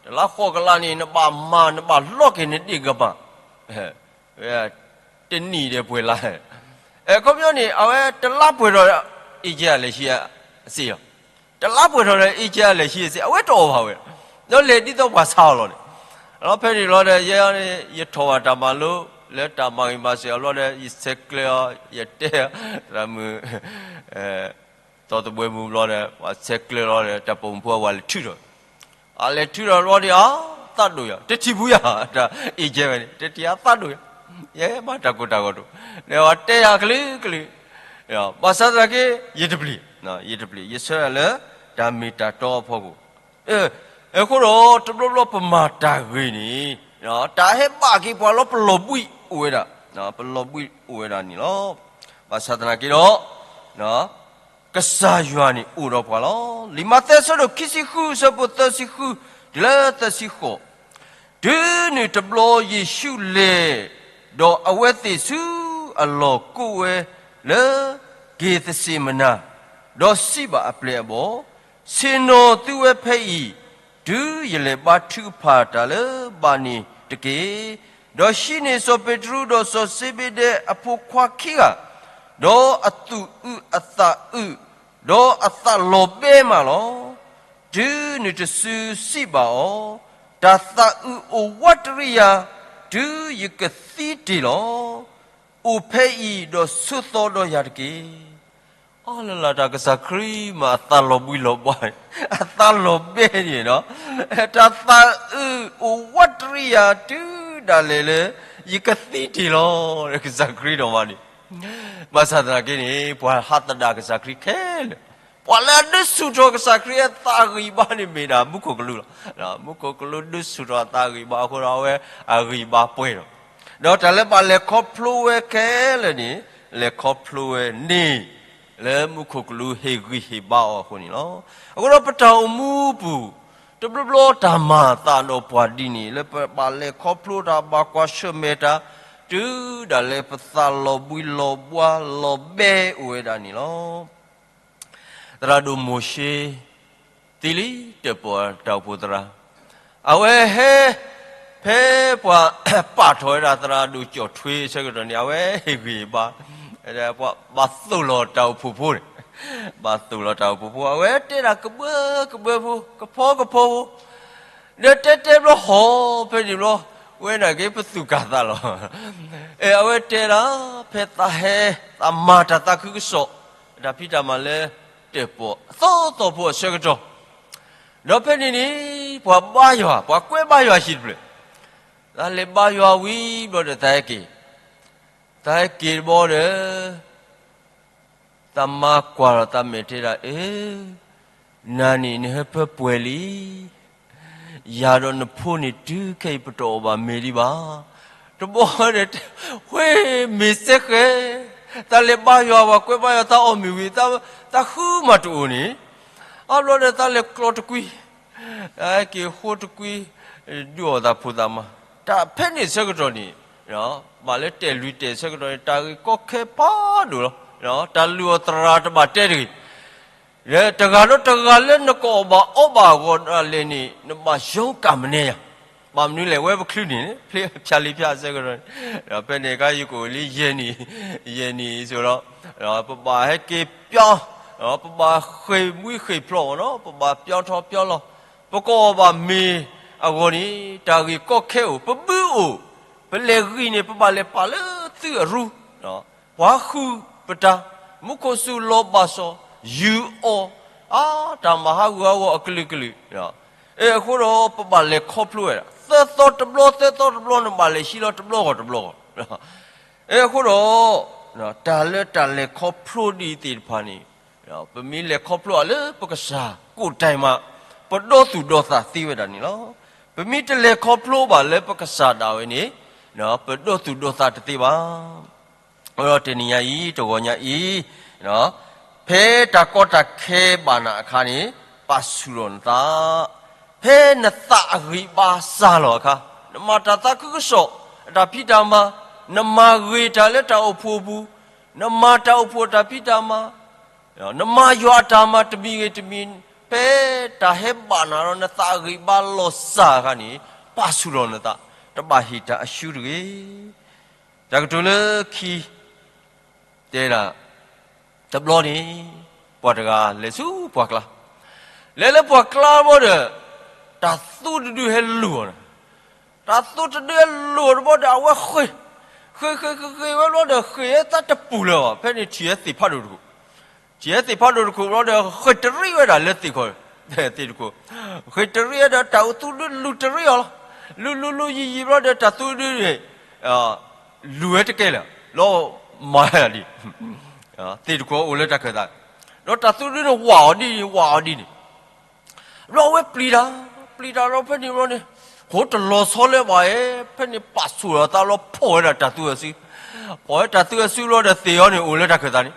တလါဃိးကလးန့ၣ် နဘၣ်မၤ နဘၣ်လီက့ၤနဒ့ၣ်ကမၣ်, တနံၣ်ဒီးပှဲၤလါ, အခီပညီန့ၣ် အဝဲတလါပှဲၤထီၣ်ဒီး အ့ၣ်ကဲအလဲၤဟံးအစ့လီၤ, တလါပှဲၤထီၣ်ဒီး အ့ၣ်ကဲအလဲၤဟံးအစ့ အဝဲတအီၣ်ဘၣ်ဝဲ, ဒီးလဲၤဒ်သိးပှၤဆါအီၤလီၤန့ၣ်, ဒီးဖဲန့ၣ်လီၤဒီး ယဲန့ၣ် ယထီၣ်ဘၣ်တၢ်မၤလိ လၢတၢ်မၤဂ့ၤမၤစၢၤအဘျီဒီး ယဆဲးကျၢအီၤ ယတဲအီၤ သရၣ်မုၣ် သီသဘှဲမုၣ်ဘျီဒီး ပှၤဆဲးကျၢလီၤဒီး တၢ်ပိာ်မုၣ်ဖိအဝၤလဲၤထုးထီၣ်, အလဲၤထုးထီၣ်ဘျီဒီး အသးဒိၣ်ယၤ တထံၣ်ဘူးယၤ တၢ်အ့ၣ်ကဲဝဲန့ၣ် တထံၣ်အသးဒိၣ်ယၤ, ယဲဘၣ်တၢ်ကိၢ်တၢ်ဂီၤတအိၣ်, ဒီးအဝၤတဲယၤကလုာ်ကလုာ်, ဘၣ်ဆၣ်သနာ်က့ ယတပျံၤ, ယတပျံၤ ယဆၢလၢ တၢ်မ့ၢ်တၢ်တီအဖီခိၣ် အဃိဒီး တဘျီဘျီပမၤတၢ်ဂ့ၤန့ၣ် တၢ်ဟဲဘၣ်က့ၤပှၤလီၤ ပလီၤဘှံးအိၣ်ဝဲဒၣ်, ပလီၤဘှံးအိၣ်ဝဲဒၣ်န့ၣ်လီၤ. ဘၣ်ဆၣ်သနာ်က့ဒီး ကစၢ်ယွၤန့ၣ်အိၣ်ဒီးပှၤလီၤ. လံာ်မးသဲအဆၢဒိၣ်ခံဆံဃု အဆၢဖိသၢဆံဃု တုၤလၢသၢဆံဃိး, တုၤနုၤတဘျီယ့ၣ်ၡူးလဲၤ, ဒီးအဝဲသ့ၣ်ဆူအလီၢ်ကိးဝဲလၢ က့ၤသစ့းမနၤ, ဒီးစံးဘၣ်အပျဲၢ်အဘီၣ်, ဆ့ၣ်နီၤသုဝဲဖဲအံၤ, တုၤယလဲၤဘါထုကဖၣ်တၢ်လၢဘၣ်န့ၣ်တက့ၢ်. ဒီးဟံးန့ၢ်စီၤပ့းတရူးဒီးစီၤစ့ဘ့ဒဲအဖိခွါခံဂၤ, ဒီးအသူၣ်အုးအသးအုး, ဒီးအသးလီၤဘှံးမးလီၤ. တုၤနုၤတစုစံးဘၣ်အီၤ, တၢ်သးအုးအိၣ်ဝးတရံးယၤ, တုၤယကသံတ့ၢ်လီၤ. အိၣ်ဖဲအံၤဒီးဆိးသီဒီးယၤတက့ၢ်. အီလၢလၢတၢ်ကစၢ်ခရံာ်မးအသးလီၤဘှံးလီၤဘှါ, အသးလီၤဘှံးန့ၣ်ဒီး, တၢ်သးအုးအိၣ်ဝးတရံးယၤတုၤဒၣ်လဲာ်လၢ ယကသံတ့ၢ်လီၤ, ကစၢ်ခရံာ်ဒီးမးန့ၣ်, ဘၣ်ဆၣ်သနာ်က့န့ၣ် ပှၤဟးသဒၣ်ကစၢ်ခရံာ်ခဲလၢာ်, ပှၤလၢအဒုးဆူၣ်ထီၣ်ကစၢ်ခရံာ်အသးအဂံၢ်အဘါန့ၣ် မ့ၢ်ဒၣ်မူခိၣ်ကလူးလီၤ. မူခိၣ်ကလူးဒုးဆူၣ်ထီၣ်အသးအဂံၢ်အဘါအဃိဒီး အဝဲအဂံၢ်အဘါပှဲၤလီၤ. ဒီးတၢ်လၢဘၣ်လဲၤခီဖျိဝဲခဲလၢာ်န့ၣ်, လဲၤခီဖျိဝဲန့ၣ် လၢမူခိၣ်ကလူးဟ့ၣ်ဂံၢ်ဟ့ၣ်ဘါအီၤအဃိန့ၣ်လီၤ. အဃိဒီးပတၢ်အိၣ်မူပူၤ, တဘျီဘျီတၢ်မၤအသးဒီးပှၤဒ်န့ၣ် လၢပဘၣ်လဲၤခီဖျိတၢ်ဘၣ်ကွၢ်ဆၢၣ်မဲာ်တၢ်, တုၤဒၣ်လဲာ်ပသးလီၤဘှံးလီၤဘှါလီၤဘှံးအိၣ်ဝဲဒၣ်န့ၣ်လီၤ. သရၣ်ဒိၣ်မိၤၡ့ သံလံ တၢၣ်ပီၣ်တၢ်အိၣ်ဖှိၣ်သရၣ်, အဝဲဟဲ ဖဲပှၤပာ်ထီၣ်ဝဲဒၣ်သရၣ်ဒိၣ်ကၠီၣ်ထွ့အဆၢကတီၢ်န့ၣ် အဝဲဟ့ၣ်ဂံၢ်ဟ့ၣ်ဘါ, ပှၤဘၣ်သိၣ်လီၤတၢ်အိၣ်ဖှိၣ်ဖိန့ၣ်, ဘၣ်သိၣ်လီၤတၢ်အိၣ်ဖှိၣ်ဖိ အဝဲတဲဒၣ်ကဘှၢကဘှၢဖိ ကဖီကဖီဖိ ဒီးတဲတဲဘျီဟီၣ်ဖဲန့ၣ်ဘျီ, ဝဲဒၣ်က့ၤပသူၣ်ကၢ်သးလီၤ. အဲ အဝဲတဲဒၣ် ဖဲသးဟဲ သးမၤတၢ်သးခုကစီၣ်, တၢ်ဖံးတၢ်မၤလၢ တၢၣ်ပီၣ်အသီသီဖိအဆၢကတီၢ်, ဒီးဖဲန့ၣ်န့ၣ် ပှၤဘါယွၤ ပှၤကွဲးဘါယွၤဟံၣ်တဖျၢၣ်, သးလဲၤဘါယွၤဝံၤဘျီဒီးသးဟဲက့ၤ, သးဟဲက့ၤတဘျီဒီး သးမၤကွၢ်လီၤသးမဲာ်တဲဒၣ် အၢ, နၤန့ၣ်နဟၢဖၢပှဲၤလံ, ယၤဒီးနဖိန့ၣ်တုၤခဲအံၤပတအီၣ်ဘၣ်မ့ၤဒံးဘၣ်. တဘျီဒီး ဝ့ၢ်မ့ၤစဲဃဲၤ, သးလဲၤဘါယွၤ ပှၤကွဲးဘါယွၤ သးအီၣ်မ့ၤဝံၤ သးဃုမးတအိၣ်န့ၣ်, အဘျီဒီးသးလဲၤကျီတကွံ သးဟဲက့ၤဃိတကွံ, ဒုးအီၣ်သးဖိသးမါ, တၢ်ဖဲန့ၣ်ဆၢကတီၢ်န့ၣ်, ဘၣ်လၢတဲာ်လွံၢ်တဲာ်ဆၢကတီၢ်န့ၣ် တၢ်ဂ့ၢ်ကီခဲဖးဒိၣ်လီၤ. တၢ်လုၢ်အီၣ်သရၣ်တဘၣ်တဲတဂ့ၤ, တဂၤဒီးတဂၤလၢနကအီၣ်ဘၣ်အီဘၣ်အဂီၢ်ဒၣ်လဲာ်န့ၣ် နဘၣ်ယီကၣ်မနဲယၤ, ဘၣ်မနုၤလဲၣ် ဝဲပချုးန့ၣ် ဖျါလံဖျါအဆၢကတီၢ်န့ၣ်, ဒီးဖဲန့ၣ်အခါယကအိၣ်လံယဲၢ်နံၣ်, ယဲၢ်နံၣ်ဆိဒီး, ပဘၣ်ဟဲက့ၤပျီ, ပဘၣ်ဃ့ၢ်မှံဃ့ၢ်ဖျိးမ့ၢ်နီၤ ပဘၣ်ပျီထီၣ်ပျီလီၤ, ပကအီၣ်ဘၣ်မ့ၤအဂီၢ်န့ၣ် တၢ်ဂ့ၢ်ကီခဲအိၣ် ပဘုအိၣ်, ပလဲၤဂံၢ်န့ၣ် ပဘၣ်လဲၤပာ်လၢသုးအရူ, ပှၤဃုပတၢ်, မူခိၣ်စူၤလီၤဘၣ်စီၣ်, ယုၢ်အီၣ်, အါ တၢ်မၤဟးဂူာ်ဟးဂီၤအကလုာ်ကလုာ်, အဃိဒီးပဘၣ်လဲၤခီဖျိဝဲဒၣ် သၢသီတဘျီ သၢသီတဘျီ နဘၣ်လဲၤဟံးလီၤတဘျီဂီၢ်တဘျီဂီၢ်, အဃိဒီး တၢ်လၢတၢ်လဲၤခီဖျိဒ်အံၤသ့ၣ်တဖၣ်န့ၣ်, ပမ့ၢ်လဲၤခီဖျိအီၤလၢပကစၢ်ကိးတံၢ်မး, ပဒီသူၣ်ဒီသးသ့ဝဲဒၣ်န့ၣ်လီၤ. ပမ့ၢ်တလဲၤခီဖျိဘၣ်လၢပကစၢ်ဒၣ်ဝဲန့ၣ်, ပဒီသူၣ်ဒီသးတသ့ဘၣ်. အဃိဒီးတနံၤညါအံၤ တဂီၤညါအံၤ, ဖဲတၢ်ကီတၢ်ခဲဘၣ်နၤအခါန့ၣ်, ပာ်ဆူၣ်ထီၣ်နသး, ဖဲနသးအဂံၢ်ဘါစၢ်လီၤအခါ, နမၤတၢ်သးခုကစီၣ်, တၢ်ဖံးတၢ်မၤ, နမၤဂ့ၤတၢ်လၢတၢ်အိၣ်ဖှိၣ်အပူၤ, နမၤတၢ်အိၣ်ဖှိၣ်တၢ်ဖံးတၢ်မၤ, နမၤယွၤအတၢ်မၤတမံၤဂ့ၤတမံၤ, ဖဲတၢ်ဟဲဘၣ်နၤဒီးနသးအဂံၢ်ဘါလီၤစၢ်အခါန့ၣ်, ပာ်ဆူၣ်ထီၣ်နသး, တဘၣ်ဟ့ၣ်တၢ်အရှုံးတဂ့ၤ. တၢ်ကတိၤလၢခံ တဲဒၣ်, တဘျီန့ၣ် ပှၤတဂၤလဲၤဆူပှၤကျါ, လဲၤလၢပှၤကျါတဘျီဒီး, တၢ်သိတဒုဟဲလိာ်အီၤ, တၢ်သိတဒုဟဲလိာ်အီၤတဘျီဒီး အဝဲဃ့ၢ်, ဃ့ၢ်ဃ့ၢ်ဃ့ၢ်ဃ့ၢ်ဝဲဘျီဒီး ဃ့ၢ်ဝဲသးတပူၤလၢၤဘၣ်. ဖဲန့ၣ်ထံၣ်ဝဲသ့ၣ်ဖးဒိၣ်တခိၣ်, ထံၣ်ဝဲသ့ၣ်ဖးဒိၣ်တခိၣ်ဘျီဒီး ဃ့ၢ်တရံးဝဲဒၣ်လၢသ့ၣ်ခီၣ်, သ့ၣ်တခိၣ်, ဃ့ၢ်တရံးဝဲဒီး တၢ်အိၣ်သူဒုလူၤတရံးအီၤလီၤ. လူၤလူၤလူၤယံာ်ယံာ်ဘျီဒီး တၢ်သူဒုန့ၣ် လူၤဝဲတကဲလၢၤ, လီၤမၤဒၣ်ဒံး သ့ၣ်တခိၣ်အိၣ်လၢတၢ်ခၢၣ်သး, ဒီးတၢ်သူဒုန့ၣ် ဝးအီၤဒ်န့ၣ် ဝးအီၤဒ်န့ၣ် ဘျီအဝဲပျံၤတၢ်, ပျံၤတၢ်လီၤဖဲန့ၣ်ဘျီန့ၣ်, ဃိတလီၤဆီလၢၤဘၣ်ဧါ, ဖဲန့ၣ်ပာ်ဆူၣ်လီၤသးလီၤ ဖီၣ်ဝဲဒၣ်တၢ်သူအစု, ဖီၣ်ဝဲတၢ်သူအစုဘျီဒီး သ့ၣ်အီၤန့ၣ်အိၣ်လၢတၢ်ခၢၣ်သးန့ၣ်,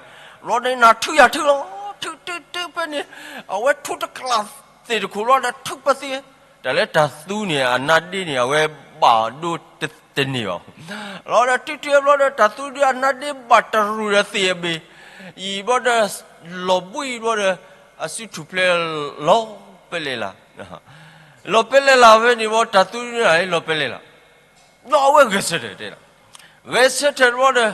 ဘျီန့ၣ်နၤထုးယၤထုးလီၤ, ထုးထုးထုးဖဲန့ၣ်, အဝဲထုးတကျးသ့ၣ်တခိၣ်ဘျီဒီး ထုးပသ့, တၢ်လၢတၢ်သူန့ၣ် အနါဒ့န့ၣ် အဝဲဘၣ်ဒိတန့ၢ်ဘၣ်, လီၤဒီးထုးထုးဘျီဒီး တၢ်သူဒုအနါဒ့ဘၣ်တရူၢ်ဒီးသ့ၣ်အဘ့ၣ်, ယံာ်ဘျီဒီး လီၤဘှံးဘျီဒီး အစုထူၣ်ဖျဲးလီၤပလဲလး, လီၤပလဲလးဖဲန့ၣ်ဘျီ တၢ်သူဒုန့ၣ်လီၤပလဲလး, ဘျီအဝဲဂဲၤဆၢထၢၣ်တဲလီၤ, ဂဲၤဆၢထၢၣ်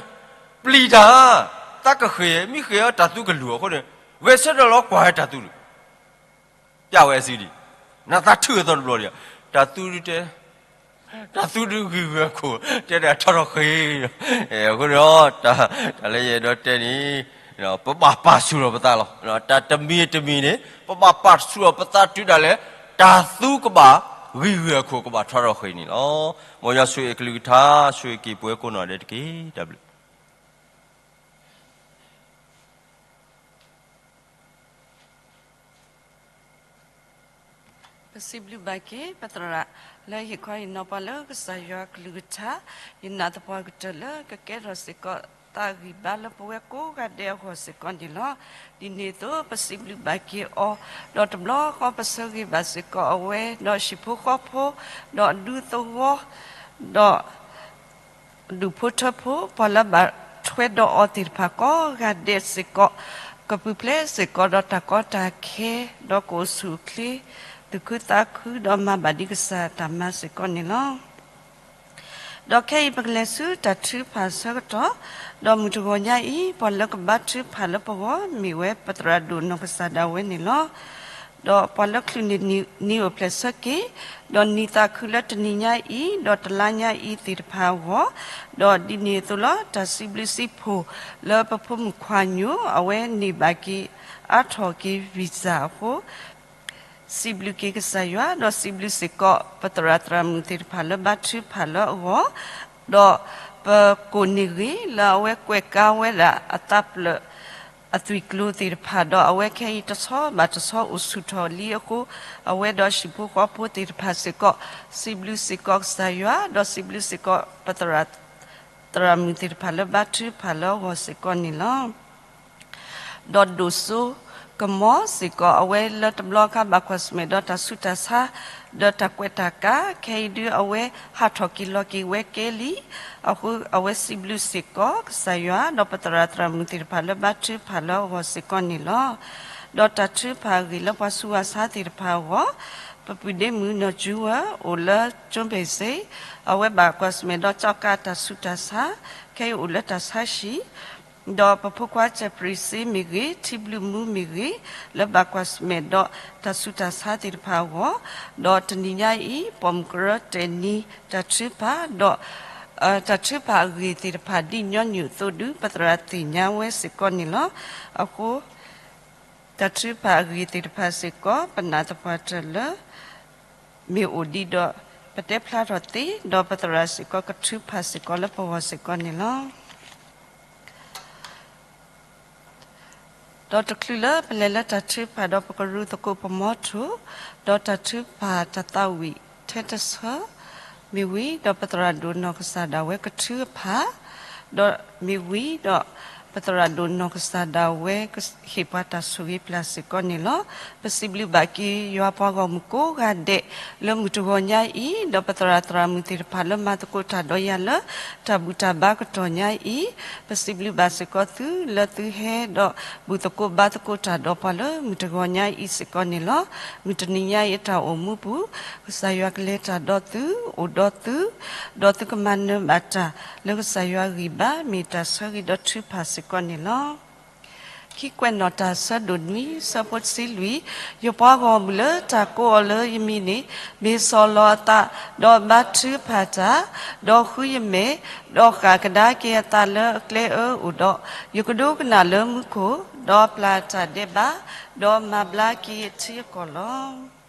ဘျီဒီး ပျံၤတၢ်, သးကဃ့ၢ် မ့ၢ်ဃ့ၢ်အီၤတၢ်သူကလူၤအဃိန့ၣ်, ဂဲၤဆၢထၢၣ်လီၤကွၢ်ဝဲတၢ်သူလီၤ ပျဲဝဲအစုဒံး, နသးထုးအသီတဘျီဒီး, တၢ်သူဒုတဲ, တၢ်သူဒုဂံၢ်ဂုၢ်အခိၣ် တဲဒၣ်ထီထီၣ်ဃ့ၢ်, အဃိန့ၣ် တၢ်လၢယအဲၣ်ဒိးတဲန့ၣ်, ပဘၣ်ပာ်ဆူၣ်ထီၣ်ပသးလီၤ. တၢ်တမံၤတမံၤန့ၣ် ပဘၣ်ပာ်ဆူၣ်ထီၣ်ပသးတုၤဒၣ်လဲာ် တၢ်သူကဘၣ်ဂံၢ်ဂုၢ်အခိၣ်ကဘၣ်ထီထီၣ်ဃ့ၢ်န့ၣ်လီၤ. မ်ယွၤဆိၣ်ဂ့ၤအကလုၢ်ကထါ ဆိၣ်ဂ့ၤက့ၤပဝဲကိးနီၢ်ဒဲးတက့ၢ်. တၢ်ဘျုး ပစံးဘျုးဘၣ်က့ၤ ပသရၣ်လၢဟ့ၣ်ခီဟ့ၣ်နီၤပှၤလၢကစၢ်ယွၤကလုၢ်ကထါ, ယနာ်သပှၢ်ကတၢၢ်လၢကကဲထီၣ်စ့ၢ်ကီးသးဂံၢ်ဘါလၢပဝဲကိးဂၤဒဲးအဂီၢ်စ့ၢ်ကီးန့ၣ်လီၤ. ဒ်န့ၣ်အသိး ပစံးဘျုးဘၣ်က့ၤအီၤ, ဒီးတဘျီဃီပဆၢဂ့ၤဘၣ်စ့ၢ်ကီးအဝဲ, ဒီးဟံၣ်ဖိဃီဖိ, ဒီးအဒူသဝီ, ဒီး ဒူၣ်ဖိထၢဖိ ပှၤလၢဘၣ်ထွဲဒီးအီၤသ့ၣ်တဖၣ်ကိးဂၤဒဲးစ့ၢ်ကီး, ကပူၤဖျဲးစ့ၢ်ကီးဒီးတၢ်ကီတၢ်ခဲ, ဒီးကအိၣ်ဆူၣ်အိၣ်ချ့, သူၣ်ခုသးခု ဒီးမၤဘၣ်ဒံးကစၢ်တၢ်မၤစ့ၢ်ကီးန့ၣ်လီၤ. ဒီးခဲအံၤပကလဲၤဆူတၢ်ထုကဖၣ်အဆၢကတီၢ်, ဒီးမုၢ်တဂီၤညါအံၤ ပှၤလၢကဘါထုကဖၣ်လၢပဂီၢ်မ့ၢ်ဝဲ ပသရၣ်ဒိၣ်နီၢ်ကစၢ်ဒၣ်ဝဲန့ၣ်လီၤ. ဒီးပှၤလၢချုးန့ၢ်နံၣ်အိၣ်ဖျဲၣ်ဆၢက့ၤ, ဒီးနံၣ်သးခုလၢတနံၤညါအံၤ, ဒီးတလါညါအံၤသ့ၣ်တဖၣ်အဂီၢ်, ဒီးဒ်န့ၣ်အသိးလီၤ တၢ်စံးဘျုးစံးဖှိၣ်လၢပဖိမုၣ်ခွါညိၣ် အဝဲန့ၢ်ဘၣ်က့ၤ အါထီၣ်က့ၤ visa အဃိ စံးဘျုးက့ၤကစၢ်ယွၤ, ဒီးစံးဘျုးစ့ၢ်ကီး ပသရၣ်သရၣ်မုၣ်သ့ၣ်တဖၣ်လၢဘါထုကဖၣ်လၢအဂီၢ်, ဒီးပကိးန့ၢ်ဂ့ၤလၢအဝဲကွဲးကါဝဲဒၣ်အသးဖျၢၣ် အသွံၣ်ကျိၤသ့ၣ်တဖၣ်, ဒီးအဝဲခဲအံၤတဆီဘၣ်တဆီအိၣ်ဆူၣ်ထီၣ်လံအဃိ, အဝဲဒီးဟံၣ်ဖိဃီဖိသ့ၣ်တဖၣ်စ့ၢ်ကီး, စံးဘျုးစ့ၢ်ကီးကစၢ်ယွၤ, ဒီးစံးဘျုးစ့ၢ်ကီး ပသရၣ် သရၣ်မုၣ်သ့ၣ်တဖၣ်လၢဘါထုကဖၣ်လၢအဂီၢ်စ့ၢ်ကီးန့ၣ်လီၤ. ဒီးဒိၣ်စိကမီၤစ့ၢ်ကီး အဝဲလၢတဘျီအခါဘၣ်ကွၢ်ဆၢၣ်မဲာ်ဒီးတၢ်ဆူးတၢ်ဆါ, ဒီးတၢ်ကွဲးတၢ်ကါ, ခဲအံၤဒုးအဝဲဟးထီၣ်က့ၤလီၤက့ၤဝဲကဲလံ, အဃိအဝဲစံးဘျုးစ့ၢ်ကီးကစၢ်ယွၤ, ဒီးပသရၣ်သရၣ်မုၣ်သ့ၣ်တဖၣ်လၢဘါထုကဖၣ်လၢအဂီၢ်စ့ၢ်ကီးန့ၣ်လီၤ. ဒီးတၢ်ထုကဖၣ်အဂ့ၢ်လၢပှၤဆူးဝၤဆါသ့ၣ်တဖၣ်အဂီၢ်, ပပုၢ်ဒ့မုၣ်နီၢ်ကၠူဝဲအိၣ်လၢကၠိဘ့ၣ်စ့, အဝဲဘၣ်ကွၢ်ဆၢၣ်မဲာ်ဒီးကၠီကါတၢ်ဆူးတၢ်ဆါ, ခဲအံၤအိၣ်လၢတၢ်ဆါဟံၣ် ဒီးပဖိခွါကၠဲးပြံးစ့မ့ၢ်ဂ့ၤ, ထံဘျုးမူမ့ၢ်ဂ့ၤ, လၢဘၣ်ကွၢ်ဆၢၣ်မဲာ်ဒီးတၢ်ဆူးတၢ်ဆါသ့ၣ်တဖၣ်အဂီၢ်, ဒီးတနံၤညါအံၤ ပိာ်မုၣ်ကရၢတဲာ်နံၤတၢ်ထုကဖၣ်, ဒီး တၢ်ထုကဖၣ်အဂ့ၢ်သ့ၣ်တဖၣ်ဒ်ညီနုၢ်အသိးဒုး ပသရၣ်သ့ၣ်ညါဝဲစ့ၢ်ကီးန့ၣ်လီၤ. အဃိ တၢ်ထုကဖၣ်အဂ့ၢ်သ့ၣ်တဖၣ်စ့ၢ်ကီး ပနာ်သပှၢ်တၢၢ်လၢ မ့ၢ်အိၣ်ဒံးဒီး ပတဲဖျါထီၣ်သ့, ဒီးပသရၣ်စ့ၢ်ကီးကထုကဖၣ်စ့ၢ်ကီးလၢပဂီၢ်စ့ၢ်ကီးန့ၣ်လီၤ. ဒီးတချုးလၢပလဲၤလၢတၢ်ထုကဖၣ်ဒီးပကရူသကိးပမီထိၣ်, ဒီးတၢ်ထုကဖၣ်တၢ်သးဝံၣ်ထဲတဆၢ, မ့ၢ်ဝံၤဒီးပသရၣ်ဒိၣ်နီၢ်ကစၢ်ဒၣ်ဝဲကထုကဖၣ်, ဒီးမ့ၢ်ဝံၤဒီး ပသရၣ်ဒိၣ်နီၢ်ကစၢ်ဒၣ်ဝဲကဟ့ၣ်ပှၤတၢ်ဆိၣ်ဂ့ၤပျၢ်စ့ၢ်ကီးန့ၣ်လီၤ. ပစံးဘျုးဘၣ်က့ၤယွၤပှၤဂီၢ်မုၢ်ကိးဂၤဒဲး လၢမုၢ်တဂီၤညါအံၤ, ဒီးပသရၣ်သရၣ်မုၣ်သ့ၣ်တဖၣ်လၢမၤသကိးတၢ်ဒီးယၤလၢ တၢ်ဘူၣ်တၢ်ဘါကတီၢ်ညါအံၤ, ပစံးဘျုးဘၣ်စ့ၢ်ကီးသုလၢသုဟဲဒီးဘူၣ်သကိးဘါသကိးတၢ်ဒီးပှၤလၢမုၢ်တဂီၤညါအံၤစ့ၢ်ကီးန့ၣ်လီၤ. မုၢ်တနံၤညါအံၤအတၢ်အိၣ်မူပူၤ, ကစၢ်ယွၤကလဲၤတၢ်ဒီးသု, အိၣ်ဒီးသု, ဒီးသုကမၤနၢၤဘၣ်တၢ်လၢကစၢ်ယွၤဂံၢ်ဘါ မ့ၢ်တၢ်ဆၢဂ့ၤဒီးထုကဖၣ်စ့ၢ်ကီးန့ၣ်လီၤ. ခံကွဲးနီၣ်တၢ်ဆၢဒိၣ်နွံ ဆၢဖိတဆံလွံၢ်, ယပှၤဂီၢ်မုၢ်လၢတၢ်ကိးအီၤလၢယမံၤန့ၣ် မ့ၢ်စီၤလီၤအသး ဒီးဘါထုကဖၣ်တၢ်, ဒီးဃုယမဲာ်, ဒီးဃၣ်ကဒါက့ၤအသးလၢအကျဲအၢအိၣ်ဒီး, ယကဒိကနၣ်လၢမူခိၣ်, ဒီးပျၢ်တၢ်ဒဲးဘး, ဒီးမၤဘျါက့ၤယထံအကီၢ်လီၤ.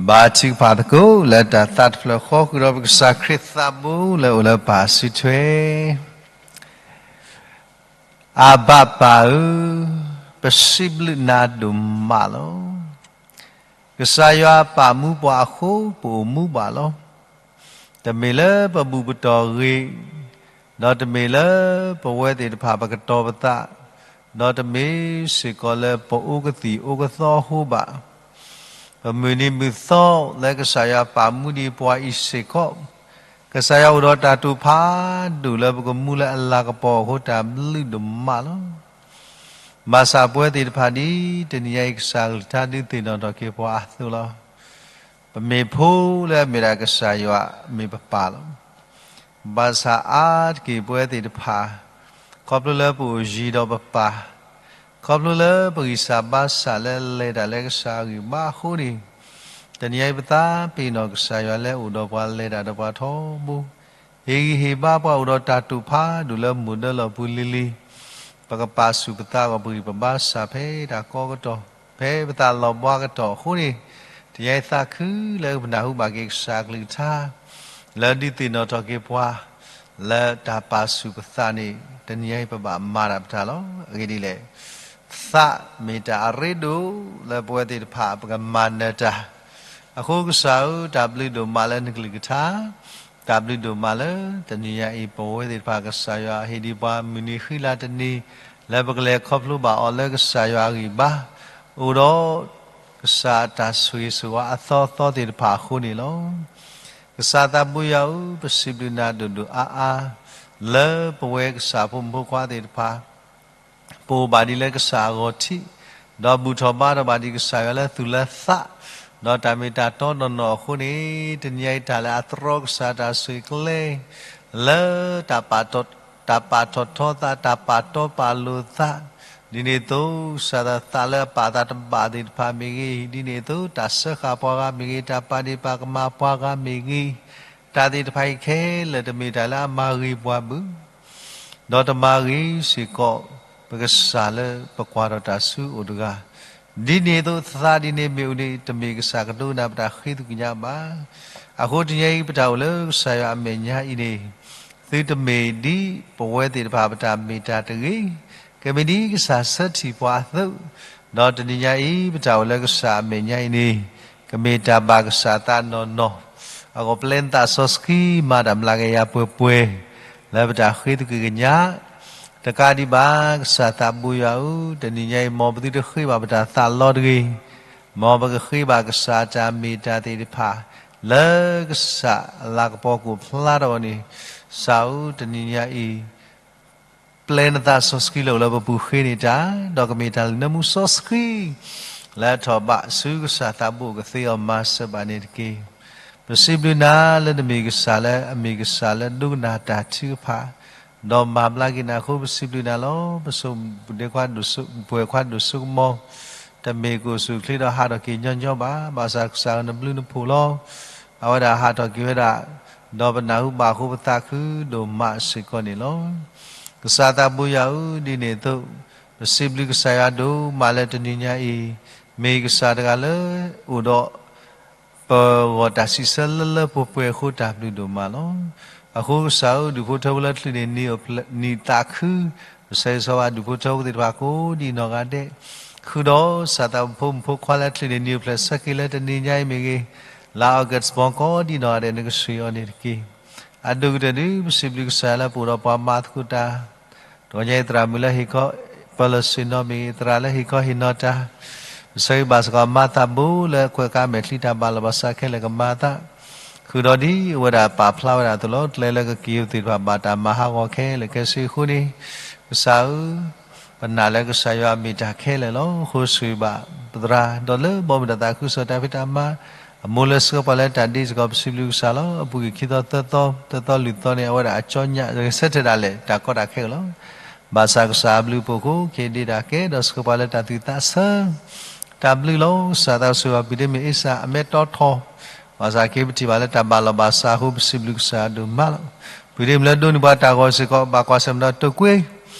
ဘါထုကဖၣ်သကိးလၢတၢ်သးတဖျၢၣ်ဃီဃုာ်ဒီးပကစၢ်ခရံာ်သးဘိလၢအိၣ်လၢပၢ်အစုထွဲ အဘၣ်ပၢ်ဧၢ, ပစံးဘျုးနၤဒိၣ်မးလီၤ. ကစၢ်ယွၤပာ်မူပှၤအဃိ ပအိၣ်မူဘၣ်လီၤ. တမ့ၢ်လၢပဘူၣ်ပတီၢ်ဂ့ၤ, ဒီးတမ့ၢ်လၢပဝဲသ့ၣ်တဖၣ်ပကတီၤပသး, ဒီးတမ့ၢ်စ့ၢ်ကီးလၢပအိၣ်ကသံၣ်အိၣ်ကသီအဃိဘၣ်. ပမုၢ်နံၤမုၢ်သီလၢကစၢ်ယွၤပာ်မူဒံးပှၤအံၤစ့ၢ်ကီး, ကစၢ်ယွၤအိၣ်ဒီးတၢ်တိာ်ဖးဒိၣ်လၢပကမူလၢအလၤကပီၤအဃိ တၢ်ဘျုးဒိၣ်မးလီၤ. ဘၣ်ဆၣ်ပဝဲသ့ၣ်တဖၣ်ဒ်တနံၤညါအံၤ ကစၢ်အကလုၢ်ကထါဒုးသ့ၣ်နီၣ်ထီၣ်က့ၤပှၤအသိးလီၤ. ပမ့ၢ်ဖိလၢအမ့ၢ်ဒၣ်ကစၢ်ယွၤမ့ၢ်ပပၢ်လီၤ. ဘၣ်ဆၣ်အါတက့ၢ်ပဝဲသ့ၣ်တဖၣ်, ခီဖျိလၢပအိၣ်ယံၤဒီးပပၢ်, ခီဖျိလၢပဂံၢ်စၢ်ဘါစၢ်လၢလဲၤတၢ်လၢကစၢ်အဂံၢ်ဘါအဃိန့ၣ်, တနံၤညါအံၤပသးပ့ၤနီၣ်ကစၢ်ယွၤလၢအိၣ်ဒီးပှၤလဲၤတၢ်ဒီးပှၤထီဘိ, ဟ့ၣ်ဂံၢ်ဟ့ၣ်ဘါပှၤအိၣ်ဒီးတၢ်တိာ်ဖးဒိၣ်လၢမိၢ်ဒၢလီၢ်ပူၤလံၤလံၤ, ပကပာ်ဆူၣ်ပသးဂီၢ်ပဂံၢ်ပဘါစၢ်ဖဲတၢ်ကီကတီၢ်, ဖဲပသးလီၤဘှါကတီၢ်အဃိန့ၣ်, တနံၤညါအံၤသးခုလၢပနၢ်ဟူဘၣ်က့ၤကစၢ်အကလုၢ်ကထါ လၢဒုးသ့ၣ်နီၣ်ထီၣ်က့ၤပှၤ လၢတၢ်ပာ်ဆူၣ်ပသးန့ၣ် တနံၤညါအံၤပဘၣ်မၤတၢ်ပတၢ်လီၤ. အဂ့ၢ်ဒ်လဲၣ်, သးမ့ၢ်တၢ်အရ့ဒိၣ်လၢပဝဲသ့ၣ်တဖၣ်ပကမၤနၢၤတၢ်, အဃိကစၢ်ဧၢ တၢ်ဘျုးဒိၣ်မးလၢနကလုၢ်ကထါ, တၢ်ဘျုးဒိၣ်မးလၢတနံၤညါအံၤ ပဝဲသ့ၣ်တဖၣ်ကစၢ်ယွၤဟ့ၣ်ဒံးပှၤမုၢ်နံၤဃံလၤတနံၤ လၢပကလဲၤခီဖျိဘၣ်အီၤလၢကစၢ်ယွၤအဂံၢ်ဘါ, အိၣ်ဒီး ကစၢ်အတၢ်ဆိၣ်ဂ့ၤဆိၣ်ဝါအသီအသီသ့ၣ်တဖၣ်အဃိန့ၣ်လီၤ. ကစၢ်သးဘိယွၤဧၢ, ပစံးဘျုးနၤဒိၣ်ဒိၣ်အါအါ လၢပဝဲကစၢ်ဖိမုၣ်ဖိခွါသ့ၣ်တဖၣ် ပအိၣ်ဘၣ်ဒ်လၢကစၢ်အဂီၢ်ထံး, ဒီးဘူၣ်ထီၣ်ဘါထီၣ်ဘၣ်ဒံးကစၢ်ယွၤလၢသူၣ်လၢသး, ဒီးတၢ်မ့ၢ်တၢ်တီနီၢ်နီၢ်အဃိန့ၣ်, တနံၤညါအံၤတၢ်လၢအသြီကစၢ်တၢ်ဆိၣ်ဂ့ၤကျဲ လၢ တၢ်ပာ်ထီၣ်ထီသး, တၢ်ပာ်တီပာ်လိၤသး, ဒ်န့ၣ်အသိး ကစၢ်သးလၢအပာ်သးတဘၣ်သ့ၣ်တဖၣ်မ့ၢ်ဂ့ၤ, ဒ်န့ၣ်အသိး တၢ်စၢဃာ်ပှၤဂၤမ့ၢ်ဂ့ၤ, တၢ်ပာ်ဒ့ၣ်ပာ်ကမၣ်ပှၤဂၤမ့ၢ်ဂ့ၤ, တၢ်သ့ၣ်တဖၣ်အံၤခဲလၢာ်တမ့ၢ်တၢ်လၢအမၤဂ့ၤပှၤဘၣ် ဒီးတမၤဂ့ၤစ့ၢ်ကီး ပကစၢ်လၢပကွၢ်ထီၣ်တၢ်ဆူအအိၣ်တဂၤ, ဒ်န့ၣ်အသိးသးဒ်န့ၣ်မ့ၢ်အိၣ်န့ၣ် တမ့ၢ်ကစၢ်ကဒိကနၣ်ပတၢ်ဃ့သကွံာ်ညါဘၣ်. အဃိတနံၤအံၤပတၢ်အိၣ်လၢကစၢ်ယွၤအမဲာ်ညါအံၤန့ၣ်, သုတမ့ၢ်ဒ်ပဝဲသ့ၣ်တဖၣ်ပတၢ်မ့ၢ်တၢ်တဂ့ၤ, ကမ့ၢ်ဒ်ကစၢ်ဆၢထံၣ်ပှၤအသိး, ဒီးတနံၤညါအံၤ ပတၢ်အိၣ်လၢကစၢ်အမဲာ်ညါအံၤန့ၣ်, ကမ့ၢ်တၢ်ဘၣ်ကစၢ်သးနီၢ်နီၢ်, အဂီၢ်ပျဲနသးစီဆှံမၤတၢ်မျးကယၤပှဲၤပှဲၤ လၢပတၢ်ဃ့သကွံာ်ကညး, တကးဒံးဘၣ် ကစၢ်သးဘိယွၤဧၢ, တနံၤညါအံၤ မ်ပသုတဃ့ဘၣ်ပတၢ်သးလီတဂ့ၤ, မ်ပကဃ့ဘၣ်ကစၢ်အတၢ်မ့ၢ်တၢ်သ့ၣ်တဖၣ်, လၢကစၢ်အလၤကပီၤကအိၣ်ဖျါထီၣ်အီၤန့ၣ်, ကစၢ်ဧၢ, တနံၤညါအံၤ ပျဲနသးစီဆှံလၢအိၣ်လၢပပူၤဃ့န့ၢ်တၢ်, ဒီးကမ့ၢ်တၢ်လုၢ်နၢမူစီဆှံ လၢအထီၣ်ဘးဆူကစၢ်သးဘိကသ့အီၤမၤစၢၤဘၣ်န့ၣ်တက့ၢ်. ပစံးဘျုးနၤလၢနမ့ၢ်ကစၢ်လၢအမ့ၢ်ကစၢ်လၢဒိကနၣ်တၢ်ထုကဖၣ်, ဒီးမၤဘျါက့ၤနၤအဃိ ပစံးဘျုးနၤလီၤ. ပဆိၣ်ပဒ့ခွါဒိၣ်စိ, ပှဲၤခွါဒိၣ်စိကမီၤ တမ့ၢ်ကအိၣ်ဆူၣ်အိၣ်ချ့ဒီးဟးထီၣ်က့ၤညီညီဘၣ်. ဘၣ်ဆၣ်ကစၢ်ဧၢ နဘျုးနဖှိၣ်လီၤ. အဝဲဒၣ်ဟးထီၣ်က့ၤဝဲဒၣ်, ဒီးပနၢ်ဟူဘၣ်အဃိ ပသးခုဒိၣ်မးစ့ၢ်ကီးန့ၣ်လီၤ. ကစၢ်သးဘိယွၤဧၢ, ဒ်န့ၣ်အသိး ပစံးဘျုးကစၢ်ယွၤဒိၣ်မးလၢတနံၤညါအံၤ, မ့ၢ်ကစၢ်တဂၤလၢအိၣ်ဒီး ပဂီၢ်တၢ်စံးဆၢလၢလၢပှဲၤပှဲၤအဃိ တၢ်ဘျုးဒိၣ်မးလီၤ. အဃိကစၢ်ဧၢ, ဒူၣ်ဖိထၢဖိလၢချုးန့ၢ်နံၤအိၣ်ဖျဲၣ် နံၤသးခု, ပဆၢဂ့ၤဆၢဝါဒူၣ်ဖိထၢဖိသ့ၣ်တဖၣ်ကိးဒ်နီၢ်ဂၤဒဲး, ဃုာ်ဒီးစၢ်သးဖိမုၣ်ဖိခွါလၢချုးန့ၢ်နံၤအိၣ်ဖျဲၣ်ဆၢက့ၤလၢတနံၤညါအံၤမ့ၢ်ဂ့ၤ, လါအီကူးဘီကိးဒ်နီၢ်ဂၤဒဲး နကဆှံအီၤန့ၣ်တက့ၢ်. အဒိၣ်ကတၢၢ်ဒုး ပစံးဘျုးကစၢ်လၢပအိၣ်ဒီးပှၤမၤသကိးတၢ် တဂီၤညါအံၤ သရၣ်မုၣ်လၢဟ့ၣ်ခီ ပၢၤလီၢ်ဆ့ၣ်နီၤမ့ၢ်ဂ့ၤ, သရၣ်လၢဟ့ၣ်ခီဟ့ၣ်နီၤတၢ်, ပဆၢဂ့ၤဘၣ်စ့ၢ်ကီးမၤသးဘိလၢကွဲးကါမဲာ်ချံတၢ်ဘၣ်လီၤဘၣ်စးခဲလၢာ်ကမၤအသး, ဃုာ်ဒီးဒ်အဝဲဒၣ်ပာ်ဖျါဝဲဒၣ်အသိးလီၤ. ကျဲလၢကက့ၤအီၤသ့ၣ်တဖၣ်ဘၣ်တၢ်မၤဟးဂီၤခဲလၢာ်ခဲဆ့အဃိန့ၣ်, ကစၢ်ဧၢ, ပနာ်လၢကစၢ်ယွၤမ့ၢ်တၢ်ခဲလၢာ်လီၤ. အဃိဆှံးဘၣ်ပသရၣ် ဒီးလၢဘီမုၢ်တၢ်သးခုကစီၣ်တၢ်ဖံးတၢ်မၤ အမိၢ်လၢဆှၢပှၤလၢတၢ်ဒ့စ့ၢ်ကီး ပစံးဘျုးကစၢ်လီၤ. အပူၤကွံာ်ခံသီသၢသီ သၢသီလွံၢ်သီန့ၣ် အဝဲဒၣ်အကၠီညၣ်ဂဲၤဆၢထၢၣ်ဒၣ်လဲာ် တၢ်ကီတၢ်ခဲကလီၤ. ဘၣ်ဆၣ်ကစၢ်အဘျုးအဖှိၣ်အဃိ က့ၤဒ့တၢ်ကဲ ဒီးဆှၢပှၤလၢတၢ်သူၣ်သးဆၢ တၢ်ဘျုးလီၤ. ကစၢ်သးကဆှၢဘၣ် ပှၤတမ့ၢ်အ့စၢ် အမဲာ်တီထီ, ဘၣ်ဆၣ်က့ၤပထံၣ်ဘၣ်လၢတၢ်ဘၣ်လီၤဘၣ်စးအဃိ ပစံးဘျုးကစၢ်ဒိၣ်မးလီၤ. ပှၤတမ့ၢ်လၢဒိးန့ၢ်ပှၤတၢ်ဂီၤစ့ၢ်ကီး ဘၣ်ကွၢ်ဆၢၣ်မဲာ်ဒီးတိာ်ကွံာ်,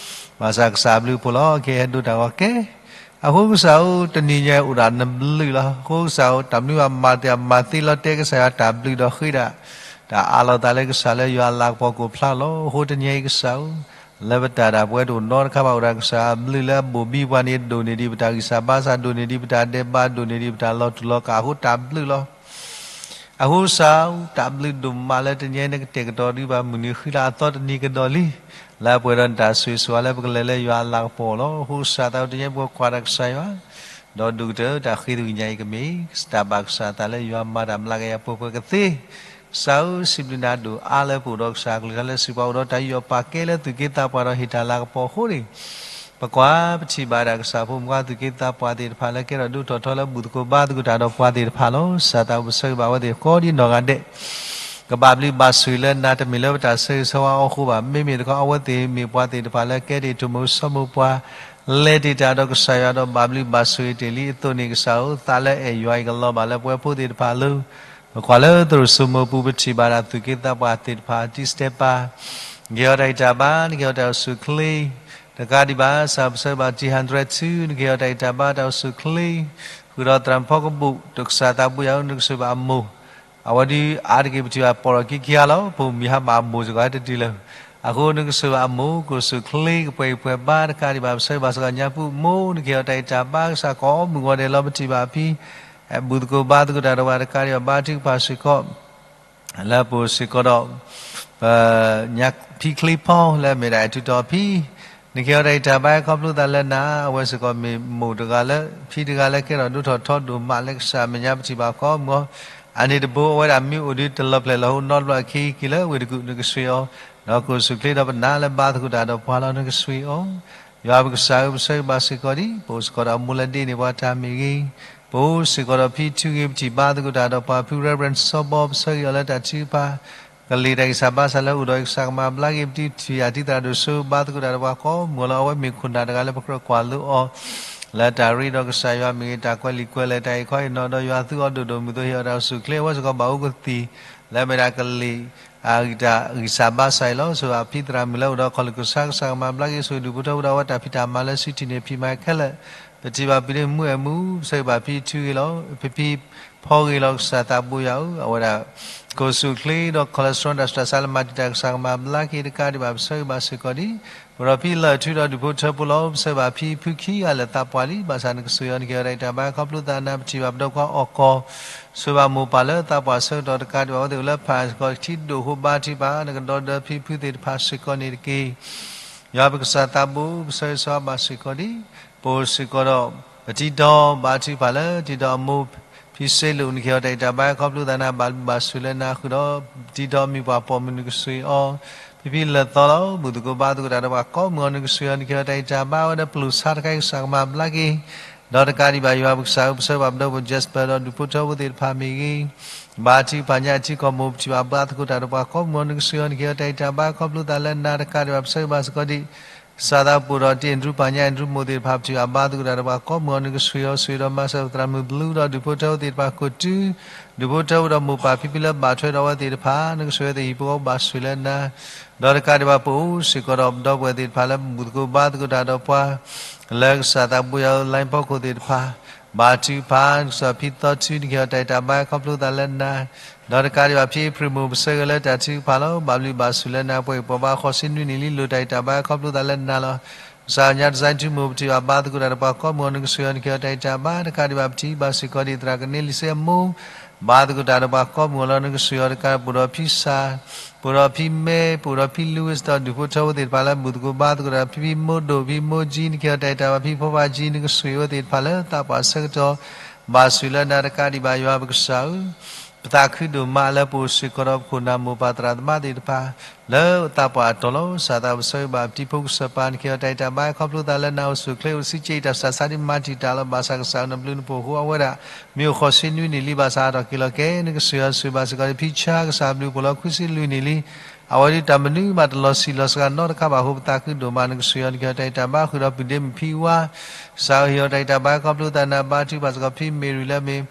ဘၣ်ဆၣ်ကစၢ်အဘျုးအဖှိၣ်လီၤ ကဟဲဒိးတၢ်ဂီၤကဲ အဃိကစၢ်ဧၢ, တနံၤညါအိၣ်ဒၣ်နဘျုးလီၤ. အဃိကစၢ်ဧၢ, တၢ်မနုၤဘၣ်မၤတ့ၢ်အမၤသ့လီၤ တဲကစၢ်ယွၤတၢ်ဘျုးဒီးဃ့ဒၣ် တၢ်အးလီၤသးလၢကစၢ်လၢယွၤအလၤကပီၤကိးဖျါလီၤ. အဃိတနံၤအံၤကစၢ်ဧၢ, လၢပတၢ်ဒၣ်ပဝဲတအိၣ်နီတခါဘၣ် အိၣ်ဒၣ်ကစၢ်အဘျုးလၢအဘိၣ်ဘံပှၤန့ၣ် ဒိၣ်န့ၢ်ဒံးပတၢ်ဂံၢ်စၢ်ဘါစၢ် ဒိၣ်န့ၢ်ဒံးပတၢ်ဒဲးဘး ဒိၣ်န့ၢ်ဒံးပတၢ်လီၤတူာ်လီၤကာ်အဃိတၢ်ဘျုးလီၤ. အဃိကစၢ်ဧၢ, တၢ်ဘျုးဒိၣ်မးလၢတနံၤအံၤ နကတဲာ်ကတီၤဒံးဘၣ်မုၢ်နံၤဃံလၤအသီတနံၤကဒီးလံ လၢအပှဲၤဒီးနတၢ်ဆိၣ်ဂ့ၤဆိၣ်ဝါလၢပကလဲၤလၢယွၤအလၤကပီၤလီၤ. အဃိကစၢ်သးဧၢ တနံၤအံၤပကကွၢ်တၢ်ကစၢ်ယွၤ, ဒီးဒိၣ်ကတၢၢ်တၢ်ဃ့တဂ့ၤညါအံၤကမ့ၢ် တၢ်ဘၣ်ကစၢ်သးလၢယွၤမၤတၢ်မျးကယၤပှဲၤပှဲၤကသ့. ကစၢ်ဧၢ, စံးဘျုးနၤဒိၣ်အါလၢပအိၣ်ဒီးကစၢ်အကလုၢ်ကထါလၢစံးပှၤအိၣ်ဒီးတၢ်ယူးယီၣ်ပာ်ကဲလၢသူၣ်က့သးပှၢ်ဒီးဟ့ၣ်တၢ်လၤကပီၤအဃိန့ၣ် ပကွၢ်ပထံၣ်ဘၣ်ဒၣ်ကစၢ်ဖိမုၣ်ခွါ သူၣ်က့သးပှၢ်သ့ၣ်တဖၣ်လၢကဲထီၣ်ဒိၣ်ထီၣ်ထီလၢဘူၣ်သကိးဘါသကိးတၢ်ဒီးပှၤသ့ၣ်တဖၣ်လီၤ. ကစၢ်သးဧၢ ပဆၢဂ့ၤဘၣ်အဝဲသ့ၣ်ကိးဒ်နီၢ်ဂၤဒဲး, ကဘၣ်ဘျုးဘၣ်ဆိၣ်ဂ့ၤလၢနၤ တမ့ၢ်လၢပတၢ်ဆၢဂ့ၤဆၢဝါအီၤအဃိဘၣ်. မ့မ့ၢ်တခီ အဝဲသ့ၣ်မ့ၢ်ပှၤသ့ၣ်တဖၣ်လၢကဲတ့ၢ်ထိၣ်မုၢ်ဆိမိၢ်ပှၤ လဲၤတ့ၢ်တၢ်ဒီးကစၢ်ယွၤဒီးဘၣ်ဘျုးဘၣ်ဆိၣ်ဂ့ၤတ့ၢ်လံအသိးန့ၣ် ကစၢ်ဧၢ, သးလၢအဲၣ်ယွၤအံၤကလီၤဘၣ်လၢပဝဲဖိသ့ၣ်တဖၣ်အလိၤ ပကွၢ်လၢသရိာ်စိမိၤပူၤ ပထံၣ်ဘၣ်ဒၣ်သူၣ်က့သးပှၢ်သ့ၣ်တဖၣ် တံၤစတဲပၤ, နကဟ့ၣ်အီၤတၢ်ဂံၢ်တၢ်ဘါ, နကဟ့ၣ်အီၤတၢ်အိၣ်ဆူၣ်အိၣ်ချ့, တကးဒံးဘၣ် ကစၢ်ပဆၢဂ့ၤဘၣ် တံၤဟၣ်ဒြဲထူ, နကဟ့ၣ်အီၤတၢ်ဂံၢ်တၢ်ဘါတၢ်အိၣ်ဆူၣ်အိၣ်ချ့, ဃုာ်ဒီးသရၣ်မုၣ်ဖီကဘူး, ဒီးကစၢ်သးဘိယွၤဧၢ, နကဆိၣ်ဂ့ၤဘၣ်အမိၢ်, အဝဲဒုးအါတက့ၢ်ပထံၣ်ဘၣ်ပိာ်ထီၣ်ခံခံဂၤလီၤ, ပမ့ၢ်ဟါမၢ်အမိၢ်စ့ၢ်ကီးဟဲတတုၤလၢၤ, အဃိနကဆိၣ်ဂ့ၤဘၣ်အမိၢ် ကအိၣ်ဆူၣ်အိၣ်ချ့ ကပှဲၤဂံၢ်ပှဲၤဘါတကးဒံးဘၣ် ပဆၢဂ့ၤဘၣ်စ့ၢ်ကီးညါပူၤမိၢ် နကဟ့ၣ်အီၤတၢ်ဂံၢ်တၢ်ဘါ ကစၢ်ကိးမုၢ်ဂီၤဒဲးလီၤ ပထံၣ်ဘၣ်အဖံ ဘူၣ်သကိးဘါသကိးတၢ်ဒီးပှၤတကးဒံးဘၣ် ဘါထုကဖၣ်စ့ၢ်ကီး လၢအပူၤစ့ၢ်ကီးဒီး ပညါဖံချ့ဖီ လၢအမ့ၢ်ဒၣ်အဲၣ်ထူးတီၤဖံ, နကဟ့ၣ်အီၤတၢ်ဂံၢ်တၢ်ဘါ ခီဖျိသးလၢနၤ, အဝဲစ့ၢ်ကီးမ့ၢ်မိၢ်တဂၤလၢ ဖံတဂၤလၢကဲထီၣ်ဒိၣ်ထီၣ်ထီဒိၣ်မးလၢကစၢ်အမဲာ်ညါ ပထံၣ်ဘၣ်ကိးမုၢ်ဂီၤ, အန့ၣ်တဘိ အဝဲဒၣ်မ့ၢ်အိၣ်ဒံးတလီၤဖျဲၣ်လီၤ ဟိနီတဘျီအခံက့ၤလၢဝ့ၢ်တကူၣ် နကဆှံအီၤ, ဒီးကအိၣ်ဆူၣ်အိၣ်ချ့ဒီးပနာ်လၢဘါသကိးတၢ်ဒီးပှၤလီၤ နကဆှံအီၤ ယွၤပကစၢ်ဧၢ, ပဆၢဂ့ၤဘၣ်စ့ၢ်ကီးဒံး ပအိၣ်စ့ၢ်ကီးဒီးအမိၢ်လၢဒ့န့ၢ်ပှၤတၢ်မ့ၢ်ဂ့ၤ, ပအိၣ်စ့ၢ်ကီးဒီးဖံထူဂ့ၤ ပထံၣ်ဘါသကိးတၢ်ဒီးပှၤဖု Reverend စီၤဘီ ပဆၢဂ့ၤအီၤလၢတၢ်ထုကဖၣ်, ကလံၤတၢ်ဂံၢ်စၢ်ဘါစၢ်လၢအိၣ်ဒီးကစၢ်ကမၤဘျါက့ၤ ပထံၣ်ဘၣ်တံၤသရၣ်ဒိၣ်စိ ဘါသကိးတၢ်ဒီးပှၤကိးမုၢ်ဂီၤလီၤ, အဝဲမ့ၢ်ခိၣ်နၢ်တဂၤလၢပကြၢးကွၢ်လိအီၤ လၢတၢ်ရ့ဒီးကစၢ်ယွၤမ့ၢ်ဂ့ၤ တၢ်ကွဲးလံာ်ကွဲးလဲၢ် တၢ်အံးခီအံးနီၤဒီးယွၤသူအီၤဒိၣ်ဒိၣ်မုၢ်သိး ဟ့ၣ်အီၤတၢ်အိၣ်ဆူၣ်အိၣ်ချ့ အဝဲစ့ၢ်ကီးဘၣ်အူကသံၣ် လၢအမ့ၢ်ဒၣ်ကလံၤ အတၢ်ဂံၢ်စၢ်ဘါစၢ်အံၤလီၤ. ဆိၣ်ဂ့ၤဘၣ်ဖံသရၣ်မုၣ်လၢအိၣ်ဒီးခီၣ်လ့ၣ်ကစၢ် ကစၢ်ကမၤဘျါက့ၤ ဆိၣ်ဂ့ၤဒူၣ်ဖိထၢဖိဒီးအဝဲတၢ်ဖံးတၢ်မၤလၢစုထံၣ်န့ၢ်ဖံးမၤခဲလၢာ်, ပထံၣ်ဘၣ်ဖံန့ၣ်မူအဲၣ်မူ ပဆၢဂ့ၤဘၣ်ဖံထူဂ့ၤလီၤ. ဖံဖံဖီဂ့ၤလီၤ ကစၢ်သးဘိယွၤဧၢ, အဝဲဒၣ် ကအိၣ်ဆူၣ်အိၣ်ချ့ဒီး cholesterol တၢ်ဆူးတၢ်ဆါလၢမၤတံာ်တာ် ကစၢ်ကမၤဘျါက့ၤတကးဒံးဘၣ် ပဆၢဂ့ၤဘၣ်စ့ၢ်ကီးဒံး ပဒီးဖံလၢၢ်ထူဒီးဒူၣ်ဖိထၢဖိလီၤ. ပဆၢဂ့ၤဘၣ်ဖံဖုခံဂၤလၢာ်သးပှၢ်လံ ဘၣ်ဆၣ်နကဆိၣ်ဂ့ၤအီၤ နကဟ့ၣ်အီၤတၢ်ဂံၢ်တၢ်ဘါ ခီဖျိသးနၤ ပထံၣ်ဘၣ်ပဒီပုၢ်ဝဲၢ်အီၣ်ကီၢ် ဆိၣ်ဂ့ၤဘၣ်မိၢ်ပၢ်လၢသးပှၢ်ဆၢကတီၢ်တကးဒံးဘၣ် အဝဲသ့ၣ်အိၣ်လၢဖၣ်စ့ၢ်ကီးထံဒိၣ်အဃိ ဘါထုကဖၣ် နကဒီဒီဖံဖုသ့ၣ်တဖၣ်စ့ၢ်ကီးန့ၣ်တက့ၢ်. ယွၤပကစၢ်သးဘိ ပဆၢဂ့ၤဆၢဝါဘၣ်စ့ၢ်ကီးဒံး ပအိၣ်စ့ၢ်ကီးဒီး ပတံၤတီၤ ဘါထုကဖၣ်လၢတံၤတီၤအမိၢ် ဖံစ့လိာ် နကဟ့ၣ်အီၤတၢ်ဂံၢ်တၢ်ဘါ ခီဖျိသးနၤ ဘၣ်ဘျုးဘၣ်ဆိၣ်လၢနၤဃုာ်ဒီး တံၤတီၤမုၢ်ပှၢ်ပိာ်မုၣ် နကဆိၣ်ဂ့ၤအီၤ ဖံဖံလၢာ်သီလီၤ ဘူၣ်သကိးဘါသကိးတၢ်ဒီးပှၤကိးမုၢ်ဂီၤ နကဆိၣ်ဂ့ၤအီၤ နကဟ့ၣ်အီၤတၢ်ဂံၢ်တၢ်ဘါ အဝဲဒၣ်ပလိၣ်ဆါတခါအံၤ ကစၢ်ကမၤဘျါက့ၤ ဒီးတကးဒံးဘၣ် ယွၤပကစၢ်ဧၢ ပဆၢဂ့ၤဘၣ်ပဒီပုၢ်ဝဲၢ် Jasper ဒီးဒူၣ်ဖိထၢဖိသ့ၣ်တဖၣ်မ့ၢ်ဂ့ၤ ဘါထုကဖၣ်ညါအထံကီၢ်မိၢ် ပထံၣ်ဘၣ်ဘါသကိးတၢ်ဒီးပှၤကိးမုၢ်ဂီၤ နကဆိၣ်ဂ့ၤအီၤ နကဟ့ၣ်အီၤတၢ်ဂံၢ်တၢ်ဘါ ခီဖျိသးလၢနၤတကးဒံးဘၣ် ပဆၢဂ့ၤဘၣ်စ့ၢ်ကီးဒံး စးသးပအိၣ်ဒီးတ့ၢ်အ့ၣ်ဒြူပၢ်ညါ အ့ၣ်ဒြူမိၢ်သ့ၣ်တဖၣ် ပထံၣ်ဘၣ်ဘါသကိးတၢ်ဒီးပှၤကိးမုၢ်အီၤ နကဆိၣ်ဂ့ၤအီၤ ဆိၣ်ဂ့ၤဒီးမၤစၢၤပသရၣ်မုၣ်ဘျုးဒီးဒူၣ်ဖိထၢဖိသ့ၣ်တဖၣ်ကိးတုၤ, ဒူၣ်ဖိထၢဖိဒီးမိၢ်ပၢ်ဖံဖုလၢဘၣ်ထွဲဒီးအဝဲသ့ၣ်တဖၣ် နကဆိၣ်ဂ့ၤအီၤသ့ၣ်ဟံၣ်ဖိဃီဖိဘၣ်ဆိၣ်လၢနၤ, ဒီးတကးဒံးဘၣ်ပအိၣ်စ့ၢ်ကီးဒီးပဒီပုၢ်ဝဲၢ်သ့ၣ်တဖၣ်လၢဘူၣ်သကိးဘါသကိးတၢ်ဒီးပှၤ လၢကစၢ်သးဘိယွၤ online ဖီခိၣ်သ့ၣ်တဖၣ် ဘါထုကဖၣ် နကစၢ်ဖံသီထု နကဟ့ၣ်အီၤတၢ်ဂံၢ်တၢ်ဘါခီဖျိသးလၢနၤ, ဒီးတကးဒံးဘၣ်ဖံအ့ဖြ့ၣ်မိၢ် ပဆၢဂ့ၤလၢတၢ်ထုကဖၣ်လီၤ. ဘၣ်ဘျုးဘၣ်ဆိၣ်လၢနၤ ပှၤအံၤပှၤဘါဃီၤဆံနွံနံၣ်လံ လိၣ်တၢ်ဂံၢ်တၢ်ဘါခီဖျိသးလၢနၤလီၤ. ကစၢ်ညါတစဲးထူမိၢ် ပထံၣ်ဘၣ်ဘါသကိးတၢ်ဒီးပှၤကိးမုၢ်အီၤ နကဆိၣ်ဂ့ၤအီၤ နကဟ့ၣ်အီၤတၢ်ဂံၢ်တၢ်ဘါ တကးဒံးဘၣ်ပထံၣ်ဘၣ်စ့ၢ်ကီးဒံး သရၣ်ကနဲလံစ့အမိၢ် ဘါသကိးတၢ်ဒီးပှၤကိးမုၢ်အီၤလီၤ. နကဆိၣ်ဂ့ၤအီၤတကး ပအိၣ်ဒီးဖံစၢ် ပအိၣ်ဒီးဖံမဲ ပအိၣ်ဒီးဖံလူဝံၣ် ဒီးဒူၣ်ဖိထၢဖိသ့ၣ်တဖၣ်လၢဘူၣ်သကိးဘါသကိးတၢ် ဖံမိၢ်ဒိၣ် ဖံမိၢ်ကၠံ နကဟ့ၣ်အီၤတၢ်ဂံၢ်တၢ်ဘါ ဖံဖိဘၣ်ကၠံ နကဆိၣ်ဂ့ၤအဝဲသ့ၣ်တဖၣ်လၢသးပှၢ်ဆၢကတီၢ် ဘၣ်ဆိၣ်လၢနၤ တကးဒံးဘၣ်ယွၤပကစၢ်ဧၢ ပသးခုဒိၣ်မးလၢပအိၣ်စ့ၢ်ကီးဒီးပခိၣ်နၢ်မိၢ်ပၢ်သရၣ်သမါသ့ၣ်တဖၣ် လၢသးပှၢ်အတီၢ်လီၤ. စးသးပဆၢဂ့ၤဘၣ်ပတံၤဖိကစၢ်ပၢ် နကဟ့ၣ်အီၤတၢ်ဂံၢ်တၢ်ဘါခီဖျိသးလၢနၤ အိၣ်ဆူၣ်အိၣ်ချ့ အိၣ်စံးကဲးအံၤတၢ်စှၤဆါဒ်မၤတံာ်တာ်လီၤ. ဘၣ်ဆၣ်ကစၢ်ဧၢ နဘျုးနဖှိၣ်အဃိ အဝဲဒၣ်မ့ၢ်အိၣ်ဃီၤဆံနွံနံၣ်လံ ဘၣ်ဆၣ်အါထီၣ်က့ၤလီၤကဲ နကဆိၣ်ဂ့ၤအီၤဆိၣ်ဂ့ၤဘၣ်စ့ၢ်ကီး ဖံဆၢကစၢ်ဘျုးဖှိၣ်လီၤ ခွံဆံလွံၢ်နံၣ်လံ အဝဲဒၣ်တၢ်မနုၤမးတလီၤဆံးလီၤစှၤနီတခါဘၣ်အဃိ ပသးခုဒိၣ်မး နကဆိၣ်ဂ့ၤအီၤ နကဟ့ၣ်အီၤတၢ်ဂံၢ်တၢ်ဘါဃုာ်ဒီးပုၢ်ဒ့မုၣ်ဖံဝါ ကစၢ်ဧၢ ဟ့ၣ်အီၤတၢ်ဂံၢ်တၢ်ဘါခီဖျိသးနၤ ဘါထုကဖၣ်စ့ၢ်ကီး ဖံမ့ၢ်ရံလၢမ့ၢ်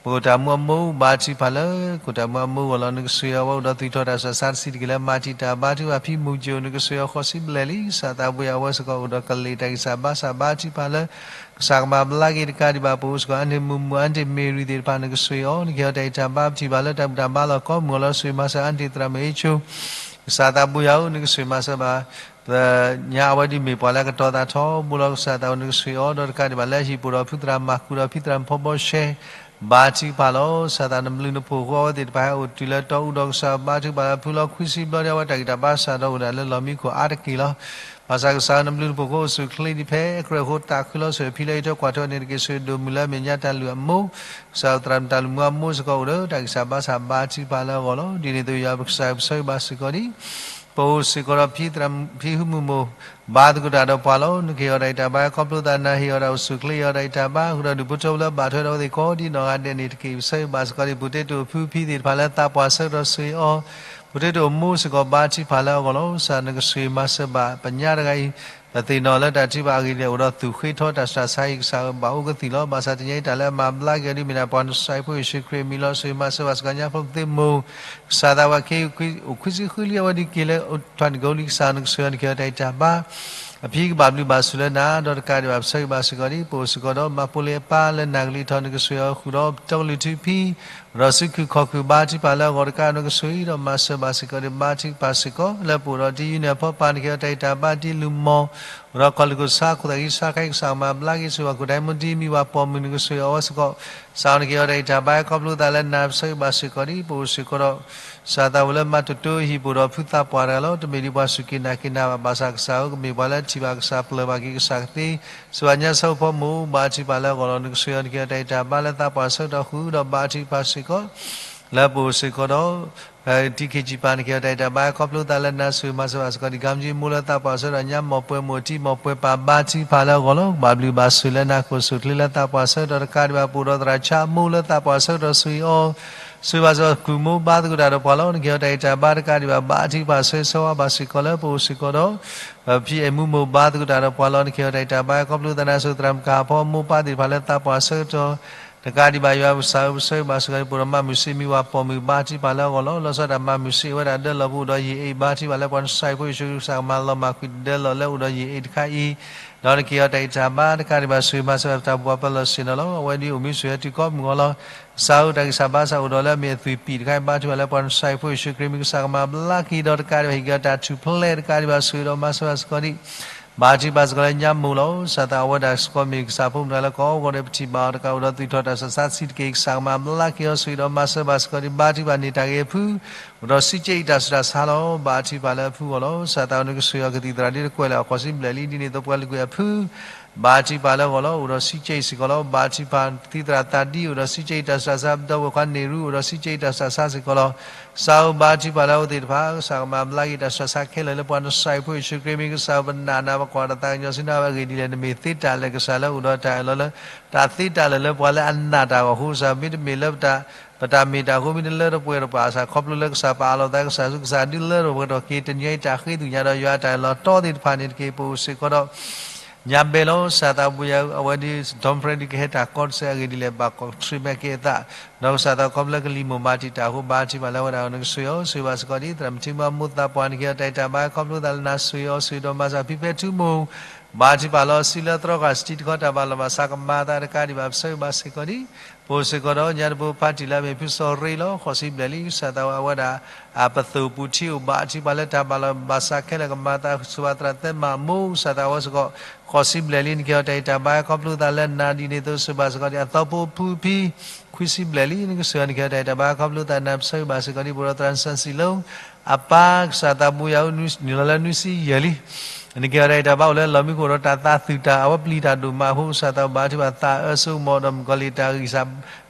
ပကိၣ်တၢ်မူအမိၢ် ဘါထုကဖၣ်လၢ ကိၣ်တၢ်မူအမိၢ်အဂီၢ်လီၤ. နကဆိၣ်ဂ့ၤအဝဲအိၣ်ဒီးသူၣ်ထီၣ်တၢ်စှၤဆါတဆံးတက့ၢ်လၢမၤတံာ်တာ် ဘါထုကဖၣ်ဖံမူကၠိ နကဆိၣ်ဂ့ၤအီၤဃီၤဆံဘျဲၣ်လံ ကစၢ်သးဘိယွၤ အဝဲစ့ၢ်ကီးအိၣ်ဒီးကလ့ၢ်တၢ်ဂံၢ်စၢ်ဘါစၢ် ဘါထုကဖၣ်လၢ ကစၢ်ကမၤဘျါက့ၤ တကးဒံးဘၣ်ပအိၣ်စ့ၢ်ကီး အါန့ၢ်မုၢ်မုၢ် အါန့ၢ်မ့ၢ်ရံသ့ၣ်တဖၣ် နကဆိၣ်ဂ့ၤအီၤ နကဟ့ၣ်အီၤတၢ်ဂံၢ်တၢ်ဘါ ပထံၣ်ဘၣ်လၢတၢ်ဘူၣ်တၢ်ဘါလီၤ ကိးမုၢ်အီၤလီၤ ဆိၣ်ဂ့ၤမၤစၢၤ အါန့ၢ်သရၣ်မုၣ်အ့ၣ်ဆိ ကစၢ်သးဘိယွၤဧၢ နကဆိၣ်ဂ့ၤမၤစၢၤဘၣ် ညါအဝဲဒၣ်မ့ၢ်ပှၤလၢအကတီၤသးထီဘိလီၤ ကစၢ်သးဘိ နကဆိၣ်ဂ့ၤအီၤ ဒီးတကးဒံးဘၣ်လၢအဟံၣ်ပအိၣ်ဒီးဖုသရၣ်မၤကူဒီး ဖံသရၣ်ဖီဘီရှဲ ဘါထုကဖၣ်လီၤ. ကစၢ်သးနဘျုးနဖှိၣ်အဃိ အဝဲသ့ၣ်တဖၣ်ဟဲအိၣ်တုၤလၢတီအူဒီး ကစၢ်ဘါထုကဖၣ်လၢဖုလီၤ ခွံဆံဘျီဒ်အဝဲတၢ်ဂံၢ်တၢ်ဘါစၢ်ဒီးအိၣ်ဒၣ်လၢလီၢ်မံခိၣ်အါတက့ၢ်လီၤ. ဘၣ်ဆၣ်ကစၢ်နဘျုးနဖှိၣ်အဃိ အိၣ်ဆူၣ်အိၣ်ချ့ဒံးဖဲအကြၢးအဃိ သးခုလီၤ ဆိၣ်ဂ့ၤဖံလၢအံးထွဲကွၢ်ထွဲန့ၣ်တက့ၢ် ဆိၣ်ဂ့ၤဒိၣ်မုၢ်လၢအမဲာ်ညါ တၢ်လုၢ်အမိၢ် ကစၢ်သရၣ်မုၣ်တၢ်လုၢ်မူအမိၢ်စ့ၢ်ကီးအိၣ်ဒီး တၢ်ဂံၢ်စၢ်ဘါစၢ် ဘါထုကဖၣ်လၢအဂီၢ်လီၤ. ဒ်န့ၣ်အသိး ယွၤပကစၢ်ပဆၢဂ့ၤဘၣ်စ့ၢ်ကီးဒံး ပအိၣ်စ့ၢ်ကီးဒီး ဖံဟုမုၢ်မိၢ် ဘါသကိးတၢ်ဒီးပှၤလီၤ. နကဟ့ၣ်အီၤတၢ်ဂံၢ်တၢ်ဘါခီဖျိသးနၤ ဟ့ၣ်အီၤတၢ်အိၣ်ဆူၣ်အိၣ်ချ့ ဟ့ၣ်အီၤတၢ်ဂံၢ်တၢ်ဘါ ဃုာ်ဒီးဒူၣ်ဖိထၢဖိလၢဘၣ်ထွဲဒီးအဝဲသ့ၣ်ကိးဒ်နီၢ်ဂၤဒဲးန့ၣ်တက့ၢ် ပဆၢဂ့ၤဘၣ်စ့ၢ်ကီးဒံး ပူၤတ့တိာ်အဖုဖံသ့ၣ်တဖၣ်လၢသးပှၢ်ဆၢကတီၢ် ဆိၣ်ဂ့ၤအီၤ ပူၤတ့တိာ်အမိၢ်စ့ၢ်ကီး ဘါထုကဖၣ်လၢအဂီၢ်လီၤ. ကစၢ်နကဆိၣ်ဂ့ၤမၤစၢၤဘၣ် ပညါတဂၤအံၤ ပသ့ၣ်နီၣ်လၢတၢ်ထုကဖၣ်အဂ့ၢ်ဒ်လဲၣ် အိၣ်ဒီးသူၣ်ဃ့ထီတၢ်စှၤဆါအံၤ ကစၢ်ဧၢ ဘၣ်အိၣ်ကသံၣ်လီၤ. ဘၣ်ဆၣ်တနံၤအံၤ တၢ်လၢအမၤဘျါက့ၤအီၤဒ်မ့ၢ်ဒၣ် ပှၤနစၢ်အံၤဖိယ့ၣ်ၡူးခရံာ်အမံၤလီၤ. ဆိၣ်ဂ့ၤမၤစၢၤဘၣ်စ့ၢ်ကီး ညါဖိပသ့မိၢ် ကစၢ်သးဝဲခ့ အိၣ်ခွံဆံဃုလံ အဝဲဒၣ်က့ၤလၢအိၣ်ထွဲနံၣ်ကိလံ ကစၢ်နကဆိၣ်ဂ့ၤအီၤ နကဟ့ၣ်အီၤတၢ်ဂံၢ်တၢ်ဘါ အဖံကဘၣ်ဘျုးဘၣ်ဆိၣ်လၢနၤ ဒီးတကးဒံးဘၣ် ပဆၢဂ့ၤဘၣ်စ့ၢ်ကီးဒံး ပအိၣ်စ့ၢ်ကီးဒီး မၤဖိလ့အပၢ်လၢနၢ်ကလံၤထီၣ် နကဆိၣ်ဂ့ၤအီၤဃုာ်ဒီး ပတီကလုၢ်ထူဖံ ဒီးစုခူၣ်ခီၣ်ခူၣ် ဘါထုကဖၣ်လၢအဂီၢ် တကးနကဆိၣ်ဂ့ၤဒီးမၤစၢၤဘၣ်စ့ၢ်ကီးဒံး ဘါထုကဖၣ်စ့ၢ်ကီး လၢပအိၣ်ဒီးတံၤယုၢ်န့ၣ်အဖီပၢ် နကဟ့ၣ်အီၤတၢ်ဂံၢ်တၢ်ဘါ တံၤလုၢ်မီၢ် အိၣ်ဒီးကီၢ်လူၢ်ခိၣ်ဆါ ခိၣ်သၣ်ဃံဆါခါအံၤ ကစၢ်မၤဘျါက့ၤ ဆိၣ်ဂ့ၤဘၣ်ခိၣ်ဒဲမူ တံၤမံၤဝၤပိာ်မုၣ် နကဆိၣ်ဂ့ၤအီၤဝဲစ့ၢ်ကီး ကစၢ်နကဟ့ၣ်အီၤတၢ်ဂံၢ်တၢ်ဘါ ခီဖျိသးလၢနၤ ပဆၢဂ့ၤဘၣ်စ့ၢ်ကီးဒံး ပအိၣ်စ့ၢ်ကီးဒီး ကစၢ်သးဝဲလၢမၤတိၢ်တိၢ်ဟံၣ်ပအိၣ်ဒီးဖုသးပှၢ်တဂၤလီၤ. တမ့ၢ်ဒ်ပှၤစူၢ်က့ၤနာ်က့ၤနၤဘၣ် ဘၣ်ဆၣ်ကစၢ်ဧၢ ကမ့ၢ်ပှၤလၢထံၣ်ဘၣ်ကစၢ် ပျၢၢ်ဘၣ်က့ၤကစၢ်ကသ့ ဆိၣ်ဂ့ၤညါဆၢဖိမိၢ် ဘါထုကဖၣ်လၢအဂီၢ်လီၤ. နကဆိၣ်ဂ့ၤအီၤ နကဟ့ၣ်အီၤတၢ်ဂံၢ်တၢ်ဘါလၢသးပှၢ်ဆၢကတီၢ်ဃုာ်ဒီး ဘါထုကဖၣ်စ့ၢ်ကီး လၢပအိၣ်စ့ၢ်ကီးဒီး တံၤခ့ၣ်ကၠံၣ်ပၢ် နကဟ့ၣ်အီၤတၢ်ဂံၢ်တၢ်ဘါ ခီဖျိသးလၢနၤ ဆိၣ်ဂ့ၤမၤစၢၤဘၣ်စ့ၢ်ကီးဒံး ကမ်ကၠံမိၢ်လၢသးပှၢ်ဆၢကတီၢ် ညါမီၢ်ပှဲၤမိၢ်တံၤမီၢ်ပှဲၤပၢ် ဘါထုကဖၣ်လၢအဂီၢ်လီၤ. ကဘၣ်ဘျုးဘၣ်ဆိၣ်လၢနၤ ကအိၣ်ဆူၣ်အိၣ်ချ့လၢသးပှၢ်ဆၢကတီၢ် တကးဒံးဘၣ် ပအိၣ်ဒီးသရၣ်ဆါအမိၢ်လၢသးပှၢ်ဆၢကတီၢ် ဆိၣ်ဂ့ၤအီၤ ဆိၣ်ဂ့ၤဘၣ်စ့ၢ်ကီး ကုၢ်မိၢ် ဘါသကိးတၢ်ဒီးပှၤလီၤ. နကဟ့ၣ်အီၤတၢ်ဂံၢ်တၢ်ဘါ တကးဒံးဘၣ် ဘါထုကဖၣ်ဆိၣ်ဂ့ၤဆၢဝါဘၣ်စ့ၢ်ကီး လၢပအိၣ်စ့ၢ်ကီးဒီး ဖံအဲၣ်မူမိၢ် ဘါသကိးတၢ်ဒီးပှၤလီၤ. နကဟ့ၣ်အီၤတၢ်ဂံၢ်တၢ်ဘါ ခီဖျိသးနၤ ဆိၣ်သရၣ်မုၣ်ကဟၣ်ဖီ မိၢ်ပၢ်သ့ၣ်တဖၣ်လၢသးပှၢ်ဆၢကတီၢ် တကးဒံးဘၣ် ယွၤပကစၢ်ဧၢ ပဆၢဂ့ၤဘၣ်စ့ၢ်ကီး ပအိၣ်ဒီးမၤမုၢ်စ့မံၤဝၤပိာ်မုၣ် ဘါထုကဖၣ်လၢအဂီၢ်လီၤ. လီၤဆီဒၣ်တၢ်မၤမုၢ်စ့အဝဲဒၣ်ဒၢလီၢ်ပူၤအိၣ်ဒီးယံာ်အ့ၣ် ဘါထုကဖၣ်လၢပှၤနစၢ်အံၤဖိယ့ၣ်ၡူးခရံာ် ကစၢ်ကမၤလီၤမၢ်ကွံာ်ဒၢလီၢ်လၢအိၣ်ဒီးယံာ်အ့ၣ်တခါအံၤ ဒီးနကဟ့ၣ်အီၤတၢ်ဂံၢ်တၢ်ဘါ တကးဒံးဘၣ် ဆိၣ်ဂ့ၤမၤစၢၤဘၣ်တၢ်ဘူၣ်ဘၣ်ပၢလီၢ်ဆ့ၣ်နီၤလီၤ. အဝဲဒၣ်အိၣ်မူဆိၣ်ဂ့ၤတုၤကိးမုၢ်အဂီၢ်လီၤ. ကစၢ်ဧၢ တၢ်ဂံၢ်စၢ်ဘါစၢ်အိၣ်ဒီးလၢအမ့ၢ်အသွံၣ်ပံာ်တခါအံၤ ဘါထုကဖၣ်လၢပှၤနစၢ်အံၤဖိယ့ၣ်ၡူးခရံာ်မံၤ ကစၢ်ကမၤဘျါက့ၤဒီး တကးဒံးဘၣ် ဟ့ၣ်က့ၤအီၤတၢ်ထူၣ်ဖျဲး တကးဒံးဘၣ် ဆိၣ်ဂ့ၤဒီးမၤစၢၤဘၣ်စ့ၢ်ကီးဒံး ဘါထုကဖၣ်စ့ၢ်ကီးလၢညါမိၢ်လီၤ. ကစၢ်သးအဝဲဒၣ်စ့ၢ်ကီးမ့ၢ်ကစၢ်ဖိမုၣ်တဂၤလၢကီးဂီၤဒီးပထံၣ်ဘၣ်အီၤတကး အိၣ်ဒီးသူၣ်ထီၣ်တၢ်စှၤဆါဆံးတက့ၢ် ကစၢ်ကမၤဘျါက့ၤအီၤ ဆိၣ်ဂ့ၤဒီးမၤစၢၤဘၣ်စ့ၢ်ကီးဒံး ဘါထုကဖၣ်န့ၢ်တၢ်ဂ့ၤအဖု အိၣ်ဒီးစံးကဲအံၤတၢ်ဆူးတၢ်ဆါလီၤ. ဘါထုကဖၣ်လၢအဖုအဂီၢ်လီၤ. ကစၢ်သးအဝဲနကဆိၣ်ဂ့ၤအီၤ ကသံၣ်သရၣ်ဒ်တကွဲၢ်လၢအကီၢ်စံဘျဲၣ်လံ ဒ်န့ၣ်အသိးပှၤလုၢ်ကွံာ်အဖု ဘါထုကဖၣ်လၢအဂီၢ်လီၤ. အိၣ်ဒီးစံးကဲအံၤစ့ၢ်ကီးလီၤ. ဘါထုကဖၣ်သံၣ်သရၣ်သးဒ် အိၣ်ဒီးစံးကဲအံၤတၢ်စှၤဆါ ပဒီပုၢ်ဝဲၢ်ခွါန့ၢ်ရူ အိၣ်ဒီးစံးကဲအံၤတၢ်စှၤဆါစ့ၢ်ကီးလီၤ. ကစၢ်ဧၢ ဘါထုကဖၣ်လၢအဝဲသ့ၣ်တဖၣ် ကစၢ်ကမၤဘျါက့ၤတၢ်စှၤဆါခဲလၢာ်လၢပှၤနစၢ်အံၤဖိယ့ၣ်ၡူးခရံာ်မံၤ ကစၢ်ဧၢ ပနာ်နၤ ပကွၢ်တၢ်သးကညီၤဆူနၤ အဂ့ၢ်ဒ်လဲၣ် နမ့ၢ်သ့တၢ်လၢာ်ကစၢ်လၢအိၣ်ဒီးတၢ်အၢၣ်လီၤလၢ တၢ်သ့တၢ်လၢာ်လၢပှၤလၢအနာ်တၢ်အဂီၢ်အဃိ ကစၢ်ဧၢ မ့တမ့ၢ်လၢပတၢ် ပတၢ်မ့ၢ်တၢ်အဃိမ့ၢ်တလၢတပှဲၤဒီးပှၤအသး ခီဖျိလၢကစၢ်ပအးလီၤသး ကစၢ်ဆူကစၢ်ဒုးလၢတပှဲၤဒီးက့ၤတနံၤအံၤတၢ်ဃ့သူၣ်ညါဒီးယွၤအတၢ်လီၤတီသ့ၣ်တဖၣ်န့ၣ်တက့ၢ်. ပအိၣ်စ့ၢ်ကီးဒီး ညါဘဲလီၤ ကစၢ်သးပူၤယၤ အဝဲဒ် Tom Brady ကဟဲတၢ်ကီတစဲးအဂ့ၢ်ဒ်လဲၣ် ဘၣ်ကီး treatment က့ၤအသး ဒီးကစၢ်သးခီဖျိလၢကလံၤမိၢ်မၤတံာ်တာ်အဃိ ဘါထုကဖၣ်လၢအဝဲဒၣ်အဂီၢ် နကဆိၣ်ဂ့ၤအီၤ ဆိၣ်ဂ့ၤဘၣ်စ့ၢ်ကီးဒ် သရၣ်မုၣ်ထံမွၤ မိၢ်သးပှၢ် နကဟဲတၢ်အံၤတၢ်ဘါ ခီဖျိသးလၢနၤ ဆိၣ်ဂ့ၤအီၤ ဆိၣ်ဂ့ၤဒီးမၤစၢၤဖံဖဲထူမိၢ် ဘါထုကဖၣ်လီၤ စံးလၢသရီခါစတံတခီ တၢ်ဘၣ်လီၤဘၣ်စးကမၤအသးတကးဒံးဘၣ် ပဆိၣ်ဂ့ၤဘၣ်စ့ၢ်ကီးဒ် ပအိၣ်စ့ၢ်ကီးဒီး ညါတဘိဖါတံၢ်လၢအမ့ၢ်ဖုစီၤရ့လီၤ ဃိးဆံဘျဲၣ်လံ ကစၢ်သးဝဲအဝဲဒၣ် အပသိၣ်ပူၤထံအိၣ် ဘါထုကဖၣ်လၢတၢ်ဘၣ်လီၤဘၣ်စးခဲလၢာ် ကမၤသး ဆိၣ်ဂ့ၤဘၣ်သရၣ်သဲမၤမိၢ် ကစၢ်သးဝဲစ့ၢ်ကီး ဃိးဆံဘျဲၣ်လံ နကဟဲတၢ်အံၤတၢ်ဘါ ခီဖျိသးလၢနၤ ဒ်န့ၣ်အသိး ဆိၣ်ဂ့ၤဘၣ်စ့ၢ်ကီးဒ် အသီဖိဖုဖံ ခွံဆံဘျဲၣ်လံ နကဆိၣ်ဂ့ၤအီၤ နကဟဲတၢ်အံၤတၢ်ဘါ ခီဖျိသးနၤ ပဆိၣ်ဂ့ၤဘၣ်စ့ၢ်ကီးဒ် ပအိၣ်ဒီးသရၣ်စၢ်စံၣ်လီၤ အပၢ် ကစၢ်သးပူၤယၤ နုာ်လီၤလၢနွံဆံယဲၢ်လံ နကဟဲတၢ်အံၤတၢ်ဘါ အိၣ်လၢလီၢ်မံခိၣ်ဒီးတၢ်သးသူၣ်တၢ် အဝဲပျံၤတၢ်ဒိၣ်မးအဃိ ကစၢ်သးဘါထုကဖၣ်သးအၢစိကမီၤဒီးမုၣ်ကီၤလံၢ်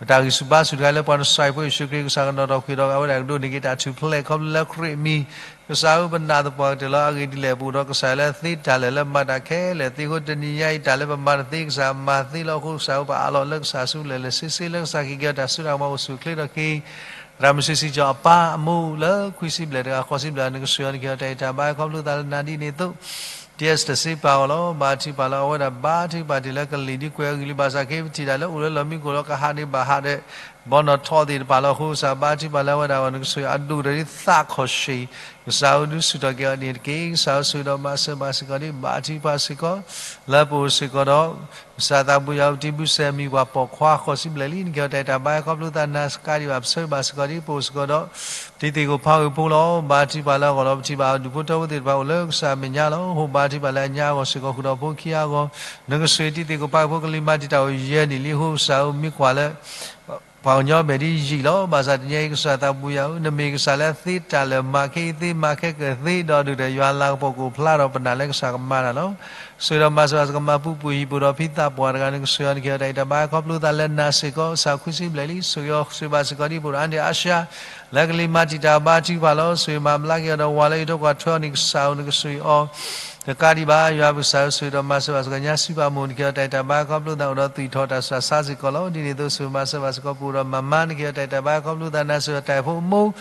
တၢ်ဂံၢ်ဆူၣ်ဘါဆူၣ်တခါလၢပှၤနစဲးဖိယ့ၣ်ၡူးခရံာ် ကစၢ်ကနီၤထီၣ်ဃ့ၢ်ဒီးအဝဲဒၣ်ကဒိးန့ၢ်က့ၤတၢ်ထူၣ်ဖျဲး ခီဖျိလၢခရံာ်အမံၤ ကစၢ်ဧၢ ပနာ်သပှၢ်ကတၢၢ်လီၤ အဂ့ၢ်ဒ်လဲၣ် ပအိၣ်ဒီးကစၢ်လၢသ့တၢ်လၢာ်လၢမၤတၢ်ခဲလၢာ် သ့အဃိတနံၤညါအံၤ တၢ်လၢပမၤတသ့ ကစၢ်မၤသ့လီၤအဃိ ကစၢ်ဧၢ ပအးလီၤလၢကစၢ်ဆူလဲၣ်လဲၣ်ဆ့ဆ့ လၢကစၢ်က့ၤက့ၤအီၤတၢ်စိတၢ်ကမီၤအိၣ်ဆူၣ်အိၣ်ချ့ထီၣ်က့ၤ သရၣ်မုၣ်စံးစံးကၠီအပၢ်အမိၢ်လၢခွံဆံဘျဲၣ်တဂၤ ဃိးဆံဘျဲၣ် နကဆိၣ်ဂ့ၤအီၤ နကဟဲတၢ်အံၤတၢ်ဘါ ခီဖျိသးလၢနၤ ဒ်န့ၣ်အသိး တ့စတစ့ပၢ်အဂီၢ်လီၤ ဘါထုကဖၣ်လၢအဝဲဒၣ် ဘါထုကဖၣ်တ့ၢ်လၢကလံၤဒ်ကွဲၤအဂံၢ်လံ ဘၣ်ဆၣ်က့ၤပထံၣ်တၢ်လၢအိၣ်လၢလီၢ်မံခိၣ်လီၤ ကဟးန့ၣ်ဘၣ်ဟးဒီး ဘီနီၣ်ထီၣ်သ့ၣ်တဖၣ်လီၤအဃိ ကစၢ်ဘါထုကဖၣ်လၢအဝဲဒၣ်အဂီၢ် နကဆိၣ်ဂ့ၤအဒိၣ်ဒီးဒ်သးခီၣ်ဆံး ကစၢ်ဧၢ ဒုးဆူၣ်ထီၣ်က့ၤအီၤန့ၣ်တက့ၢ်. ကစၢ်ဧၢ ဆိၣ်ဂ့ၤဒီးမၤစၢၤဘၣ်စ့ၢ်ကီးဒ် ဘါထုကဖၣ်စ့ၢ်ကီး လၢပအိၣ်စ့ၢ်ကီးဒီး ကစၢ်သးပူၤယၤ ပတံၤဘုစဲးမံၤပှၤပိာ်ခွါ ဃိးဆံဘျဲၣ်လံ နကဟဲတၢ်အံၤတၢ်ဘါ ခီဖျိသးနၤ တကးဒံးဘၣ် ပဆိၣ်ဂ့ၤဘၣ်စ့ၢ်ကီးဒ် ပအိၣ်စ့ၢ်ကီးဒီး တံၤသ့ၣ်ကိၣ်ဖးဂ့ၤဖိလီၤ ဘါထုကဖၣ်လၢအဂီၢ်လီၤ ပထံၣ်ဘၣ်အဒူၣ်ဖိထၢဖိသ့ၣ်တဖၣ်အိၣ်လၢကစၢ်အမဲာ်ညါလီၤ. အဃိဘါထုကဖၣ်လၢအညါအဂီၢ်စ့ၢ်ကီးဃုာ်ဒီးဖိခံဂၤအဂီၢ် နကဆိၣ်ဂ့ၤတံၤသ့ၣ်ကိၣ်ဖးဂ့ၤဖိ ကလံၤမၤတံာ်တာ်အိၣ်ယဲၢ်နံၣ်လံအဃိ ကစၢ်ဧၢ မ့ၢ်ကွၢ်လၢ ပှၤကညီမဲာ်ဒ်ယံာ်လီၤ. ဘၣ်ဆၣ်တနံၤအံၤ ကစၢ်သးပူၤယၤဧၢ နမ့ၢ်ကစၢ်လၢအသ့တၢ်လၢာ် မၤခဲအံၤသ့ မၤခဲကၢၢ်သ့ ဒီးဒုၣ်ဒီးယွၤလၤကပီၤကအိၣ်ဖျါဒီး ပနာ်လၢကစၢ်ကမၤတၢ်လီၤ. ဆိၣ်ဂ့ၤဒီးမၤစၢၤဘၣ်စ့ၢ်ကီး မၤပူၤပူၤဟံၣ်ပူၤဒီးဖံသးပှၢ်တဂၤ နကဆိၣ်ဂ့ၤအီၤ နကဟဲတၢ်အံၤတၢ်ဘါ ခီဖျိသးလၢနၤစ့ၢ်ကီး ကစၢ်ခွံဆံဘျဲၣ်လံ ဆိၣ်ဂ့ၤအီၤ ဆိၣ်ဂ့ၤဘၣ်စ့ၢ်ကီးဒ် ပအိၣ်ဒီးအါန့ၢ်အါရှါ လၢကလံၤမၤတံာ်တာ် ဘါထုကဖၣ်လီၤ. ဆိၣ်ဂ့ၤမၤဘျါက့ၤအီၤဒီးဝၤလၢအံးထွဲကွၢ်ထွဲအီၤန့ၣ် ကစၢ်ဧၢ နကဆိၣ်ဂ့ၤအီၤ တကးဒံးဘၣ် ယွၤပကစၢ်ဧၢ ဆိၣ်ဂ့ၤဒီးမၤစၢၤဘၣ်စ့ၢ်ကီး ညါစံးပာ်မိၢ် နကဟဲတၢ်အံၤတၢ်ဘါ ခီဖျိသးအိၣ်ဒီးသွံၣ်ထီၣ်တၢ်ဆူးတၢ်ဆါစ့ၢ်ကီးလီၤ. ဒ်န့ၣ်အသိး ဆိၣ်ဂ့ၤမၤစၢၤဘၣ်စ့ၢ်ကီး ပအိၣ်ဒီးမၤမါ နကဟဲတၢ်အံၤတၢ်ဘါ ခီဖျိသးနၤ ဆိၣ်ဂ့ၤတၢ်အံၤဖိအမိၢ်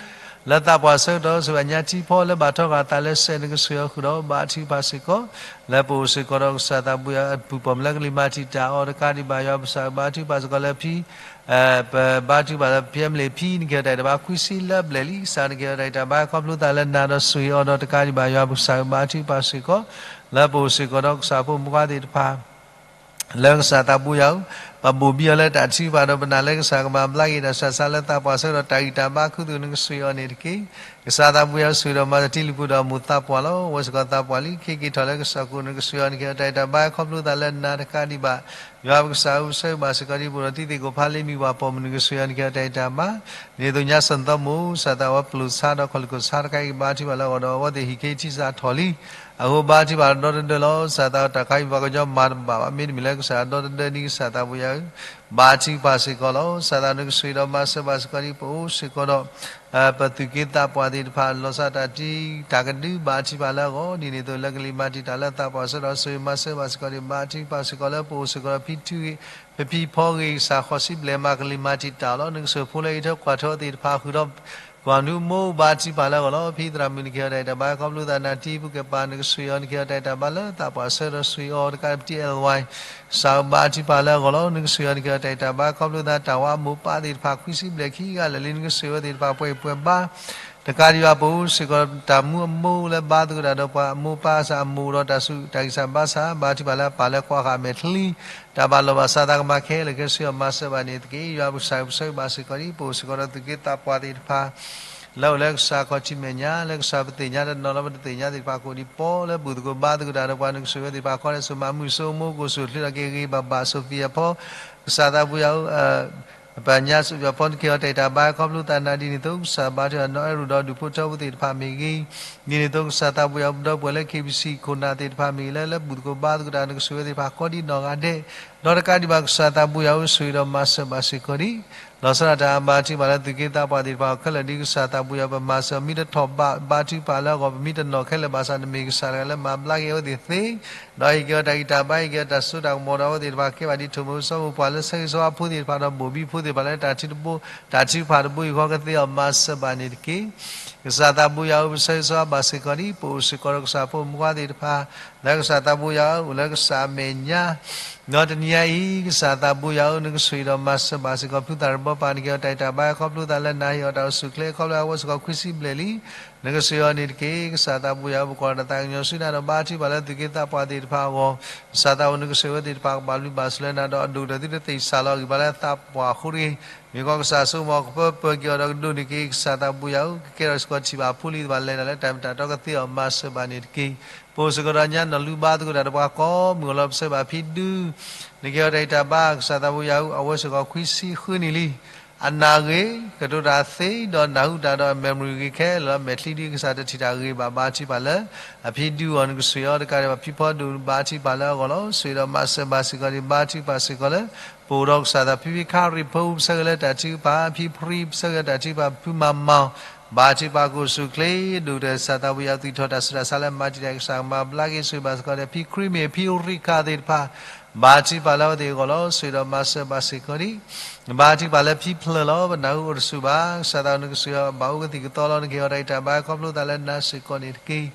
လၢသးပှၢ်ဆၢကတီၢ် ဆိၣ်ဂ့ၤညါထံဖီလၢဘၣ်ထီၣ်ဃာ်အသးလၢစဲး နကဆိၣ်ဂ့ၤအီၤဃုာ်ဒီး ဘါထုကဖၣ်စ့ၢ်ကီး လၢပအိၣ်စ့ၢ်ကီးဒီးကစၢ်သးပူၤ အပူၤပီၣ်မးလၢကလံၤမၤတံာ်တာ်အီၤ တကးဒံးဘၣ် ယွၤပကစၢ်ဧၢ ဘါထုကဖၣ်စ့ၢ်ကီးလၢဖံ ပဘါထုကဖၣ်လၢဖံအမလ့ၢ်ဖံ နကဟဲတၢ်အံၤတၢ်ဘါ ခွံဆံလၢအဘျဲၣ်လံ ကစၢ်နကဟဲတၢ်အံၤတၢ်ဘါ ခီဖျိသးလၢနၤဒီးဆိၣ်ဂ့ၤအီၤဒီး တကးဒံးဘၣ် ယွၤပကစၢ်ဧၢ ဘါထုကဖၣ်စ့ၢ်ကီး လၢပအိၣ်စ့ၢ်ကီးဒီးကစၢ်ဖိမုၣ်ခွါသ့ၣ်တဖၣ် လၢကစၢ်သးပူၤယၤဧၢ ပဘိၣ်ဘံအီၤလၢတၢ်ထုကဖၣ်ဒီး ပနာ်လၢကစၢ်ကမၤဘျါက့ၤတၢ်ဆူးတၢ်ဆါလၢသးပှၢ်ဆၢကတီၢ် တၢ်ဂံၢ်တၢ်ဘါခူသူၣ် နကဆိၣ်ဂ့ၤအီၤန့ၣ်တက့ၢ်. ကစၢ်သးပူၤယၤဧၢ ဆိၣ်ဂ့ၤဒီးမၤစၢၤတံၤလုၢ်ဖိဒီးအမိၢ်သးပှၢ်လီၤ. အဝဲစ့ၢ်ကီးသးပှၢ်လံ ခဲက့ၤထီၣ်လၢကစၢ်ခိၣ် နကဆိၣ်ဂ့ၤအီၤ နကဟဲတၢ်အံၤတၢ်ဘါ ခီဖျိသးလၢနၤတကးဒံးဘၣ် ယွၤပကစၢ်ဧၢ ပဆိၣ်ဂ့ၤဘၣ်စ့ၢ်ကီးဒ် ပအိၣ်ဒီးတံၤသ့ၣ်ကိၣ်ဖးလ့မံၤပှၤပိာ်မုၣ် နကဆိၣ်ဂ့ၤအီၤ နကဟဲတၢ်အံၤတၢ်ဘါ ဒ်သိးညါစီၤသီမိၢ် ကစၢ်သးဝဲပျိာ်ဆါဒီးခီၣ်လံၢ်ခိၣ်ဆါတခါအံၤ ကဘါထုကဖၣ်လၢအဂီၢ်ဒီး အဝဲသ့ၣ်ဟံၣ်ခ့ထံစးထီၣ်လံ. အဃိဘါထုကဖၣ်ဒီတဒၢလီၤ. ကစၢ်သးဝဲတၢ်ခါအံၤ ပှၤကညီမၤတဘၣ်ဘၣ် မ့တမ့ၢ်လၢကစၢ်ဒီတဒၢဒ်ကစၢ်သးပူၤယၤဧၢ ဘါထုကဖၣ်စ့ၢ်ကီးလီၤ. ကစၢ်သးနကဆိၣ်ဂ့ၤဒီးမၤစၢၤဘၣ်စ့ၢ်ကီးဒ် ပအိၣ်စ့ၢ်ကီးဒီး ပသုးက့သးပှၢ်သ့ၣ်တဖၣ် လီၤစၢ်တၢ်တံၤတၢ်ကဒု ဘါထုကဖၣ်လၢအဂီၢ် ဒ်န့ၣ်အသိးလၢကလံၤမၤတံာ်တာ်လၢသးပှၢ်ဆၢကတီၢ် ဆိၣ်ဂ့ၤမၤစၢၤဘၣ်စ့ၢ်ကီးဒ် ဘါထုကဖၣ်စ့ၢ်ကီးလၢပအိၣ်စ့ၢ်ကီးဒီးဖံထူဂ့ၤ ဖံဖံဖီဂ့ၤ ကစၢ်ဃိးဆံဘျဲၣ်မး ကလံၤမၤတံာ်တာ်လီၤ. နကဆိၣ်ဖိလၢအံးထွဲကွၢ်ထွဲသ့ၣ်တဖၣ်ဃုာ်ဒီး ကွၢ်နူမိၢ် ဘါထုကဖၣ်လၢအဂီၢ်လီၤ. ဖံသရၣ်မုၣ် နကဟဲတၢ်အံၤတၢ်ဘါ ခီဖျိသးနၤတံၤ ပူၤကဲပၤ နကဆိၣ်ဂ့ၤအီၤ နကဟဲတၢ်အံၤတၢ်ဘါလၢသးပှၢ်ဆၢကတီၢ် ဆိၣ်ဂ့ၤအီၤတကး ပတံၤအဲၣ်ဝဲ ကစၢ်ဧၢ ဘါထုကဖၣ်လၢအဂီၢ်လီၤ. နကဆိၣ်ဂ့ၤအီၤ နကဟဲတၢ်အံၤတၢ်ဘါ ခီဖျိသးတၢ်ဝါအမိၢ်ပၢ်သ့ၣ်တဖၣ် ခွံဆံဘျဲၣ်ခံဂၤလၢာ်လံ နကဆိၣ်ဂ့ၤအဝဲသ့ၣ်တဖၣ် ပှဲၤအံၤပှဲၤဘါ တကးဒံးဘၣ် ပအိၣ်စ့ၢ်ကီးတၢ်မူအမိၢ်လၢဘါသကိးတၢ်ဒီးပှၤအမိၢ်ပၢ် ကစၢ်အမိၢ်ဒီးတၢ်ဆူးတၢ်ဂံၢ်စၢ်ဘါစၢ် ဘါထုကဖၣ်လၢအပၢ်လၢကွၢ်ဃာ်အမဲာ်ချံ တၢ်ဘၣ်လီၤဘၣ်စးသးကမၤခဲလၢာ်ခဲဆ့အီၤ မၤစၢၤဘၣ်န့ၣ်တက့ၢ်. ယွၤပကစၢ်ဧၢ ပဆိၣ်ဂ့ၤဘၣ်စ့ၢ်ကီးဒ် ပအိၣ်စ့ၢ်ကီးဒီးသုးက့သးပှၢ်သ့ၣ်တဖၣ် လၢအိၣ်လၢကစၢ်ခီၣ်ထံးမဲာ်ညါ လၢကစၢ်ပသ့ၣ်ညါတနီၤလၢပတသ့ၣ်ညါသ့ၣ်တဖၣ် ကအိၣ်ဒံးပီလၢဘူၣ်သကိးဘါသကိးတၢ်ဒီးပှၤ နကဆိၣ်ဂ့ၤဝဲသ့ၣ်တဖၣ် ခီဒဲးစိၤမၤမုၢ်စိၤမိၢ် ကအိၣ်ဆူၣ်အိၣ်ချ့ထီၣ်က့ၤဂ့ၤဘၣ်ဘၣ် စိၤဖံအဖီ ကစၢ်သးပူၤယၤဧၢ ပညါစိၤဖံအဖီ နကဟဲတၢ်အံၤတၢ်ဘါ ခီဖျိသးနၤ ဒ်န့ၣ်အသိး ကစၢ်ဘါထုကဖၣ်နီၢ်အဲၣ်ရူးဒီးဒူၣ်ဖိထၢဖိသ့ၣ်တဖၣ်မ့ၢ်ဂ့ၤ ဒ်န့ၣ်အသိး ကစၢ်သးပူၤယၤဧၢ ပဒီပုၢ်ဝဲၢ်လၢ ခ့ဘံၣ်စံၣ် ခိၣ်နၢ်သ့ၣ်တဖၣ်မ့ၢ်ဂ့ၤ လၢလၢဘူၣ်သကိးဘါသကိးတၢ် နကဆိၣ်ဂ့ၤဝဲသ့ၣ်တဖၣ် ကိးဒံးနီၢ်ဂၤဒဲး ဒီးတကးဒံးဘၣ် ကစၢ်သးဘိယွၤဧၢ, ဆိၣ်ဂ့ၤဒီးမၤစၢၤဘၣ်စ့ၢ်ကီးဒံး, လီၤဆီဒၣ်တၢ်အဘါထုကဖၣ်လၢသုးက့သးပှၢ်သ့ၣ်တဖၣ်အဂီၢ်ခဲလၢာ်ဒ်ကစၢ်သးဘိယွၤဧၢ, ပမၤစၢၤမ့ၢ်တထီၣ်ဘး ဘါထုကဖၣ်လၢအဂီၢ် ပမ့ၢ်တနီၣ်ခဲလၢာ်ဘၣ်ဆၣ် နမ့ၢ်ကစၢ်တဂၤလၢမၤဘျါက့ၤအဝဲသ့ၣ်သ့, ဒီးဟ့ၣ်က့ၤအီၤတၢ်ဂံၢ်တၢ်ဘါ ဟ့ၣ်က့ၤအီၤတၢ်စိတၢ်ကမီၤဒီး အဝဲသ့ၣ်တဖၣ်ကဲဘၣ်ဒ်ထိၣ်မုၢ်စီၤမုၢ်ပှၢ်လၢဆၢဂ့ၤဆၢဝါဖိသ့ၣ်တဖၣ်ဒီး ဘိၣ်ဘံဖိသ့ၣ်တဖၣ်လၢတၢ်ထုတဘိ တၢ်ထုကဖၣ်တဘိအံၤဃီကသ့အီၤ မၤစၢၤဘၣ်န့ၣ်တက့ၢ်. ကစၢ်သးဘိယွၤဧၢ, ပဆၢဂ့ၤဆၢဝါဘၣ်စ့ၢ်ကီးဒံး, ပအိၣ်စ့ၢ်ကီးဒီးကစၢ်ဖိမုၣ်ခွါသ့ၣ်တဖၣ် လၢကစၢ်သးဘိယွၤဧၢ အိၣ်လၢကစၢ်အမဲာ်ညါ ဒီးတနံၤညါအံၤ ကစၢ်သးဘိယွၤဧၢ, နကဆိၣ်ဂ့ၤဒီးမၤစၢၤဘၣ်စ့ၢ်ကီး ဖုသၣ်ရဘီပၢ် နကဟ့ၣ်အီၤတၢ်ဂံၢ်တၢ်ဘါ ခီဖျိသးလၢနဟ့ၣ်အီၤတၢ်အိၣ်ဆူၣ်အိၣ်ချ့ ခီဖျိအဝဲစ့ၢ်ကီးခွံဆံဘျဲၣ်လံ နကဆိၣ်ဂ့ၤအီၤန့ၣ်တက့ၢ်. ကစၢ်သးဘိယွၤဧၢ, ပကွၢ်တၢ်သးကညီၤဆူနၤဒီးဘါထုကဖၣ်လၢသုးက့သးပှၢ်သ့ၣ်တဖၣ်အဂီၢ်, ကစၢ်သးဘိ နကဆိၣ်ဂ့ၤအဝဲသ့ၣ်တဖၣ် ကဘၣ်ဘျုးဘၣ်ဆိၣ်လၢနၤဒီး အဒိၣ်ကတၢၢ်သုတသ့ၣ်စၢ်လီၤအဂံၢ်ဘါလၢသးပှၢ်အဃိတဂ့ၤ, မ့ၢ်ကီးကစၢ်ဆိကမိၣ်ကပၢပၢၤက့ၤအီၤဒီးကဒိးန့ၢ်က့ၤ ကစၢ်သးဘိယွၤဧၢ, ကကဲထီၣ်စ့ၢ်ကီးထံၣ်ဘၣ်ဖိလံၤသ့ၣ်တဖၣ်လဲၤတၢ်လၢတၢ်မ့ၢ်တၢ်တီကသ့အီၤ မၤစၢၤဘၣ်န့ၣ်တက့ၢ်. ပအိၣ်စ့ၢ်ကီးဒီးညါနီၢ်လူဘါသကိးတၢ်တပှၤကိးမုၢ်အလီၤ ပဆၢဘၣ်ဖံဒူ နကဟ့ၣ်အီၤတၢ်ဂံၢ်တၢ်ဘါ ကစၢ်သးဘိယွၤဧၢ, အဝဲစ့ၢ်ကီးခွံဆံဃုနံၣ်လံ အနၢ်ဂ့ၤ, ကတိၤတၢ်သ့, ဒီးနၢ်ဟူတၢ်ဒီးအmemoryဂ့ၤခဲလၢာ်လီၤ. မဲာ်ချံဒ်ကစၢ်တထံၣ်တၢ်ဂ့ၤဘၣ် ဘါထုကဖၣ်လၢ အဖံဒူအီၤ နကဆိၣ်ဂ့ၤအီၤတကးဒံးဘၣ် ဖံဖီဒိၣ် ဘါထုကဖၣ်လၢအဂီၢ်လီၤ. ဆိၣ်ဂ့ၤဒီးမၤစၢၤဘၣ်စ့ၢ်ကီးဒံး ဘါထုကဖၣ်စ့ၢ်ကီးလၢ ပအိၣ်ဒီးကစၢ်သး ဖံဖံခါရံၣ်ဖိ ပဆၢဂ့ၤလၢတၢ်ထုကဖၣ်, ဖံဖရံ ပဆၢဂ့ၤလၢတၢ်ထုကဖၣ်, ဖံမၤမၤ ဘါထုကဖၣ်ကအိၣ်ဆူၣ်အိၣ်ချ့ ဒိၣ်ကတၢၢ် ကစၢ်သးဘိယွၤ သုးထီၣ်တၢ်ဆူးတၢ်ဆါလၢမၤတံာ်တာ် ကစၢ်ကမၤဘျါက့ၤ ဆိၣ်ဂ့ၤဘၣ်စ့ၢ်ကီးဒံး ဖံခရံမ့ၢ် ဖံရံခါသ့ၣ်တဖၣ် ဘါထုကဖၣ်လၢအဝဲသ့ၣ်အဂီၢ်လီၤ. ဆိၣ်ဂ့ၤဒီးမၤစၢၤဘၣ်စ့ၢ်ကီးဒံး ဘါထုကဖၣ်လၢဖံဖျၢၣ်လီၤ. ပနၢ်ဟူအိၣ်တဆူၣ်ဘၣ်. ကစၢ်သးဧၢ နကဆိၣ်ဂ့ၤအီၤ ဘၣ်အိၣ်ကသံၣ်ကသီလီၤ. နကဟ့ၣ်အီၤတၢ်ဂံၢ်တၢ်ဘါ ခီဖျိသးလၢနၤစ့ၢ်ကီးန့ၣ်တက့ၢ်.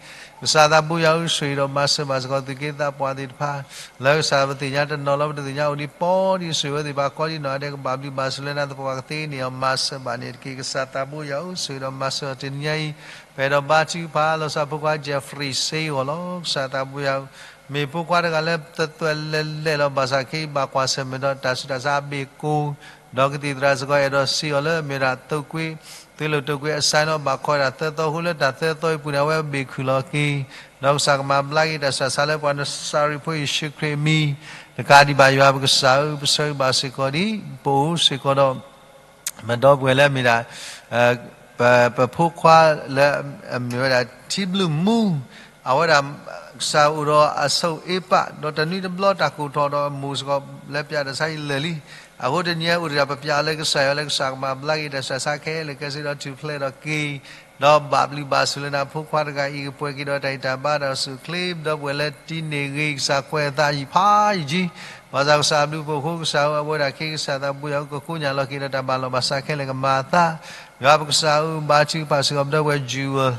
ကစၢ်သးဘိယွၤဧၢ, ဆိၣ်ဂ့ၤဒီးမၤစၢၤဘၣ်စ့ၢ်ကီး သုးက့သးပှၢ်သ့ၣ်တဖၣ် လၢကစၢ်ပသ့ၣ်ညါတနီၤလီၤ ပတသ့ၣ်ညါအိၣ်ဒံးပီဒံး ဆိၣ်ဂ့ၤဝဲသ့ၣ်တဖၣ် ကီဒံးနီၢ်ဒဲး ကဘၣ်ဘျုးဘၣ်ဆိၣ်လၢနၤ သပှၢ်ကသ့န့ၣ်အီၤ မၤစၢၤဘၣ်န့ၣ်တက့ၢ်. ကစၢ်သးဘိယွၤဧၢ, ဆိၣ်ဂ့ၤဒီးမၤစၢၤတနံၤညါအံၤ ပအဲၣ်ဒိးဘါထုကဖၣ် လီၤဆီဖိခွါ Jeffrey စ့အဂီၢ်လီၤ. ကစၢ်သးဘိယွၤဧၢ, မ့ၢ်ဖိခွါတဂၤလၢ သသွဲးလဲၤလဲၣ်လီၤ ဘၣ်ဆၣ်ခဲအံၤ ဘၣ်ကွၢ်ဆၢၣ်မဲာ်ဒီးတၢ်ဆူးတၢ်ဆါအဘ့ၣ်ကိၣ် ဒီးကသံၣ်သရၣ်စ့ၢ်ကီး အဲၣ်ဒိးစံးအီၤလၢ မ့ၢ်ဒၣ်သုးကွ့ သုးလိာ်သုးကွ့အစဲလီၤ ဘၣ်ခိးဝဲဒၣ်သၢသီ အဃိလၢတၢ်သၢသီအံၤပူၤန့ၣ် အဝဲဘ့ၣ်ခုၣ်လီၤက့ၤ ဒီးကစၢ်ကမၤဘျါက့ၤတၢ်ဆူးတၢ်ဆါလၢပှၤနစၤရ့းဖိယ့ၣ်ၡူးခရံာ်အမံၤ တကးဒံးဘၣ် ယွၤပကစၢ်ဧၢ, ပဆၢဂ့ၤဘၣ်စ့ၢ်ကီးဒံး ပအိၣ်စ့ၢ်ကီးဒီး ပဒီပုၢ်ဝဲၢ်လၢအမ့ၢ်ဒၣ် ပ ပဖိခွါလၢအမ့ၢ်ဝဲဒၣ် ထံဘျုးမူ အဝဲဒၣ် ကစၢ်အိၣ်ဒီးအဆိၣ်အ့ပာ် ဒီးတနွံတဘျီတၢ်ကိၢ်ထီၣ်ဒီးအမိၢ်စ့ၢ်ကီး လၢပျးတၢ်ဆါအံၤလၢာ်လံ. အဃိတနံၤအံၤအိၣ်ဒီးပပျးအီၤလၢကစၢ်ယွၤ လၢကစၢ်ကမၤဘျါက့ၤတၢ်ဆူးတၢ်ဆါခဲလၢာ်ခဲဆ့ဒီးထူၣ်ဖျဲးဒီးက့ၤ ဒီးဘၣ်ဘျုးဘၣ်ဆိၣ်လၢနၤ ဖိခွါတဂၤအံၤ ကပှဲၤက့ၤဒီးတၢ်ဂံၢ်တၢ်ဘါတၢ်အိၣ်ဆူၣ်အိၣ်ချ့ ဒီပုၢ်ဝဲၢ်လၢတံန့ၢ်ဂ့ၤ ကစၢ်ကွဲးအသးယံာ်ဖးယံာ်ကံ ဘၣ်ဆၣ်ကစၢ်အဘျုးအဖှိၣ်အဃိ ကစၢ်ဧၢ အဝဲဒၣ်ခဲကစၢ်သးဘိယွၤဧၢ ကကိးညၣ်လီၤက့ၤဒီးတၢ်ဘၣ်လီၤဘၣ်စးခဲလၢာ်ကမၤအသး ယွၤပကစၢ်ဧၢ ဘါထုကဖၣ်စ့ၢ်ကီး ပဒီပုၢ်ဝဲၢ် Jewel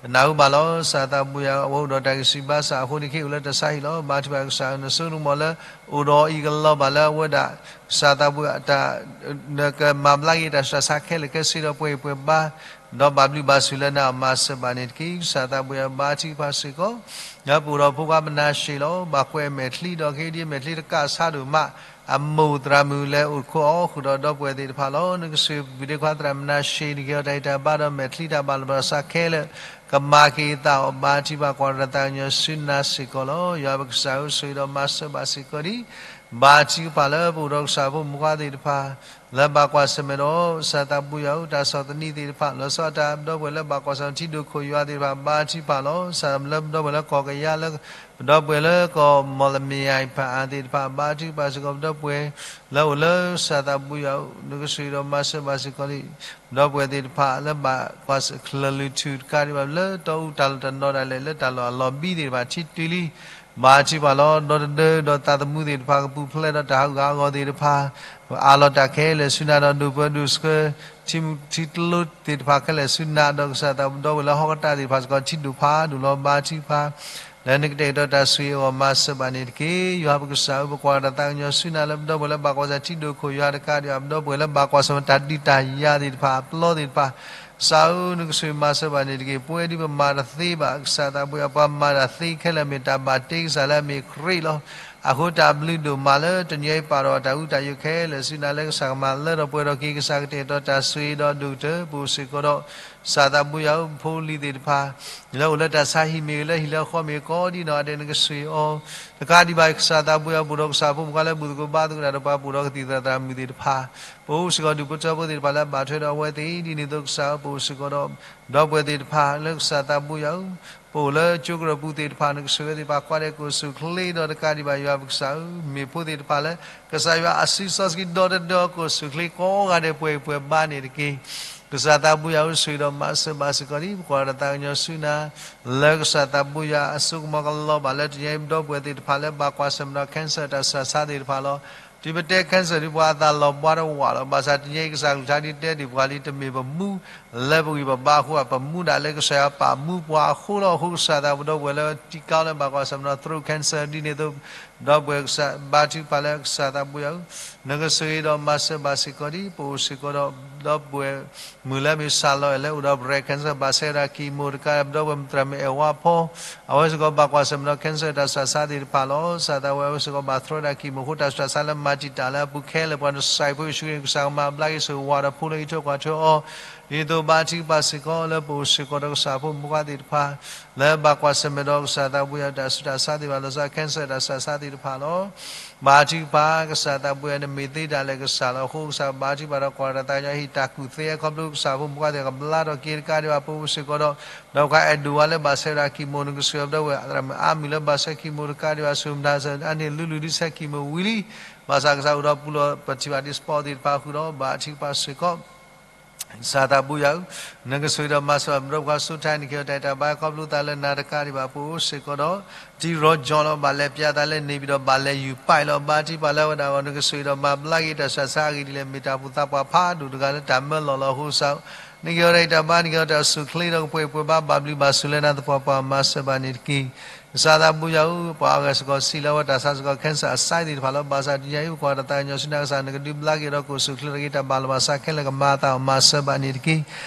ပနၢ်ဟူဘၣ်လီၤ ကစၢ်သးဘိယွၤဧၢ အဝဲအိၣ်ဒီးတၢ်ဂံၢ်ဆူၣ်ဘါစၢ်အဃိန့ၣ် ခဲအံၤအိၣ်လၢတၢ်ဆါဟံၣ်လီၤ. ဘါထုကဖၣ်ကစၢ်ဧၢ နစိကမီၤလၢ အိၣ်ဒီးအံၤကလီၤဘၣ်လၢအဝဲဒၣ် ကစၢ်သးဘိယွၤ နကမၤဘျါက့ၤတၢ်ဆူးတၢ်ဆါခဲလၢာ်ခဲဆ့ဒီးပှဲၤအံၤပှဲၤဘါ ဒီးဘၣ်ဘျုးဘၣ်ဆိၣ်လၢနၤအီၤ မၤစၢၤဘၣ်န့ၣ်တက့ၢ်. ကစၢ်သးဘိယွၤ ဘါထုကဖၣ်စ့ၢ်ကီး ဒီးပအိၣ်ဒီးဖိခွါမနၤၡ့လီၤ. ဘၣ်ကွဲးအမဲာ်ချံဒီး ခဲအံၤဒ်အမဲာ်ချံတကးဆါဒိၣ်မး အမိၢ်သရၣ်မုၣ်လၢအိၣ်ခိးအီၤဃုာ်ဒီးဒီပုၢ်ဝဲၢ်သ့ၣ်တဖၣ်လီၤ. နကဆိၣ်ဂ့ၤပှၤဒ့ခွါသရၣ်မနၤၡ့ နကဟ့ၣ်အီၤတၢ်ဂံၢ်တၢ်ဘါဒီးမဲာ်ချံတၢ်ဘၣ်လီၤဘၣ်စးခဲလၢာ် ကမၤက့ၤအသးအီၤ ဘါထုကဖၣ်ကွၢ်တၢ်သးကညီၤဆူနၤစ့ၢ်ကီးလီၤ. ယွၤပကစၢ်ဧၢ ဆိၣ်ဂ့ၤဒီးမၤစၢၤဘၣ်စ့ၢ်ကီးဒံး ဘါထုကဖၣ်လၢပအိၣ်ဒီးကစၢ်ဖိမုၣ်ခွါသ့ၣ်တဖၣ် လၢဘၣ်ကွၢ်ဆၢၣ်မဲာ်ဒီး ကစၢ်သးဘိယွၤဧၢ တၢ်ဆီၣ်သနံးသ့ၣ်တဖၣ် လီၤဆီဒၣ်တၢ် ပဒီပုၢ်ဝဲၢ်လၢဘၣ်ကွၢ်ဆၢၣ်မဲာ်ထံဒိၣ်ခိၣ်ယွၤသ့ၣ်တဖၣ် ဘါထုကဖၣ်လီၤ. ကစၢ်လၢပဒီပုၢ်ဝဲၢ်လၢကီၢ်ကယၤလၢ ပဒီပုၢ်ဝဲၢ်လၢကီၢ်မီၣ်လမံယၤအံၤဖးအါသ့ၣ်တဖၣ် ဘါထုကဖၣ်စ့ၢ်ကီး ပဒီပုၢ်ဝဲၢ်လၢအိၣ်လၢကစၢ်သးဘိယွၤဧၢ နကဆိၣ်ဂ့ၤဒီးမၤစၢၤဘၣ်စ့ၢ်ကီးလံ ပဒီပုၢ်ဝဲၢ်သ့ၣ်တဖၣ်လၢဘၣ်ကွၢ်ဆၢၣ်မဲာ်လၢထူၣ်တခါဒံးဘၣ် လၢတီအူတၢ်လီၢ်တနီၤဒၣ်လဲာ် လၢတၢ်လီၢ်အလီၢ်ဘံသ့ၣ်တဖၣ် ထံတုၤလံ ဘါထုကဖၣ်လီၤ. ဒီတဒၢဒီးသးသမူသ့ၣ်တဖၣ် ကပူၤဖျဲးဒီးတၢ်ဟးဂူာ်ဟးဂီၤသ့ၣ်တဖၣ် အးလီၤတၢ်ခဲလၢာ်ဆူနၤဒီး ဒိၣ်ပၢၤဒိၣ်ဆှၢ ထံမူထံကျိသ့ၣ်တဖၣ်ခဲလၢာ်ဆူနၤဒီး ကစၢ်သးပဒီပုၢ်ဝဲၢ်လၢဟီၣ်ကတၢၢ်သ့ၣ်တဖၣ်စ့ၢ်ကီး ထံဒိၣ်ဖးဒိၣ်လီၤ. ဘါထုကဖၣ် လၢနကတဲာ်ကတီၤတၢ်ဆိၣ်ဂ့ၤအဂီၢ် မၤစၢၤဘၣ်န့ၣ်တက့ၢ်. ယွၤပကစၢ်ဧၢ ပကွၢ်တၢ်သးကညီၤဆူနၤလၢ ပဒီပုၢ်ဝဲၢ်လၢဘၣ်ကွၢ်ဆၢၣ်မဲာ်ထံဒိၣ်ခိၣ်ယွၤတကးဒံးဘၣ် ပဒီပုၢ်ဝဲၢ်လၢဘၣ်ကွၢ်ဆၢၣ်မဲာ်တၢ်ဒုးတၢ်ယၤသ့ၣ်တဖၣ် အပျီသ့ၣ်တဖၣ် ကစၢ်ဧၢ နကဆိၣ်ဂ့ၤမၤစၢၤဘၣ်န့ၣ်တက့ၢ်. ပဝဲဒ်ပမၤတသ့ဘၣ် ကစၢ်သးပှဲၤအပှၤမၤတၢ်သ့ခဲလၢာ် မ့ၢ်တၢ်ဘၣ်တ့ကစၢ်လၢအမ့ၢ်ခရံာ်လီၤ. အဃိတၢ်ဘျုးဒိၣ်မးလၢတနံၤအံၤပာ်ဒီးတၢ်အူတၢ်ယိာ်ခဲလၢာ်ဆူနၤလၢ ကစၢ်ကမၤလၢထီၣ်ပှဲၤထီၣ်က့ၤ ကစၢ်ကတဲာ်ကတီၤတၢ်ဆိၣ်ဂ့ၤဒီးဒိၣ်ကတၢၢ် ပအိၣ်စ့ၢ်ကီးဒီး ကစၢ်သးဘိယွၤဧၢ, ဖိလံၤသ့ၣ်တဖၣ် လၢအိၣ်လၢတၢ်ဆါဟံၣ်မ့ၢ်ဂ့ၤ လၢဟံၣ်လၢဃီမ့ၢ်ဂ့ၤ ကိးဒံနီၢ်ဂၤဒဲး နကဆိၣ်ဂ့ၤအီၤ တကးဒံးဘၣ် ကစၢ်သးဘိယွၤ ပအိၣ်ဒီးကစၢ်ဖိမုၣ်ခွါလၢ ဘူၣ်သကိးဘါသကိးတၢ်ဒီးပှၤ ပအိၣ်ဒီးကသံၣ်သရၣ်သရၣ်မုၣ်သ့ၣ်တဖၣ်, ပအိၣ်စ့ၢ်ကီးဒူၣ်ဖိထၢဖိသ့ၣ်တဖၣ်လၢအဘၣ်ထွဲဒီးအဝဲသ့ၣ်, ဒ်န့ၣ်အသိးကစၢ်ဧၢ ပအိၣ်စ့ၢ်ကီးဒီး ဒီပုၢ်ဝဲၢ်သ့ၣ်တဖၣ်လၢကစၢ်သးဘိယွၤဧၢ, ပအိၣ်လၢကၠိကရၢၢ်ပူၤသ့ၣ်တဖၣ် နကဆိၣ်ဂ့ၤသ့ၣ်တဖၣ် ကွၢ်ဒဲးကိးဆူၣ်ချ့ဒီးတကးဒံးဘၣ် ယွၤပကစၢ်ဧၢ, မ့ၢ်ဖိသ့ၣ်တဖၣ်လၢ ကစၢ်ယွၤအစုစီဆှံဒီတဒီ ကိးဆူၣ်ချ့ကိးဂၤဒဲး ပှဲၤပှဲၤဘါန့ၣ်တက့ၢ်. ကစၢ်သးဘိယွၤဧၢ ဆိၣ်ဂ့ၤဒီးမၤစၢၤဘၣ်စ့ၢ်ကီးဒံး ပကွၢ်ဒီးတၢ်သးကညီၤဆူနၤ လၢကစၢ်သးဘိယွၤအစိကမီၤကလီၤဘၣ်လၢတနံၤအံၤ ပဒီပုၢ်ဝဲၢ်သ့ၣ်တဖၣ်လၢဘၣ်ကွၢ်ဆၢၣ်မဲာ်ဒီး cancer တၢ်ဆူးတၢ်ဆါသ့ၣ်တဖၣ်လီၤ. တုၤပတဲ cancer ဒ်ပှၤအသးလီၤဘှါတဝးလီၤ. ဘၣ်ဆၣ်တနံၤအံၤ ကစၢ်ကလုၢ်ကထါဒ်တဲဒံးပှၤလံ တမ့ၢ်ပမူလၢပဂံၢ်ပဘါအဃိဘၣ်, ပမူဒၣ်လၢကစၢ်ယွၤပာ်မူပှၤအဃိလီၤ. အဃိကစၢ်သးဘိ ပဒီပုၢ်ဝဲၢ်လၢထံကီၢ်လၢဘၣ်ကွၢ်ဆၢၣ်မဲာ်ဒီး throat cancer ဒ်န့ၣ်အသိး ဒီပုၢ်ဝဲၢ်ကစၢ် ဘါထုကဖၣ်လၢကစၢ်သးဘိယွၤဧၢ, နကဆိၣ်ဂ့ၤဒီးမၤစၢၤဘၣ်စ့ၢ်ကီးဒံး ပအိၣ်စ့ၢ်ကီးဒီး ဒီပုၢ်ဝဲၢ်မုၣ်လၢအမ့ၢ် စၢ်လီၤအဲၣ် လၢအိၣ်ဒီး breast cancer ဘၣ်ဆဲးဝဲဒၣ် chemo တကး ပဒီပုၢ်ဝဲၢ်သရၣ်မုၣ်အဲၣ်ဝါဖီ အဝဲစ့ၢ်ကီးဘၣ်ကွၢ်ဆၢၣ်မဲာ်ဒီး cancer တၢ်ဆူးတၢ်ဆါသ့ၣ်တဖၣ်လီၤ. ကစၢ်သးဘိယွၤ အဝဲစ့ၢ်ကီးဘၣ် throat ဒၣ် chemo အဃိ တၢ်ဆူးတၢ်ဆါလၢမၤတံာ်တာ်လၢအပူၤခဲလၢာ် ပှၤနစဲးဖိယ့ၣ်ၡူးခရံာ်န့ၣ် ကစၢ်ကမၤဘျါက့ၤ ဆိၣ်ဂ့ၤဝးဒီးဖိလၢအံးထွဲကွၢ်ထွဲအီၤ, ဒ်သိးဘါထုကဖၣ်စ့ၢ်ကီးလၢပအိၣ်စ့ၢ်ကီးဒီးကစၢ်ဖိမုၣ်ခွါသ့ၣ်တဖၣ် လၢဘၣ်ကွၢ်ဆၢၣ်မဲာ်ဒီးကစၢ်သးဘိယွၤ တၢ်ဆူးတၢ်ဆါသ့ၣ်တဖၣ် လီၤဆီ cancer တၢ်ဆူးတၢ်ဆါသ့ၣ်တဖၣ်လီၤ. ဘါထုကဖၣ် ကစၢ်သးဘိယွၤ နမ့ၢ်သ့ဒၣ်လဲာ်ကစၢ်လီၤ. အဃိကစၢ်ဘါထုကဖၣ်ဒီးကွၢ်ဒီးတၢ်သးကညီၤဟံၣ် တၢ်ကူၣ်သ့အခီဖျိ ကစၢ်ဖိမုၣ်ခွါသ့ၣ်ကဘျါထီၣ်က့ၤတကးဒံးဘၣ် ပအိၣ်စ့ၢ်ကီးဒီး ဒီးပှၤအဲၣ်ဒိးဝဲလၢဘၣ်ဆဲးဝဲဒၣ် chemo နကဆိၣ်ဂ့ၤဒီးဝဲ သရၣ်မုၣ်အါမံၤလၢဘၣ်ဆဲး chemo တကးဒံးဘၣ် ဆူၣ်မတၤစၢၤအန့ၣ် လူလူဒ်ဆဲး chemo ဝံၤလံ ဘၣ်ဆၣ်ကစၢ်အိၣ်ဒီးပူၤလီၤ ပထံၣ်ဘၣ်ဒ် spot သ့ၣ်တဖၣ်ဃုာ်ဒီး ဘါထုကဖၣ်စ့ၢ်ကီး ကစၢ်သးဘိယွၤဧၢ, နကဆိၣ်ဂ့ၤဒီးမၤစၢၤဘၣ် ပဒီပုၢ်ဝဲၢ် စိၤထါ နကဟ့ၣ်အီၤတၢ်အဲၣ်တၢ်ဘါ ခီဖျိသးလၢနၤတကးဒံးဘၣ် ပအိၣ်စ့ၢ်ကီးဒီး တံၤရီကၠီလီၤ. ဘၣ်လဲၤပျးသးလၢန့ၣ်ပၠံၣ်ဒီး ဘၣ်လဲၤယူၤပာ်လီၤ. ဘါထုကဖၣ်လၢအဝဲဒၣ်အဂီၢ် နကဆိၣ်ဂ့ၤဒီးမၤဘျါက့ၤ တၢ်ဆူးတၢ်ဆါအဂ့ၢ်ဒ်လဲၣ် မ့ၢ်တၢ်အိၣ်ဖှိၣ်သးပှၢ်ဖးဒိၣ်တဂၤလၢတၢ်မၢလီၤလီၤ. အဃိကစၢ် နကဟ့ၣ်အီၤတၢ်အဲၣ်တၢ်ဘါ နကဟ့ၣ်အီၤတၢ်အိၣ်ဆူၣ်အိၣ်ချ့ဒီး ကပှဲၤပှဲၤဘါ ဘၣ်ဘျုးဘၣ်ဆိၣ်လၢနၤသပှၢ်ပှၢ် မၤစၢၤဘၣ်န့ၣ်တက့ၢ်. ကစၢ်သးဘိယွၤဧၢ, ပှၤအါဂၤစ့ၢ်ကီးဆံးလၢအဝဲတၢ်ဆါစ့ၢ်ကီး cancer အစဲးသ့ၣ်တဖၣ်လီၤ. ဘၣ်ဆၣ်တနံၤအံၤ ပကွၢ်ဒီးတၢ်သးကညီၤဆူနၤ ကစၢ် နကဒုးဘျါက့ၤဒီး ကိၣ်ဆူၣ်ချ့ထီၣ်က့ၤ တၢ်ဘၣ်လီၤဘၣ်စးခဲလၢာ် ကမၤအသးအီၤ မၤစၢၤဘၣ်န့ၣ်တက့ၢ်.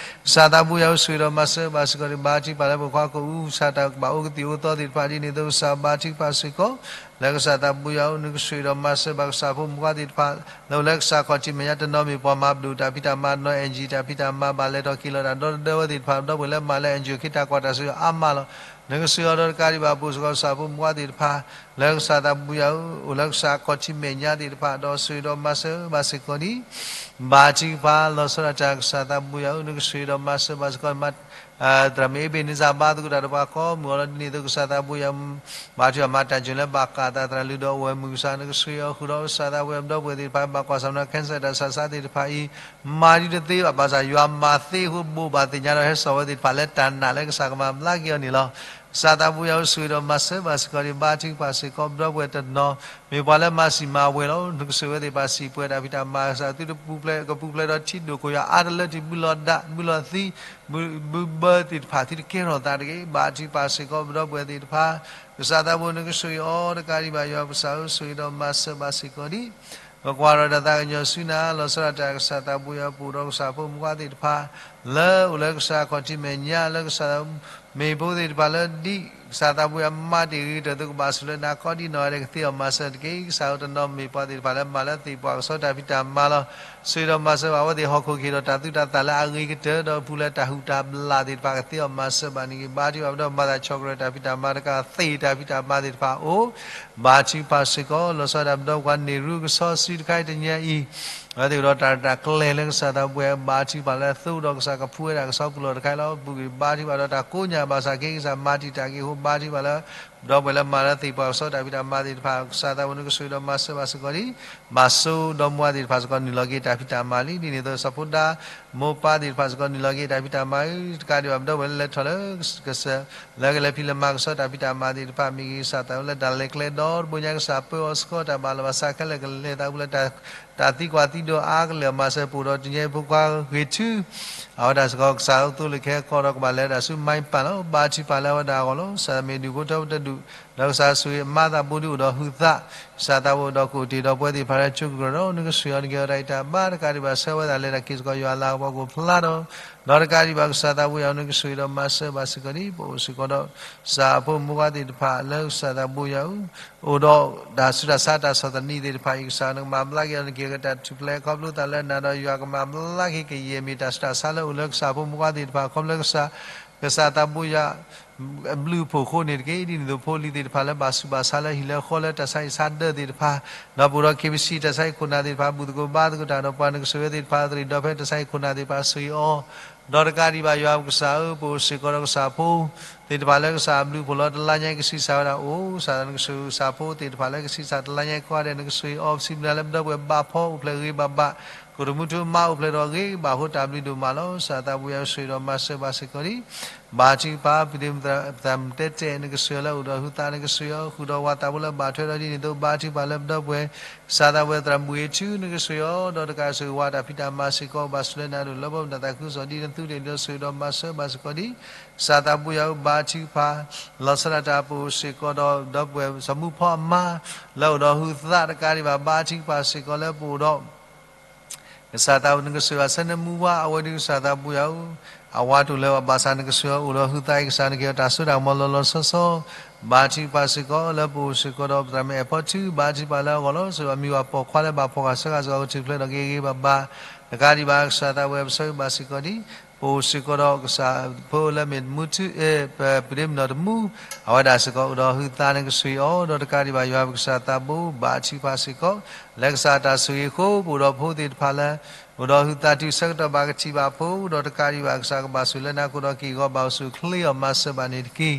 ကစၢ်သးဘိယွၤဧၢ, ဆိၣ်ဂ့ၤဒီးမၤစၢၤဘၣ်စ့ၢ်ကီးဒံး ဘါထုကဖၣ်လၢပဖိခွါကအိၣ် ကစၢ်တၢ်ဘၣ်အိၣ်ကသံၣ်အိၣ်သီသ့ၣ်တဖၣ် ဒ်န့ၣ်အသိး ကစၢ်ဘါထုကဖၣ်စ့ၢ်ကီး လၢကစၢ်သးဘိယွၤဧၢ, နကဆိၣ်ဂ့ၤဒီးမၤစၢၤဘၣ်ကစၢ်ဖိမုၣ်ခွါသ့ၣ်တဖၣ် လၢအိၣ်လၢကစၢ်ခီၣ်ထံးမဲာ်ညါ တနီၤမ့ၢ်ပှၤမၤဘျုးတၢ်ဖံးတၢ်မၤ တနီၤ NGO တၢ်ဖံးတၢ်မၤ ဘၣ်လဲၤထီၣ်က့ၤလီၤတၢ်ဒီသဒၢဝဲသ့ၣ်တဖၣ် ဒီပုၢ်ဝဲၢ်လၢမၤလၢ NGO ခ့တၢ်ကွၢ်တၢ်စူၤအါမးလီၤ. နကဆိၣ်ဂ့ၤအီၤဒီးတကးဒံးဘၣ် ပအိၣ်စ့ၢ်ကီးကစၢ်ဖိမုၣ်ခွါသ့ၣ်တဖၣ် လၢကစၢ်သးဘိယွၤဧၢ, အိၣ်လၢကစၢ်ခီၣ်ထံးမဲာ်ညါသ့ၣ်တဖၣ် ဒီးဆိၣ်ဂ့ၤဒီးမၤစၢၤဘၣ်စ့ၢ်ကီးဒံး ဘါထုကဖၣ် လီၤဆီဒၣ်တၢ်ကစၢ်သးဘိယွၤဧၢ, နကဆိၣ်ဂ့ၤဒီးမၤစၢၤဘၣ်စ့ၢ်ကီး သရၣ်မုၣ်အ့ဘ့းန့စၢ် ဘါသကိးတၢ်ဒီးပှၤကိးမုၢ်အီၤလီၤ. ဒ်န့ၣ်အသိး ကစၢ်သးဘိယွၤ ဘါထုကဖၣ် မၤတၢ်စၢၤလၢဘၣ်ဃးသး သရၣ်လုၢ်ဒီးအိၣ်ဝဲမုၢ်ကစၢ် နကဆိၣ်ဂ့ၤအီၤဃုာ်ဒီး ကစၢ်သးဘိယွၤ ပဒီပုၢ်ဝဲၢ်သ့ၣ်တဖၣ် ဘၣ်ကွၢ်ဆၢၣ်မဲာ်ဒီး cancer တၢ်ဆူးတၢ်ဆါသ့ၣ်တဖၣ်အံၤ မၤဒ်တသ့ဘၣ် ဘၣ်ဆၣ်ယွၤမၤသ့အဃိ ဘိးဘၣ်သ့ၣ်ညါဒီးဟဲစိာ်ဝဲသ့ၣ်တဖၣ်လၢတၢ်နာ်လၢကစၢ်ကမၤဘျါက့ၤအီၤန့ၣ်လီၤ. ကစၢ်သးဘိယွၤဧၢ, ဆိၣ်ဂ့ၤဒီးမၤစၢၤဘၣ်စ့ၢ်ကီးဒံး ဘါထုကဖၣ်စ့ၢ်ကီး ပဒီပုၢ်ဝဲၢ်တနီၤ မ့ၢ်ပှၤလၢမၤစံၣ်မၤဝဲလီၤ. နကဆိၣ်ဂ့ၤဝဲသ့ၣ်တဖၣ် စံၣ်ပှဲၤတၢ်ဖံးတၢ်မၤ ကစၢ် သုတပူၤဖျဲး ကပူၤဖျဲးဒီးထံဒိၣ်ခိၣ်ယွၤအါတလၢ ထံဘုလီၤဒး ဘုလီၤသံ ဘုဘၢသ့ၣ်တဖၣ် သုတကဲထီၣ်သးတဂ့ၤ. ဘါထုကဖၣ်စ့ၢ်ကီး ပဒီပုၢ်ဝဲၢ်သ့ၣ်တဖၣ် ကစၢ်သးဘိ နကဆိၣ်ဂ့ၤအီၤတကးဒံးဘၣ် ယွၤပကစၢ်ဧၢ, ဆိၣ်ဂ့ၤဒီးမၤစၢၤဘၣ်စ့ၢ်ကီးဒံး ပကွၢ်ဒီးတၢ်သးကညီၤဆူနၤ လီၤဆီဒၣ်တၢ်ကစၢ်သးဘိယွၤ ပအိၣ်ဒီးကစၢ်ဖိမုၣ်ခွါသ့ၣ်တဖၣ် လၢအိၣ်လၢကစၢ်ခီၣ်ထံးမဲာ်ညါ လၢကစၢ်မ့ၢ်ဖိသ့ၣ်တဖၣ်လၢဒ်ကစၢ်သးဘိယွၤမၤတ့ၢ်ဂ့ၤကတၢၢ် သုကဘၣ်ဆိၣ်လၢနၤ ကိးဒံနီၢ်ဂၤဒဲး ကသ့အီၤမၤစၢၤတက့ၢ်. ကစၢ်ဧၢ, တနီၤမ့ၢ်ပှၤသ့ၣ်တဖၣ်လၢမၤလၢသ့ၣ်ပှၢ်ကဆီတၢ်ဖံးတၢ်မၤလီၤ. ဆိၣ်ဂ့ၤဒီးမၤစၢၤဘၣ်အဝဲသ့ၣ် ဟီၣ်ခိၣ်ကဟ့ၣ်ဒီးတၢ်သုတၢ်သၣ်လၢအဂ့ၤကတၢၢ် ဒီးပူၤလၢတၢ်ဟုၣ်တၢ်ဘျၣ်သ့ၣ်တဖၣ် ကသ့အီၤမၤစၢၤဘၣ်န့ၣ်ဂ့ၤ. ဘါထုကဖၣ် ပဒီပုၢ်ဝဲၢ်မၤသးဆီၣ်ကရၢၢ်တၢ်ဖံးတၢ်မၤတကး သ့ၣ်တၢ်ဖံးတၢ်မၤသ့ၣ်တဖၣ်အိၣ် ဘါထုကဖၣ်စ့ၢ်ကီး လီၤဆီဒၣ်တၢ် ပဒီပုၢ်ဝဲၢ် န့ၣ်ရူကဆီစုတခါအံၤတနံၤအံၤ အဝဲသ့ၣ်ကဒီးတၢ်ရဲၣ်တၢ်ကျဲၤလၢကစၢ်သးဘိယွၤ ဘါထုကဖၣ်လၢအသိဒီးကစၢ်ကဖှူဝဲဒၣ် ကဆီပူၤလီၢ်တခါအံၤလီၤ. ပူၤကွံာ်ဘါထုကဖၣ်ဒီးတၢ်ကိးညၣ်ဘၣ်ဆၣ်က့ ကစၢ်မၤတံာ်တာ်က့ၤအဃိ ဘါထုကဖၣ်လၢ ပဒီပုၢ်ဝဲၢ်လၢမၤလၢသ့ၣ်ပှၢ်ကဆီတၢ်ဖံးတၢ်မၤသ့ၣ်တဖၣ် ကစၢ်သးဘိ နကဆိၣ်ဂ့ၤဒီးမၤစၢၤဘၣ်စ့ၢ်ကီးဒံး ဘၣ်ဆိဒီမါသ့ၣ်တဖၣ်စ့ၢ်ကီး နုာ်လီၤက့ၤတၢ်ဖံးတၢ်မၤလံ. ဒ်န့ၣ်အသိး စီၤဖိဒါ မိၢ်ပၢ်သ့ၣ်တဖၣ်စ့ၢ်ကီး နုာ်လီၤက့ၤတၢ်ဖံးတၢ်မၤ တကးဒံးဘၣ် ပဒီပုၢ်ဝဲၢ်လၢလဲၤထီၣ်လၢ ကစၢၢ် လၢကလဲၤဖံးလဲၤမၤကဆီတၢ်ဖံးတၢ်မၤသ့ၣ်တဖၣ် မ့ၢ်ဂ့ၤ ကစၢ်သးဘိလၢတၢ်လဲၤကျဲဒီတဘိညါ ကစၢ်ပၢအီၤစ့ၢ်ကီး တၢ်ဘၣ်လီၤဘၣ်စးခဲလၢာ် ကလဲၤသးပူၤလၢ တၢ်သံကွၢ်သံဒိးအါကလဲာ် မၤစၢၤပူၤဒီး တနံၤအံၤဖိခွါဂ့ၤထူ အဝဲဒၣ်စ့ၢ်ကီး ကစၢ်သိလ့ၣ်ခဲကီၢ်ဒီး ကဘၣ်လဲၤဒၣ်ဆူမါပၢ်လီၤ. ဘါထုကဖၣ်လၢအဝဲဒၣ်အဂီၢ်လီၤ. ကစၢ်မ့ၢ်ဒူၣ်ဖိထၢဖိတဒူၣ် ဒီးကစၢ်ဆိၣ်ဂ့ၤအမါသးဘိဒုးအိၣ်ဒီးဟုသး, ကစၢ်သးဘိဒီးကအိၣ်တ့ၢ်ဒီးပှၤသ့ၣ်တဖၣ်လၢကၠိကရၢၢ်ဒီး နကဆိၣ်ဂ့ၤအီၤနက့ၤအီၤတၢ်အံၤတၢ်ဘါ တကးဒံးဘၣ်ဆှၢဝဲဒၣ်လၢတၢ်က့ၤသကိးယွၤအလၤကပီၤကအိၣ်ဖျါဒီး ဒီးတကးဒံးဘၣ်ကစၢ်သးဘိယွၤ နကဆိၣ်ဂ့ၤဒီးမၤစၢၤဘၣ်စ့ၢ်ကီးဒ် ပအိၣ်စ့ၢ်ကီးဒီး ကစၢ်အဖိမုၣ်ခွါသ့ၣ်တဖၣ်လၢကစၢ်သးဘိယွၤဧၢ အိၣ်ဒီးတၢ်ဆူးတၢ်ဆါတၢ်ဆီၣ်သနံးသ့ၣ်တဖၣ်အံၤ ကစၢ်နကမၤဘျါက့ၤအီၤနက့ၤကတၢ်ထူၣ်ဖျဲးခီဖျိသးလၢနၤဒီးယွၤကမၤဘျါက့ၤကယဲၢ်မ့ၢ်တၢ်ဆူးတၢ်ဆါလၢအိၣ်လၢကစၢ်အဖိမုၣ်ခွါသ့ၣ်တဖၣ် ခီဖျိကစၢ် ကစၢ်သးဘိယွၤ ဘျုးအဖှိၣ်အဃိန့ၣ်တက့ၢ်. ဒ်န့ၣ်အသိးဖိလံၤသ့ၣ်တဖၣ်လၢဘၣ်ဆူးဘၣ်ဆါလၢဟံၣ်လၢဃီလၢတၢ်ဆါဟံၣ်ဆါဒၢသ့ၣ်တဖၣ် ဒီးပအိၣ်ဒီး KBC တၢ်ဆါဟံၣ်ခိၣ်နၢ်သ့ၣ်တဖၣ် ဘူၣ်သကိးဘါသကိးတၢ်ဒီးပှၤ နကဆိၣ်ဂ့ၤသ့ၣ်တဖၣ် သရံးဒီးဖဲတၢ်ဆါဟံၣ်ခိၣ်နၢ်သ့ၣ်တဖၣ်ဆိၣ်ဂ့ၤအီၤ ဒီးတကးဒံးဘၣ်ယွၤပကစၢ်ဧၢ ပအိၣ်စ့ၢ်ကီးဒီးကစၢ်ဖိ သ့ၣ်တဖၣ်လၢကစၢ်အဘျုးအဖှိၣ်လီၤ တလါညါအံၤကဆံးစၢ်ဝဲဒၣ်အိၣ် ကစၢ်နကဆိၣ်ဂ့ၤကစၢ်ဖိသ့ၣ်တဖၣ်လၢကဆံးစၢ်တလါညါအံၤကိးဂၤဒဲး နကဆိၣ်ဂ့ၤအီၤပစံးဘျုးနၤလၢပဒီပုၢ်ဝဲၢ်ဘၣ်ဖီအိၣ်ဖျဲၣ်ဂ့ၤဘၣ်ဘၣ် ကအိၣ်တမူထူမါအိၣ်ဖျဲၣ်ဒီးဂ့ၤဘၣ်အဃိတၢ်ဘျုးဒိၣ်မးလီၤ. ကစၢ်သးဘိယွၤဆိၣ်ဂ့ၤဒီးမၤစၢၤဘၣ်စ့ၢ်ကီးဒ် ဘါထုကဖၣ် ပဒ့မုၣ်သရၣ်မုၣ်တဲတဲ နကဆိၣ်ဂ့ၤလၢအိၣ်ဒီးဟုသး နကဆိၣ်ဂ့ၤအီၤဃုာ်ဒီးဝၤသးဖိလၢဘၣ်ထွဲဒီးဒ်န့ၣ်အသိး ဘါထုကဖၣ်လၢပဒီပုၢ်ဝဲၢ် ကစၢ်သးဘိယွၤသရၣ်မုၣ်ဂ့ၤထူ နကဆိၣ်ဂ့ၤအီၤ ဒီးတကးဆိၣ်ဂ့ၤဝၤတၢ်ဖံးတၢ်မၤစ့ၢ်ကီး ဘၣ်ဆိၣ်လၢနၤဒိၣ်လၢပမတၤသးခုကစီၣ်ဒ်နသုတ့ၢ် ဒီးဆိၣ်ဂ့ၤဒီးမၤစၢၤဘၣ်စ့ၢ်ကီးဒ် ကစၢ်သးဘိယွၤဧၢ ဘါထုကဖၣ် လီၤဆီဒၣ်တၢ်ပအိၣ်စ့ၢ်ကီးဒီး ဒီပုၢ်ဝဲၢ်စီၤမူဖီအမါ လၢအိၣ်ဒီးဟုသးတကးဒံးဘၣ် ဘါထုကဖၣ်စ့ၢ်ကီးလၢပအိၣ်ဒီး ကစၢ်သးဘိ နကဆိၣ်ဂ့ၤအဆၢနၢမူဝါ အဝဲဒၣ်ကစၢ်သးဘိယွၤဧၢ အဝၤတအိၣ်လၢၤဘၣ်ဆၣ် နကဆိၣ်ဂ့ၤအီၤအိၣ်ဒီးဟုသးအံၤ ကစၢ်နကဟ့ၣ်အီၤတၢ်စိတၢ်ကမီၤလီၤလီၤဆီဆီ ဘါထုကဖၣ်စ့ၢ်ကီး လၢပအိၣ်စ့ၢ်ကီးဒီးပသရၣ်မုၣ်အဲၣ်ဖီထူ ဘါထုကဖၣ်လၢအဂီၢ်လီၤ ဆိၣ်ဂ့ၤအီၤမံၤဝၤပိာ်ခွါလၢဘၣ်ဖီၣ်ဃာ်ဆၢဃာ်စ့ၢ်ကီးကထူၣ်ဖျဲးဒီးက့ၤဂ့ၤဘၣ်ဘၣ် တကးဒံးဘၣ်ကစၢ်သးဘိယွၤ ပဆၢဂ့ၤဘၣ်စ့ၢ်ကီးဒ် ပအိၣ်စ့ၢ်ကီးဒီးကစၢ်ဖိလၢမ့ၢ်တမူထူ ပဒ့မုၣ်နီၢ်တမူ အဝဲဒၣ်စ့ၢ်ကီးအိၣ်ဒီးဟုသး နကဆိၣ်ဂ့ၤအီၤ ဒီးတကးဒံးဘၣ်ယွၤပကစၢ်သးဘိ ဘါထုကဖၣ်စ့ၢ်ကီး လၢကစၢ်တၢ်ဆိၣ်ဂ့ၤအဃိ ပအိၣ်ဒီးဖိသ့ၣ်တဖၣ်လၢ အိၣ်ဒီးဟုသးတုၤဆၢကတီၢ်ဘၣ်ကထံၣ်ဘၣ်ဖိ ဒီးတကးဒံးဘၣ်ကစၢ်ကဘၣ်ဆိၣ်လၢနၤ ကအိၣ်ဒီးက့ၢ်ဂီၤဘၣ်အိၣ်ဆူၣ်အိၣ်ချ့အီၤမၤစၢၤဘၣ်န့ၣ်တက့ၢ်.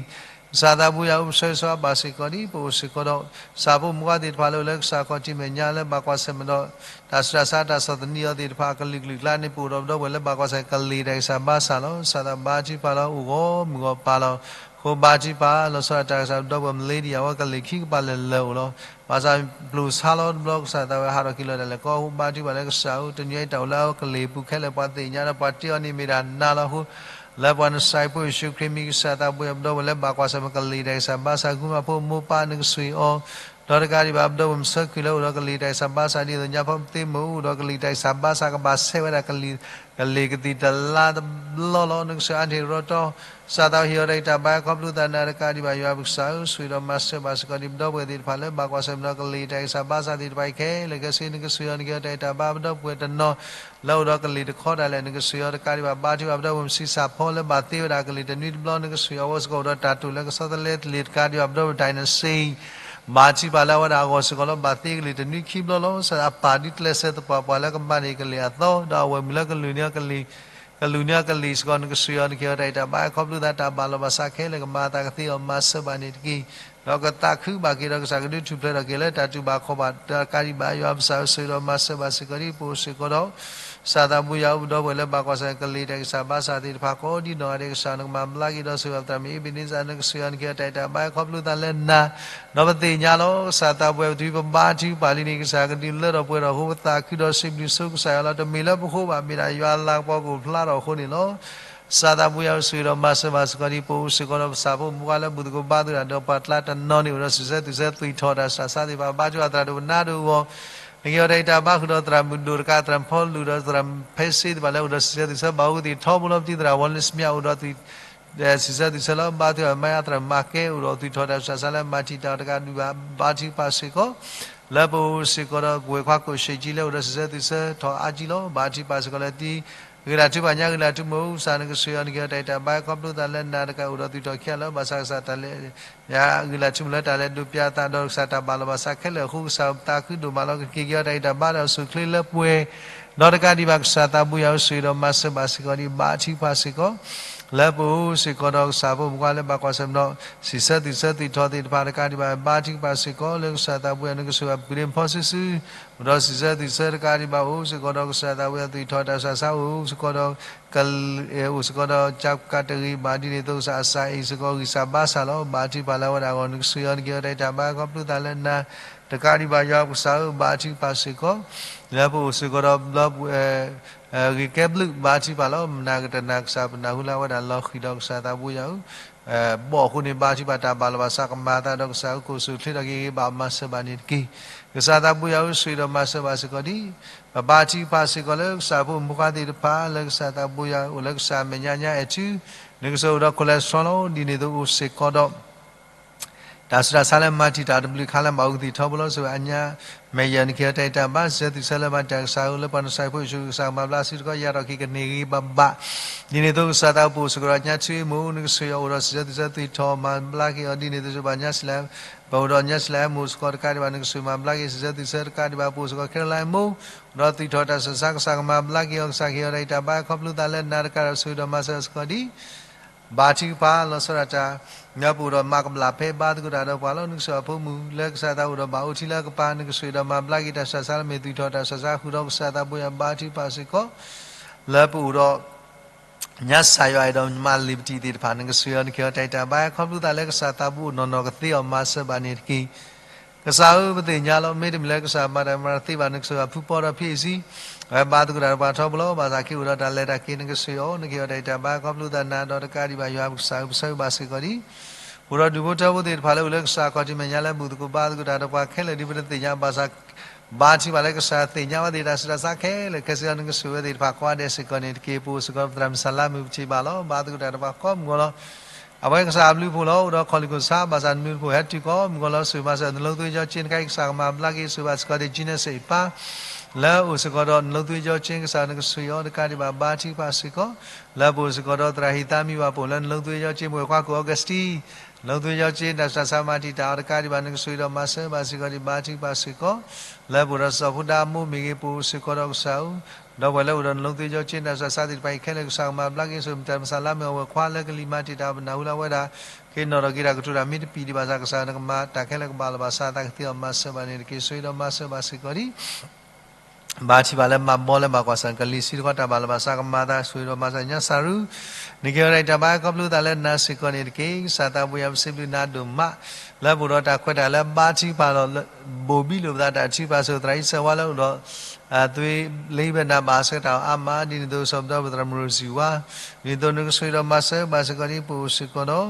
ကစၢ်သးဘိယွၤဧၢ ပဆၢဂ့ၤဆၢဝါဘၣ်စ့ၢ်ကီးဒ် ပအိၣ်စ့ၢ်ကီးဒီး ကစၢ်ဖိမုၣ်ခွါသ့ၣ်တဖၣ်လၢအိၣ်လၢကစၢ်ခီၣ်ထံးမဲာ်ညါလၢဘၣ်ကွၢ်ဆၢၣ်မဲာ်ဒီး တၢ်ဆူးတၢ်ဆါတၢ်ဆီၣ်သနံးအီၤသ့ၣ်တဖၣ် အကလုာ်ကလုာ်အကျါန့ၣ် ပအိၣ်ဒီးပဒီပုၢ်ဝဲၢ်လၢဘၣ်ကွၢ်ဆၢၣ်မဲာ်ကလ့ၤတၢ်ဂံၢ်စၢ်ဘါစၢ်လီၤ. ကစၢ်သးဘိယွၤ ဘါထုကဖၣ်လီၤ အိၣ်ဂီၢ်မုၢ်ဂီၢ်ပၤလီၤ. အဃိဘါထုကဖၣ်လီၤဆီဒၣ်တၢ်ကစၢ်ဒီပုၢ်ဝဲၢ်မလ့ဒံယၤ အဝဲကလ့ၤခံကပၤလၢာ်လၢာ်အိၣ်လီၤ. ဘၣ်ဆၣ်ပျိၢ်ဆါလီၤတဘျီ ကစၢ်သးဝဲဟးထီၣ်က့ၤလီၤဒၣ်လဲာ်ကီး အဃိဘါထုကဖၣ်လၢကစၢ်ဧၢ တနံၤအံၤတၢ်အိၣ်လၢအကလ့ၤပူၤခဲလၢာ် ပှၤသ့ၣ်ညါဒီးပှၤတ့အီၤန့ၣ်မ့ၢ်ဒၣ်နၤလီၤ. အဃိ လၢပှၤနစၢ်ဖိယ့ၣ်ၡူးခရံာ်မံၤ ကစၢ်သးဘိယွၤ ပဒီပုၢ်ဝဲၢ်လၢဘၣ်ကွၢ်ဆၢၣ်မဲာ်ကလ့ၤတၢ်ဂံၢ်စၢ်ဘါစၢ် ဂုၢ်မၤဖိမိၢ်ပၢ် နကဆိၣ်ဂ့ၤအီၤ ဒီးတကးဒံးဘၣ်ပဒီပုၢ်ဝဲၢ် ပဆၢခုၣ်လၢအိၣ်ဒီးကလ့ၤတၢ်ဂံၢ်စၢ်ဘါစၢ်ဒ်သိးညါ ဖီပသ့မုၣ်အိၣ်ဒီးကလ့ၤတၢ်ဂံၢ်စၢ်ဘါစၢ် ကဘၣ်ဆဲးဝဲဒၣ် ကလ့ၤကသံၣ်တလါတဘျီလီၤ. နကစၢ်အါန့ၢ်ရီတီ ကစၢ်သးဝဲဟ့ၣ်အီၤတၢ်ဂံၢ်တၢ်ဘါ ခီဖျိသးနၤ တကးဒံးဘၣ်ယွၤပကစၢ်ဧၢ ဆိၣ်ဂ့ၤဒီးမၤစၢၤဘၣ်စ့ၢ်ကီးဒ်ပဒီပုၢ်ဝဲၢ်သ့ၣ်တဖၣ်လၢဘၣ်ကွၢ်ဆၢၣ်မဲာ်ဒီးကလ့ၤတၢ်ဂံၢ်စၢ်ဘါစၢ်သ့ၣ်တဖၣ်အံၤခဲလၢာ်ခဲဆ့ နကဆိၣ်ဂ့ၤအီၤ နကဟ့ၣ်အီၤတၢ်ဂံၢ်တၢ်ဘါ ပဒီပုၢ်ဝဲၢ်တနီၤ လၢအိၣ်ဒီးကလ့ၤတခီဒၣ်လဲာ် နကဆိၣ်ဂ့ၤအီၤ တကးဒံးဘၣ် ဘါထုကဖၣ်ပဒီပုၢ်ဝဲၢ် မုၢ်ဆံးစၢ်ဖီလၢဘၣ်သ့ဝဲဒၣ်ကလ့ၤတနွံတဘျီ နကဆိၣ်ဂ့ၤအီၤ အဝဲစ့ၢ်ကီးအိၣ်ဒီးတၢ်တိာ်လၢကဆီတလဲတလ့ၤ တကးဒံးဘၣ်ပဒီပုၢ်ဝဲၢ် ဒိၣ်နစ့ ဘါထုကဖၣ်လၢအဝဲဒၣ်အဂီၢ်စ့ၢ်ကီးလၢဘၣ်သ့ကလ့ၤတနွံခံဘျီလီၤ. ကစၢ်အပၢ်ဒ်ကျဲးစၢးသပှၢ်ပှၢ်လၢကမၤန့ၢ်ကလ့ၤအသီ ဒီးအဝဲၢ်မုၢ်လၢကလုာ်န့ၢ် ကလုာ်န့ၢ်ကလ့ၤစ့ၢ်ကီး နကဆိၣ်ဂ့ၤအီၤ နကဟ့ၣ်အီၤတၢ်ဂံၢ်တၢ်ဘါ ခီဖျိသးတၢ်ဘၣ်လီၤဘၣ်စးခဲလၢာ် ကမၤအသးကသ့အီၤ မၤစၢၤဘၣ်န့ၣ်တက့ၢ်. ဒီးကသးခုဘၣ်က့ၤဒီးကစၢ်ကဒုးထူၣ်ဖျဲးထီၣ်က့ၤလၢတၢ်တူၢ်ဘၣ်ခီၣ်ဘၣ် တကးဒံးဘၣ်ယွၤပကစၢ်ဧၢ ဆိၣ်ဂ့ၤဒီးမၤစၢၤဘၣ်စ့ၢ်ကီးဒ်ပအိၣ်စ့ၢ်ကီးဒီး ကစၢ်သးဘိယွၤ ပဒီပုၢ်ဝဲၢ်လၢဘၣ်ကွၢ်ဆၢၣ်မဲာ်ကလ့ၤတၢ်ဂံၢ်စၢ်ဘါစၢ်သ့ၣ်တဖၣ်ကိးဒ်နီၢ်ဂၤဒဲး ကစၢ်နကမၤဘျါက့ၤဒီးဆိၣ်ဂ့ၤပသရၣ်မုၣ်အ့ဘ့နံစၢ် နကဆိၣ်ဂ့ၤအီၤ နကဟ့ၣ်အီၤတၢ်ဂံၢ်တၢ်ဘါ ခီဖျိသးလၢနၤ ဒီးပသ့ၣ်ညါလီၤ. ကစၢ်သးဘိယွၤ ပထံၣ်ပဘါထုကဖၣ်လံန့ၣ် ကစၢ်ကဒုးလၢထီၣ်ပှဲၤထီၣ်အဃိ ပသးခုဒီးစံးဘျုးဆိကစၢ်ယွၤလီၤ. တမ့ၢ်လၢပဃိဘၣ် မ့ၢ်ဒၣ်ယွၤအလၤကပီၤကအိၣ်ဖျါထီၣ်အဃိန့ၣ်လီၤ. ကစၢ်သးဘိယွၤ ဆိၣ်ဂ့ၤဒီးမၤစၢၤဘၣ်စ့ၢ်ကီးဒ်ပအိၣ်စ့ၢ်ကီးဒီး ပစၢ်ဖိမုၣ်ခွါလၢဘူၣ်သကိးဘါသကိးတၢ်ဒီးပှၤကျါတနီၤန့ၣ် အိၣ်ဒီးစံးဆၢသူၣ်ဆၢ သွံၣ်ထီၣ်တၢ်ဆူးတၢ်ဆါသ့ၣ်တဖၣ် ဘါထုကဖၣ်သရၣ်ဒိၣ်ပနါဒိၣ်အဂီၢ် နကဟ့ၣ်အီၤတၢ်ဂံၢ်တၢ်ဘါဃုာ်ဒီးသရၣ်မုၣ်ဒိၣ်တကး သရၣ်ဖီလူၤဒီးသရၣ်ဖဲစ့သ့ၣ်တဖၣ်လၢအိၣ်ဒီးစံးဆၢသူၣ်ဆၢ ဘၣ်အိၣ်ကသ့ၣ်ထီဘိလီၤ. ပတံၤသရၣ်ဝီလ့စမံအိၣ်ဒီး စံးဆၢသူၣ်ဆၢလီၤ. ဘါထုကဖၣ်မါယါသရၣ်မၤကဲ အိၣ်ဒီးသွံၣ်ထီၣ်တၢ်ဆူးတၢ်ဆါလၢမၤထံၣ်တၢ်အီၤတကးဒံးဘၣ် ဘါထုကဖၣ်စ့ၢ်ကီး လၢပအိၣ်စ့ၢ်ကီးဒီး ကဝဲၢ်ခွါကိၣ်ရှ့ကၠံလၢအိၣ်ဒီးစံးဆၢသူၣ်ဆၢထီၣ်အါကၠံလီၤ. ဘါထုကဖၣ်စ့ၢ်ကီးလၢတံၤ ဂ့ၤလၢ်ထူပှၤညါ ဂ့ၤလၢ်ထူမုၢ် ကစၢ်နကဆိၣ်ဂ့ၤအီၤ နကဟ့ၣ်အီၤတၢ်ဂံၢ်တၢ်ဘါ ခီဖျိသးလၢနၤတကးအိၣ်ဒီးသွံၣ်ထီၣ်ခံဂၤလီၤ. ဘၣ်ဆၣ်ကစၢ်တၢ်လဲၤ ဂ့ၤလၢ်ထူမုၢ်လၢတၢ်လဲၤဒိးပၠးသးဒီးကစၢ်တၢ်ဘၣ်လီၤဘၣ်စးခဲလၢာ်အဃိ ကစၢ်ပသးခုဒိၣ်မးလီၤ. ကက့ၤက့ၤအီၤတၢ်ဂံၢ်တၢ်ဘါဒီးအီၤဆူၣ်ချ့လၢပှဲၤ ဒီးတကးဒံးဘၣ်ကစၢ်သးဘိယွၤ ဆိၣ်ဂ့ၤဒီးမၤစၢၤဘၣ်စ့ၢ်ကီးဒ် ဘါထုကဖၣ်စ့ၢ်ကီး လၢပအိၣ်စ့ၢ်ကီးဒီးကစၢ်ဖိမုၣ်ခွါလၢဘၣ်ကွၢ်ဆၢၣ်မဲာ်ဒီး စံးဆၢသူၣ်ဆၢသွံၣ်ထီၣ်သ့ၣ်တဖၣ်တကးဒံးဘၣ် ဘါထုကဖၣ်စ့ၢ်ကီး လၢကစၢ်သးဘိယွၤ နကဆိၣ်ဂ့ၤပူၤဒ့မုၣ်ဖီစုစု အိၣ်ဒီးစံးဆၢသူၣ်ဆၢတကးဒံးဘၣ် အိၣ်စ့ၢ်ကီးဒီးကစၢ်သးဘိယွၤ သွံၣ်ထီၣ်တၢ်ဆူးတၢ်ဆါအိၣ်စ့ၢ်ကီးဒီး အိၣ်စ့ၢ်ကီးဒီး ကးတရံးဘၣ်ဒ်န့ၣ်အသိး ကစၢ်အစၢ်အံၤစ့ၢ်ကီး ဂံၢ်စၢ်ဘါစၢ်လီၤ. ဘါထုကဖၣ်လၢအဝဲဒၣ်အဂီၢ် နကဆိၣ်ဂ့ၤအီၤ နကဟ့ၣ်အီၤတၢ်ဂံၢ်တၢ်ဘါ ခီဖျိသးလၢနၤ တကးဒံးဘၣ်ယွၤပကစၢ်ဧၢ ဘါထုကဖၣ်စ့ၢ်ကီး လၢပအိၣ်စ့ၢ်ကီးဒီး ဘျီပဝဲၢ် ဂ့ၤကဲဘျုး ဘါထုကဖၣ်လီၤ. မနၤကတနၤ ကစၢ်ပနၢ်ဟူလၢအဝဲဒၣ်လီၤဃံၤဒီး ကစၢ်သးဘိယွၤဧၢ, ဘီၣ်အဃိန့ၣ် ဘါထုကဖၣ်တၢ်ဘၣ်လီၤဘၣ်စးကမၤအသးဒီး ကစၢ်ဧၢ ကအိၣ်ဆူၣ်အိၣ်ချ့ထီၣ်က့ၤ ဂ့ၤဘၣ်မၤစၢၤဘၣ်န့ၣ်တက့ၢ်. ကစၢ်သးဘိယွၤဧၢ ဆိၣ်ဂ့ၤဒီးမၤစၢၤဘၣ်စ့ၢ်ကီးဒံး. ပဘါထုကဖၣ်စ့ၢ်ကီးလၢကစၢ်ဖိမုၣ်ဖိခွါသ့ၣ်တဖၣ် လၢကစၢ်သးဘိယွၤအိၣ်လၢကစၢ်မဲာ်ညါညါအဲၣ်ထု, နကစၢ်အိၣ်ဒီး cholesterol လီၤ. ဒ်န့ၣ်အသိးအိၣ်စ့ၢ်ကီးဒီး တၢ်ဆူးတၢ်ဆါလၢမၤတံာ်တာ်တဘျုးခါလၢဘၣ်အူကသံၣ်ထီဘိလီၤ. စ့ၢ်ဝဲအညါ မဲာ်ယဲၢ်နကဟ့ၣ်အီၤတၢ်ဂံၢ်တၢ်ဘါ စံးဆၢသုးဆၢလၢမၤတံာ်တာ်ကစၢ်ဧၢ, လၢပှၤနဆှၢဖိယ့ၣ်ၡူး ကစၢ်ကမၤဘျါစ့ၢ်ကီး ယၤထီၣ်က့ၤကန့ၢ်ဂ့ၤဂ့ၤဘၣ်ဘၣ်. ဒ်န့ၣ်အသိးကစၢ်သးဘိယွၤ ပအိၣ်စ့ၢ်ကီးဒီးညါထွံၣ်အမိၢ် နကစၢ်ယွၤအိၣ်ဒီးစံးဆၢသုးဆၢသုးထီၣ်မၤဘျါက့ၤအီၤ ဒ်န့ၣ်အသိး ပဘၣ်ညါဆံးလၢ ပအိၣ်ဒီးညါဆံးလၢ မိၢ်စ့ၢ်ကီးတကးဒံးဘၣ် နကစၢ်မၤဘျါက့ၤ စံးဆၢသုးဆၢတကးဒံးဘၣ် ပအိၣ်စ့ၢ်ကီး ခဲလၢာ်လၢအမိၢ် ဒီးသုးထီၣ်တၢ်ဆူးတၢ်ဆါ ကစၢ်ကမၤဘျါက့ၤအီၤ ကစၢ်ကဟ့ၣ်အီၤတၢ်ဂံၢ်တၢ်ဘါ ခီဖျိသးလၢနၤတကးဒံးဘၣ် ဆိၣ်ဂ့ၤဒီးမၤစၢၤစ့ၢ်ကီးဒံး ဘါထုကဖၣ်လီၤဆီဒၣ်တၢ် လၢပအိၣ်ဒီးမၤကဘျၣ်ဖဲဘါသကိးတၢ်ဒီးပှၤလီၤ. နကစၢ်အဖိမုၣ်လၢကစၢ်သးအိၣ်ဒီးဘၣ်အိၣ်ထံလၢကပၤ နကစၢ်ဒီးမၤဘျါက့ၤတၢ်ဆူးတၢ်ဆါလၢမ့ၢ်သုးထီၣ်တၢ်ဆူးတၢ်ဆါဃုာ်ဒီး ကစၢ်သးဘိယွၤဘါထုကဖၣ်စ့ၢ်ကီး လၢပအိၣ်ဒီး ညါစၢ်ယွၤအဲၣ်ဒိးမၤလံာ်ပတံၢ်သ့ၣ်တဖၣ် နကစၢ်ယွၤနကဟ့ၣ်အီၤတၢ်ဂံၢ်တၢ်ဘါ ခီဖျိသးလၢကစၢ်သးဘိအိၣ်နီၢ်နီၢ်ကသ့အီၤ မၤစၢၤဘၣ်န့ၣ်တက့ၢ်. ကစၢ်ဧၢ ပသ့ၣ်ညါလီၤ မ့တမ့ၢ်လၢကစၢ်မၤတၢ်မၤတသ့ဘၣ် နကစၢ်ယွၤဖုပီဒီးဖံးအံၤဆံး အဝဲဘါသကိးတၢ်ဒီးပှၤထီဘိလီၤ. ဘၣ်ဆၣ်က့ၤအိၣ်ဒီးတၢ်လဲၤတၢ်က့ၤ နကစၢ်ယွၤ နကဟ့ၣ်အီၤတၢ်ဂံၢ်တၢ်ဘါ ခီဖျိသးနၤဒီးတကးဒံးဘၣ်ယွၤ ပကစၢ်ဧၢ ပဆၢဂ့ၤဘၣ်စ့ၢ်ကီးဒံး ပအိၣ်ဒီးဒူၣ်ဖိထၢဖိသ့ၣ်တဖၣ်လၢအိၣ်လၢကစၢ်အခီၣ်ထံးမဲာ်ညါလၢဘူၣ်သကိးဘါသကိးတၢ်ဒီးပှၤခဲလၢာ်ဒ်ပတသ့ၣ်ညါဘၣ်ဆၣ် ဘါထုကဖၣ်လၢကစၢ်သ့ၣ်ညါဝဲသ့ၣ်တၢ်ဆူးတၢ်ဆါခဲလၢာ်ခဲဆ့ နကစၢ်ဝဲသ့ၣ်တဖၣ်ကိးဂၤဒဲးစ့ၢ်ကီးန့ၣ်တက့ၢ်. ပအိၣ်စ့ၢ်ကီးပသရၣ်မုၣ်စၢ်လါမုၣ်ပထံၣ်ဘၣ်လီၤ. ဘါသကိးတၢ်ဒီးပှၤကိးမုၢ်ဂီၤလီၤ. အဝဲကစၢ်အဘျုးအဖှိၣ်လီၤ. အိၣ်ဒီးခီၣ်လံၢ်ခိၣ်ဆါ ဘၣ်ဆၣ်နဘျုးနဖှိၣ်ဟဲတုၤကိးမုၢ်ဂီၤလီၤ. ဆိၣ်ဂ့ၤမၤစၢၤနလိသဝ့ကၠီကၠ့ နခါအံၤကစၢ်ကမၤဘျါက့ၤ ဆိၣ်ဂ့ၤဘၣ်စ့ၢ်ကီးဒ်ကၠံနၢ်စ့ၣ်ပၢ် လၢအိၣ်စ့ၢ်ကီးဒီးနလိသဝ့ကၠီကၠ့ ကစၢ်နကစၢ်ယွၤတကးဒံးဘၣ် ဘါထုကဖၣ်စ့ၢ်ကီး လၢပအိၣ်စ့ၢ်ကီးဒီးသရၣ်ဟံၣ်သးမံဘၣ် ပအိၣ်လၢနလိသဝ့ကၠီကၠ့ မိၢ်ဝဲၢ်ခွါကိၣ်အီကစတံ နလိသဝ့ကၠီကၠ့ တၢ်ဆူးတၢ်ဆါမၤတံာ်တာ်အီၤတကးဒံးဘၣ် နကစၢ်ဒီးမၤစၢၤဘၣ်စ့ၢ်ကီးဒံး ဘါထုကဖၣ်စ့ၢ်ကီး လၢပအိၣ်ဒီးစီၤဖိဒါမိၢ်မ့ၢ်ဂ့ၤ ပအိၣ်စ့ၢ်ကီးဒီးကစၢ်ဧၢ ဒီးပှၤလၢအိၣ်ဒီးနလိသဝ့ကၠီကၠ့ တၢ်ဆူးတၢ်ဆါသ့ၣ်တဖၣ်အံၤခဲလၢာ် ကစၢ်ကမၤဘျါက့ၤ ဆိၣ်ဂ့ၤမၤစၢၤသရၣ်မုၣ်အဝဲၢ်ခွါလၢကလံၤမၤတံာ်တာ်အီၤ ပနၢ်ဟူလၢအဝဲဒၣ် က့ၤနီၣ်ထီၣ်က့ၤတၢ်ကတိၤတၢ်မ့ၢ်တပံာ်ဒံးဘၣ်ဆၣ် ကစၢ်နကမၤတၢ်ခဲလၢာ်ကဘၣ်လီၤဘၣ်စး သးကသ့အီၤမၤစၢၤဘၣ်န့ၣ်တက့ၢ်. ဆိၣ်ဂ့ၤဒီးမၤစၢၤဘၣ်စ့ၢ်ကီးဒံး ဘါထုကဖၣ်လၢမၤဘီလၢဘၣ်ကွၢ်ဆၢၣ်ကလံၤဆံးတခီတၢ်ဘၣ်လီၤဘၣ်စးကမၤသး ဆိၣ်ဂ့ၤဒီးမၤစၢၤညါစၢ်ရူ နကဟ့ၣ်အီၤတၢ်ဂံၢ်တၢ်ဘါ ခီဖျိသးလၢနၤစ့ၢ်ကီးန့ၣ်တက့ၢ်. ကစၢ်သးဘိယွၤ ပစံးဘျုးနၤဒိၣ်မး လၢပအိၣ်ဒီးတၢ်ခွဲးတၢ်ယာ်လၢဘါထုကဖၣ်ဒီး ဘိၣ်ဘံလိာ်ပသးတၢ်ထုကဖၣ် ဆိၣ်ဂ့ၤသရၣ်အံၤစၢၤဝါလၢအိၣ်ဒီး သွေးလေးဘဲနၤဘၣ်အဆၢကတီၢ်အါမး ဒ်န့ၣ်အသိး စီၤပဒိၣ်ပသရၣ်မုၣ်ရိၣ်စံၣ်ဝါ ဒ်န့ၣ်အသိး နကဆိၣ်ဂ့ၤဒီးမၤစၢၤဘၣ်စ့ၢ်ကီးဒံး ပအိၣ်စ့ၢ်ကီးဒီး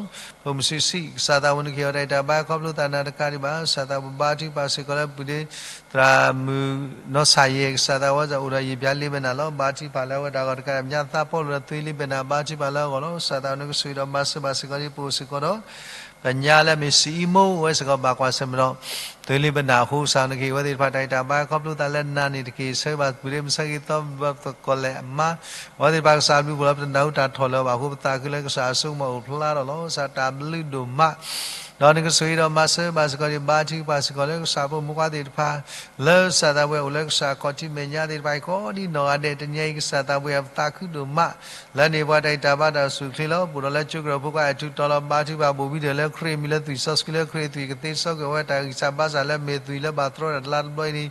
ပိာ်မုၣ်စုဆံး ကစၢ်သးဘိ နကဟ့ၣ်အီၤတၢ်ဂံၢ်တၢ်ဘါ ခီဖျိသးနၤတကးဒံးဘၣ် ကစၢ်သးဘိဘါထုကဖၣ်စ့ၢ်ကီးလၢပုၢ်ဒ့ သရၣ်မုၣ်နီၢ်ဆၣ်ယဲၢ် ကစၢ်သးဘိအိၣ်ဒီးယံာ်ဘျါလေးဘဲနၤလီၤ. ဘါထုကဖၣ်လၢအဝဲဒၣ်အဂီၢ်တကးဒံး ပညါသးပှၢ်လိာ်ဒီးသွေးလေးဘဲနၤ ဘါထုကဖၣ်လၢအဂီၢ်လီၤ. ကစၢ်သးဘိနကဆိၣ်ဂ့ၤဒီးမၤစၢၤဘၣ်စ့ၢ်ကီးဒံး ပအိၣ်စ့ၢ်ကီးဒီး ပညါလၢမ့ၢ်စံးအံၤမိၢ်ဝဲစ့ၢ်ကီးဘၣ်ကွၢ်ဆၢၣ်မဲာ်ဒီး သွေးလေးဘဲနၤအဃိ ကစၢ်နကဟ့ၣ်ဝဲသ့ၣ်တဖၣ်တၢ်ဂံၢ်တၢ်ဘါ ခီဖျိသးလၢနၤန့ၣ်တက့ၢ်. ဆၢဂ့ၤဘၣ်ပပုၢ်ဒ့ မုၢ်ဆါခီသီဘၣ်သကိးလဲၤအမါ အဝဲသ့ၣ်တဖၣ်ကစၢ်အဘျုးအဖှိၣ်လီၤ. ပတနၢ်ဟူတၢ်ထီၣ်လၢၤဘၣ်အဃိ ပသးခုလၢကစၢ်အစိကမီၤအိၣ်ဖျါထီၣ်လီၤ. ကစၢ်တၢ်ဘျုးဒိၣ်မး ဒီးနကဆိၣ်ဂ့ၤဒီးမၤစၢၤဘၣ်စ့ၢ်ကီးဒံး ဘါထုကဖၣ်စ့ၢ်ကီးလၢကစၢ်ဖိမုၣ်ဖိခွါသ့ၣ်တဖၣ် လၢကစၢ်သးဘိယွၤအိၣ်လၢကစၢ်အခီၣ်ထံးမဲာ်ညါသ့ၣ်တဖၣ်အံၤ ကိးဒံးနီၢ်ဂၤဒဲး တနံၤအံၤ ကစၢ်သးဘိယွၤ ပသးခုဒိၣ်မး လၢန့ၢ်ပှၤတၢ်ဂံၢ်တၢ်ဘါတၢ်အိၣ်ဆူၣ်အိၣ်ချ့လီၤ. ပအိၣ်ဒီးလၢကၠိကရၢၢ်ဖိခွါအဲၣ်ထူတီလီၤ ဘါထုကဖၣ်ဘိၣ်ဘံဒီးလၢခရံာ်မံၤလၢသွံၣ်စီဆှံလၢခရံာ်သွံၣ်ကသ့စီကွံာ်ဝဲတၢ်ဂံၢ်စၢ်ဘါစၢ်လၢမ့ၢ်သွံၣ်လၢဘၣ်တြီတၢ်တလါတဘျီအံၤန့ၣ် ဒီး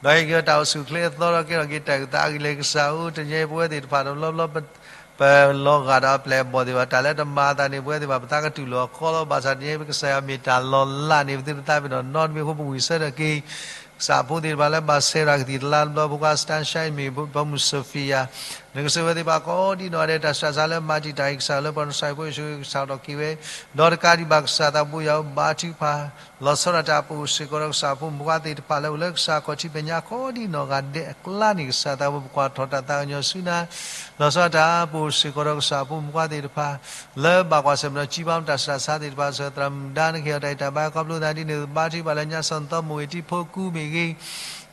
ဟ့ၣ်က့ၤအီၤတၢ်အိၣ်ဆူၣ်အိၣ်ချ့အသီဒီးကဲထီၣ်က့ၤတၢ်အုၣ်သးအဂ့ၤလၢကစၢ်ဧၢ တနံၤအံၤပဝဲသ့ၣ်တဖၣ်တဘျီဘျီ ပလီၤဂာ်ဒီးအပျဲၢ်အဘီၣ်သ့ၣ်တဖၣ် တၢ်လၢတမၤအသးန့ၣ် ပဝဲသ့ၣ်တဖၣ် ပသးကတူၢ်လိာ်အကီလီၤ. ဘၣ်ဆၣ်တနံၤအံၤ ပကစၢ်ယွၤမ့ၢ်တၢ်လီၤလးန့ၣ် ပသုတသးပ့ၤနီၣ်နီတမံၤအဃိ ပဝံၢ်ဆၢထၢၣ်က့ၤ ကစၢ်ဖိသ့ၣ်တဖၣ်လၢဘၣ်ဆဲးတၢ်ကသံၣ်တလါတဘျီ ဖိခွါ Sunshine မ့ၢ်ဂ့ၤ ပိာ်မုၣ် Sophia နကဆိၣ်ဂ့ၤဝဲသ့ၣ်တဖၣ်ကိးဒံးနီၢ်ဂၤဒဲး တၢ်ဆူးတၢ်ဆါလၢမၤတံာ်တာ်အံၤ ကစၢ်လၢပှၤနဆှၢဖိယ့ၣ်ၡူး ကစၢ်ထီၣ်က့ၤဝဲ ဒီးတကးဒံးဘၣ် ကစၢ်သးဘိယွၤဧၢ ဘါထုကဖၣ် လီၤဆီဒၣ်တၢ် ပအိၣ်စ့ၢ်ကီးဒီးကစၢ်ဖိမုၣ်ဖိခွါသ့ၣ်တဖၣ်လၢအိၣ်လၢကစၢ်အခီၣ်ထံးမဲာ်ညါကိးဒံးနီၢ်ဂၤဒဲးအကျါန့ၣ် ကစၢ်သးဘိ ပကွၢ်ထီၣ်တၢ်သးကညီၤဆူနၤ လီၤဆီဒၣ်တၢ် ပအိၣ်စ့ၢ်ကီးဒီးကစၢ်ဖိမုၣ်ဖိခွါသ့ၣ်တဖၣ် လၢဘၣ်ကွၢ်ဆၢၣ်မဲာ်ဒီး ကံဘါမတၤဆူးတၢ်ဆါသ့ၣ်တဖၣ် စၢၤသရၣ်မုၣ်ဒါ နကဟ့ၣ်အီၤတၢ်ဂံၢ်တၢ်ဘါ ခီဖျိသးဒ်န့ၣ် ဘါထုကဖၣ်လၢညါစီၤနသီမိၢ်ဂ့ၤ တံၤဖိကူမ့ၢ်ဂ့ၤ ဒီး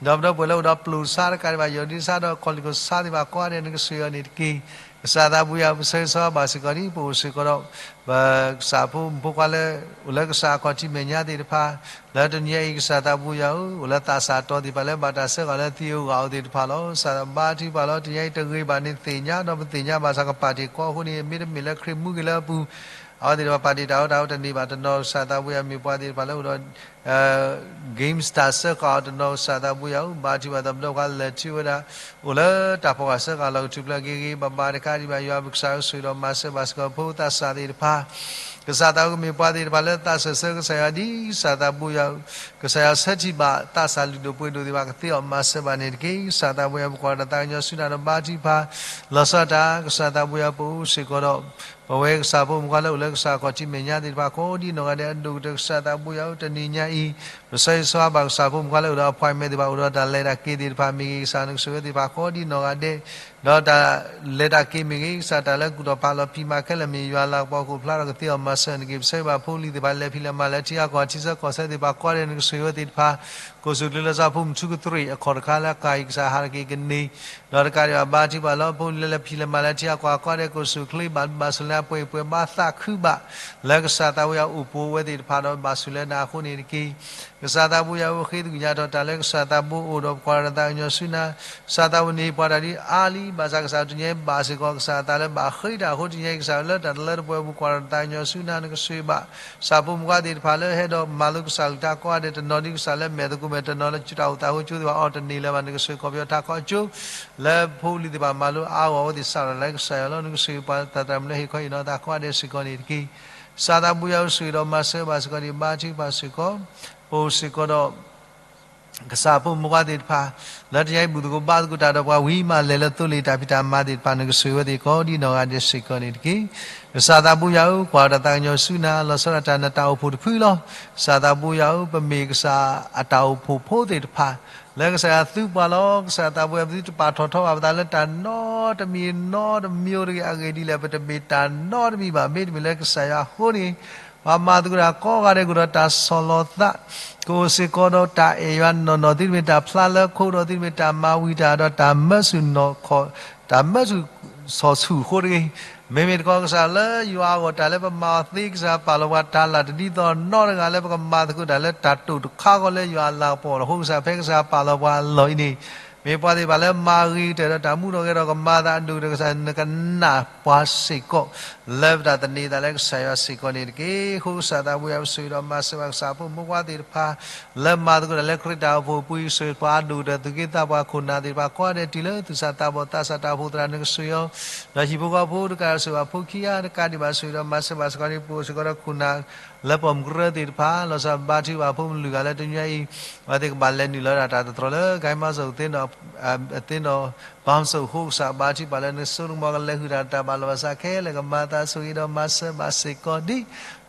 ပဒီပုၢ်ဝဲၢ်လၢအိၣ်ဒီးပျိၢ်ဆါတကးဒံးဘၣ် ယီၢ်ဒ့ဆါဒီးခီၣ်လံၢ်ခိၣ်ဆါသ့ၣ်တဖၣ်ကိးဂၤဒဲး နကဆိၣ်ဂ့ၤအီၤန့ၣ်တက့ၢ်. ကစၢ်သးဘိယွၤ ပဆၢဂ့ၤဆၢဝါဘၣ်စ့ၢ်ကီးဒံး ပအိၣ်စ့ၢ်ကီးဒီး ပကစၢ်ဖိမုၣ်ဖိခွါလၢ အိၣ်လၢကစၢ်အခီၣ်ထံးမဲာ်ညါသ့ၣ်တဖၣ် လၢတနံၤအံၤ ကစၢ်သးဘိယွၤဧၢ အိၣ်လၢသးစၢ်တီသ့ၣ်တဖၣ်လၢဘၣ်တၢ်စၢဃာ်လၢသံဧိၤဂာ်ဧိၤသ့ၣ်တဖၣ်လီၤ. ကစၢ်ဘါထုကဖၣ်လီၤ တနံၤအံၤတဂ့ၤဘၣ်န့ၣ်သ့ၣ်ညါ ဒီးပသ့ၣ်ညါဘၣ်ဆၣ်ကပာ်တ့ၢ်ကီအဃိန့ၣ် မ့တမ့ၢ်လၢခရံာ်မူက့ၤလၢအပူၤ အဝဲသ့ၣ်တဖၣ်ပာ်တ့ၢ်တၢ်အီၣ်တၢ်အီတန့ၢ်ဘၣ်တနီၤ ကစၢ်သးဘိယွၤမ့ၢ်ပှၤသ့ၣ်တဖၣ်လၢအိၣ်ဒီး games တၢ်စၢဃာ်အီၤတနီၤ ကစၢ်သးဘိယွၤဧၢ ဘါထုကဖၣ်သးပဒီခွါလဲၤထံၣ်ဝဲဒၣ် အိၣ်လၢတၢ်ဖီၣ်ဃာ်စၢဃာ်လီၤကထူၣ်ဖျဲးက့ၤဂ့ၤ ဘၣ်ဘၣ်တကးဒံးဘၣ် ယွၤပကစၢ်ဧၢ ဆိၣ်ဂ့ၤဒီးမၤစၢၤဘၣ်စ့ၢ်ကီးဖိသးစၢ်သ့ၣ်တဖၣ် ကစၢ်သးဝဲကမ့ၢ်ပှၤသ့ၣ်တဖၣ်လၢသးစၢၢ်ဆၢကစၢ်ယွၤဒ်ကစၢ်သးဘိယွၤ, ကစၢ်ယွၤဆၢထံၣ်ဘၣ်သးစၢ်လုၢ်ဒိၣ်ပှ့ၤဒိၣ်သ့ၣ်တဖၣ်ကသ့အီၤမၤစၢၤဘၣ်န့ၣ်တက့ၢ်. ကစၢ်သးဘိယွၤ ပကွၢ်ဒီးတၢ်သးကညီၤဆူနၤဒီးဘါထုကဖၣ် လီၤဆီဒၣ်တၢ် ကစၢ်သးဘိယွၤပအိၣ်စ့ၢ်ကီးဒီး ပဝဲကစၢ်ဖိမုၣ်ဖိခွါလၢအိၣ်လၢကစၢ်ခီၣ်ထံးမဲာ်ညါသ့ၣ်တဖၣ်ကိးဒ်နီၢ်ဂၤဒဲးအဒိၣ်ကတၢၢ် ကစၢ်သးဘိယွၤဧၢ တနံၤညါအံၤ ပဆၢဂ့ၤဆၢဝါဘၣ်ကစၢ်ဖိမုၣ်ဖိခွါလၢအိၣ်ဒီးအ appointment သ့ၣ်တဖၣ် အိၣ်ဒီးတၢ်လဲၤတၢ်က့ၤသ့ၣ်တဖၣ်မ့ၢ်ဂ့ၤ ကစၢ်နကဆိၣ်ဂ့ၤဝဲသ့ၣ်တဖၣ်ကိးဒ်နီၢ်ဂၤဒဲး ဒီးတၢ်လဲၤတၢ်က့ၤမ့ၢ်ဂ့ၤ ကစၢ်တၢ်လၢကူၣ်ထီၣ်ဖးလီၤဖံးမၤခဲလၢာ်မ့ၢ် ယွၤလၤကပီၤကအိၣ်ဖျါထီၣ်ကသ့အီၤမၤစၢၤနက့ၤ ပဆၢဂ့ၤဘၣ်ဖိလံၤသ့ၣ်တဖၣ်လဲၤဖံးလဲၤမၤလၢထံအကီၢ်ထံဆၢကီၢ်ဆၢသ့ၣ်တဖၣ်ကိးဂၤဒဲး နကဆိၣ်ဂ့ၤဝဲသ့ၣ်တဖၣ် ကိၣ်စူၣ်ကလုၢ်လၢစီၤဖိမုၣ်ထူကသရံးအခီၣ်တခါလၢအကၤအံၤ ကစၢ်ဟးထီၣ်က့ၤကန့ၢ် ဒီးတကးဒံးဘၣ်ဘါထုကဖၣ်လၢဖိလံၤလၢလဲၤဖံးလဲၤမၤလၢထံအကီၢ်ကိးဂၤဒဲး ကိၣ်စူၣ်ချ့ဘၣ်ဘၣ်ဆိၣ်လၢအပှဲၤပှဲၤဘၣ်သးခုဘၣ် လၢကစၢ်သးဘိယွၤအိၣ်ပိာ်ဝဲသ့ၣ်တဖၣ်ဒီးဘၣ်ဆိၣ်လၢနၤအဃိန့ၣ်တက့ၢ်. ကစၢ်သးဘိယွၤဧၢ ဃ့သကွံာ်ညါထီၣ်တၢ်လၢကစၢ်သးဘိအိၣ်ဒီးပကွၢ်ဒီးတၢ်သးကညီၤဆူနၤ ကစၢ်သးဘိန့ၣ် ပှၤတၢ်ဒ်အါလံ ဘၣ်ဆၣ်ကစၢ်တနံၤအံၤဘၣ်စ့ၢ်ကီး ကစၢ်အသးလၢဘၣ်ဃ့တၢ်အဃိ တနံၤအံၤကစၢ်လၢတၢ်တလၢတပှဲၤအပူၤ ပကွၢ်ဒီးတၢ်သးကညီၤဆူနၤ နကဆိၣ်ဂ့ၤဘၣ် ကစၢ်ဖိမုၣ်ဖိခွါသ့ၣ်တဖၣ်လၢဟဲဒီးမၤလိကစၢ်ကလုၢ်ကထါကိးဂၤဒဲး တနီၤဒ်ကစၢ်လၢမဲာ်သကိးမဲာ် တနီၤလၢတၢ်အိၣ်သးဟိကၠိသ့ၣ်တဖၣ်အီၤတန့ၢ်လၢၤဘၣ် နကဆိၣ်ဂ့ၤကီၢ်ပယီၤထးခီကၠိ လၢဖိလံၤသ့ၣ်တဖၣ်မၤလိအါဂီၢ်ဝဲသ့ၣ်စးထီၣ်လၢကစၢ်ယွၤလီၤ နကဆိၣ်ဂ့ၤပှၤသးတၢ်မုၢ်လၢဟ့ၣ်ခီဟ့ၣ်နီၤသးကိးဂၤဒဲးစ့ၢ်ကီးန့ၣ်တက့ၢ်. ကစၢ်သးဘိယွၤဧၢ ဆိၣ်ဂ့ၤဒီးမၤစၢၤဘၣ်စ့ၢ်ကီးန့ၣ် ဘါထုကဖၣ်စ့ၢ်ကီး ပအိၣ်စ့ၢ်ကီးဒီး ကစၢ်ဖိမုၣ်ဖိခွါသ့ၣ်တဖၣ် လၢတနံၤအံၤဘူၣ်သကိးဘါသကိးတၢ်ဒီးပှၤဝံၤမးလဲၤလၢသိလ့ၣ်တၢ်ဖံးတၢ်မၤသ့ၣ်တဖၣ် နကဆိၣ်ဂ့ၤဝဲသ့ၣ်ကိးဒ်နီၢ်ဂၤဒဲးစ့ၢ်ကီးန့ၣ်တက့ၢ်. ကစၢ်သးဘိယွၤဧၢ ကွၢ်ဒီးတၢ်သးကညီၤဆူနၤ လီၤဆီဒၣ်တၢ်နတၢ်အိၣ်ဖှိၣ်တဖုလီၤ. ကစၢ်သးဘိယွၤဧၢ ပမ့ၢ်ကစၢ်အတၢ်အိၣ်ဖှိၣ်ဖိသ့ၣ်တဖၣ် လၢကစၢ်ယွၤသူပှၤလီၤ. ကစၢ်သးဘိယွၤ ပသုတပာ်ထီၣ်ထီဘၣ်ပသးလၢတၢ်နီတမံၤနီတမံၤတဂ့ၤ အဂ့ၢ်ဒ်လဲၣ် ပတမ့ၢ်တၢ်နီတမံၤဘၣ် မ့တမ့ၢ်လၢကစၢ်ယွၤအဃိန့ၣ် ပှၤမၤသကိးတၢ်ကိးဂၤဒဲးကအိၣ်ဒီးတၢ်ဆီၣ်လီၤသး ကအိၣ်စ့ၢ်ကီးဒီးတၢ်အဲၣ်ယွၤနီၢ်နီၢ် သုတမ့ၢ်တၢ်ဖျါလၢခိဒီး သုတမ့ၢ်တၢ်မၤဝံၤတၢ်ဒီးတၢ်မၢဆူၣ်နီၢ်ခီၣ် တၢ်မၢဆူၣ်ဆီၣ်ဆူၣ်အဃိတဂ့ၤ. မ့မ့ၢ်တခီကစၢ်လၢယွၤအဂီၢ်တၢ်လၢပမၤအီၤသ့ ကစၢ်ပာ်လီၤပှၤတၢ်လၢ်တဒ်သိးနီတဂၤလၢပကမၤသကိးတၢ်လၢတၢ်တိာ်တခါဃီလၢယွၤအလၤကပီၤလီၤ. အဃိကစၢ်ဖဲကစၢ်ပာ်လီၤပှၤအလီၢ်အံၤန့ၣ် မ့ၢ်ပှၤသ့ၣ်တဖၣ်လၢမၤဂ့ၤကတၢၢ်ဒီးတၢ်မူထီၣ်ဂဲၤထီၣ်ကမၤသးအဒိၣ်ကတၢၢ် ကစၢ်နကနၣ်ပှၤစ့ၢ်ကီး လၢပတၢ်သန့ၤသးလၢကစၢ်ယွၤစ့ၢ်ကီးန့ၣ်တက့ၢ်. အဃိကစၢ်သးဘိယွၤ ပဆိၣ်ဂ့ၤဒီးမၤစၢၤဘၣ်ကစၢ်ဖိမုၣ်ဖိခွါသ့ၣ်တဖၣ် လၢမၤသကိးတၢ်လၢခရံာ်တၢ်အိၣ်ဖှိၣ်အပူၤ ဆိၣ်ဂ့ၤပှၤအဒိၣ်ကတၢၢ် သူၣ်က့သးပှၢ်ခိၣ်နၢ်သ့ၣ်တဖၣ်ကိးဂၤဒဲးတုၤလၢသူၣ်စၢ်သးဘီၣ်သးစၢ်တၢ်အိၣ်ဖှိၣ်သရၣ် နကဆိၣ်ဂ့ၤအီၤ ဒီးဟံၣ်ဖိဃီဖိတကးဒံး ဆိၣ်ဂ့ၤဘၣ်ဖိခံဂၤတကးဒံးဘၣ် ဆိၣ်ဂ့ၤဒီးမၤစၢၤဘၣ်စ့ၢ်ကီးန့ၣ် ပအိၣ်စ့ၢ်ကီးဒီးခိၣ်နၢ် လၢပိာ်မုၣ်ကရၢသ့ၣ်တဖၣ် လီၤဆီဒၣ်ဘါထုကဖၣ်ဖိမုၣ်လွံၢ်ဂၤလၢတနံၤအံၤ အဝဲသ့ၣ်ကဘၣ်လဲၤနုာ်လီၤဒၣ်တၢ်တတြီၤလၢ ကမၤစၢၤသ့ၣ်နီၣ် သ့ၣ်နီၣ် ဘၣ်မၤစၢၤအဃိကစၢ် ဘါထုကဖၣ်လၢနစိနကမီၤကလဲၤဃုာ်တၢ်တၢ်ဘၣ်လီၤဘၣ်စးခဲလၢာ် ကမၤသးဆိၣ်ဂ့ၤဒီးမၤစၢၤဘၣ်စ့ၢ်ကီးဒ်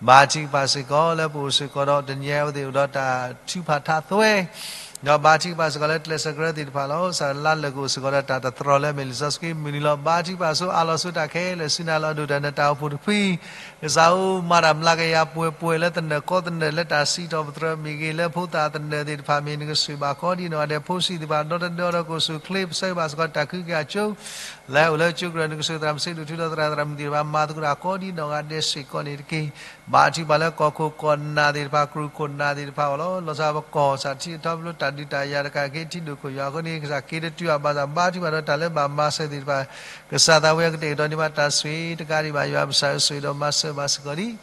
ဘါထုကဖၣ်စ့ၢ်ကီးလၢပအိၣ်စ့ၢ်ကီးဒီး တနံၤအံၤအဝဲသ့ၣ်အိၣ်ဒီးတၢ်ထုကဖၣ်ထးသွဲ ဒီးဘါထုကဖၣ်စ့ၢ်ကီးလၢကျဲးစၢးကရၢသ့ၣ်တဖၣ်လီၤ. ကစၢ်လၢလၢာ်ကအိၣ်စ့ၢ်ကီးဒီးတၢ်တတြီၤလၢအမ့ၢ်လံာ်စီဆှံမုၢ်နံၤလီၤ. ဘါထုကဖၣ်ဆိအးလီၤဆိတၢ်ခဲလၢာ်ဆူနၤလီၤ. ဒိၣ်တၢ်နတၢ်အိၣ်ဖှိၣ်တဖု ကစၢ်ဧၢ မၤတၢ်မျးကယၤပှဲၤပှဲၤလၢသနၢၣ်ကီသနၢၣ် လၢတၢ်စံးထီၣ်ပတြၢၤမ့ၢ်ဂ့ၤ လၢဖိသၣ်သနၢၣ်သ့ၣ်တဖၣ်မ့ၢ် နကဆိၣ်ဂ့ၤဘၣ်ကိးဒ်နီၢ်ဂၤဒဲး ဖိဆံးသ့ၣ်တဖၣ် ဒီတဒၢဒီးကအိၣ်ဆူၣ်ချ့ ပဆၢဂ့ၤဘၣ်စ့ၢ်ကီးတၢ်ခုက့ၤအကၠိ လၢအိၣ်လၢကၠိကရၢ နကဆိၣ်ဂ့ၤသရၣ်မုၣ်စ့ဒိၣ်ထူဒီးသရၣ်သရၣ်မုၣ်သ့ၣ်တဖၣ် မၤသကိးတၢ်ကိးဒ်နီၢ်ဂၤဒဲးစ့ၢ်ကီးန့ၣ်တက့ၢ်. ဘါထုကဖၣ်လၢကီၢ်ခိၣ်ကီၢ်နၢ်သ့ၣ်တဖၣ် ကရူၢ်ခိၣ်နၢ်သ့ၣ်တဖၣ်အဂီၢ်လီၤ. လီၤဆီပကီၢ်ကစၢ်ထံးထီၣ်ပတြၢၤတၢ်ဒုးတၢ်ယၤတကးက့ၤထံဒိၣ်ခိၣ်ယွၤအဃိန့ၣ် ကစၢ်က့ၤတတုၤအဘၣ်ဆၣ် ဘါထုကဖၣ်ဒီးတၢ်လၢဘၣ်မၤစၢၤသ့ၣ်တဖၣ် ကစၢ်သးဝဲကတဲာ်ကတီၤန့ၢ်ဘၣ်တၢ်ဆိၣ်ဂ့ၤတကးဒံးဘၣ် ယွၤပကစၢ်ဧၢ ဆိၣ်ဂ့ၤဒီးမၤစၢၤဘၣ်စ့ၢ်ကီးဒ်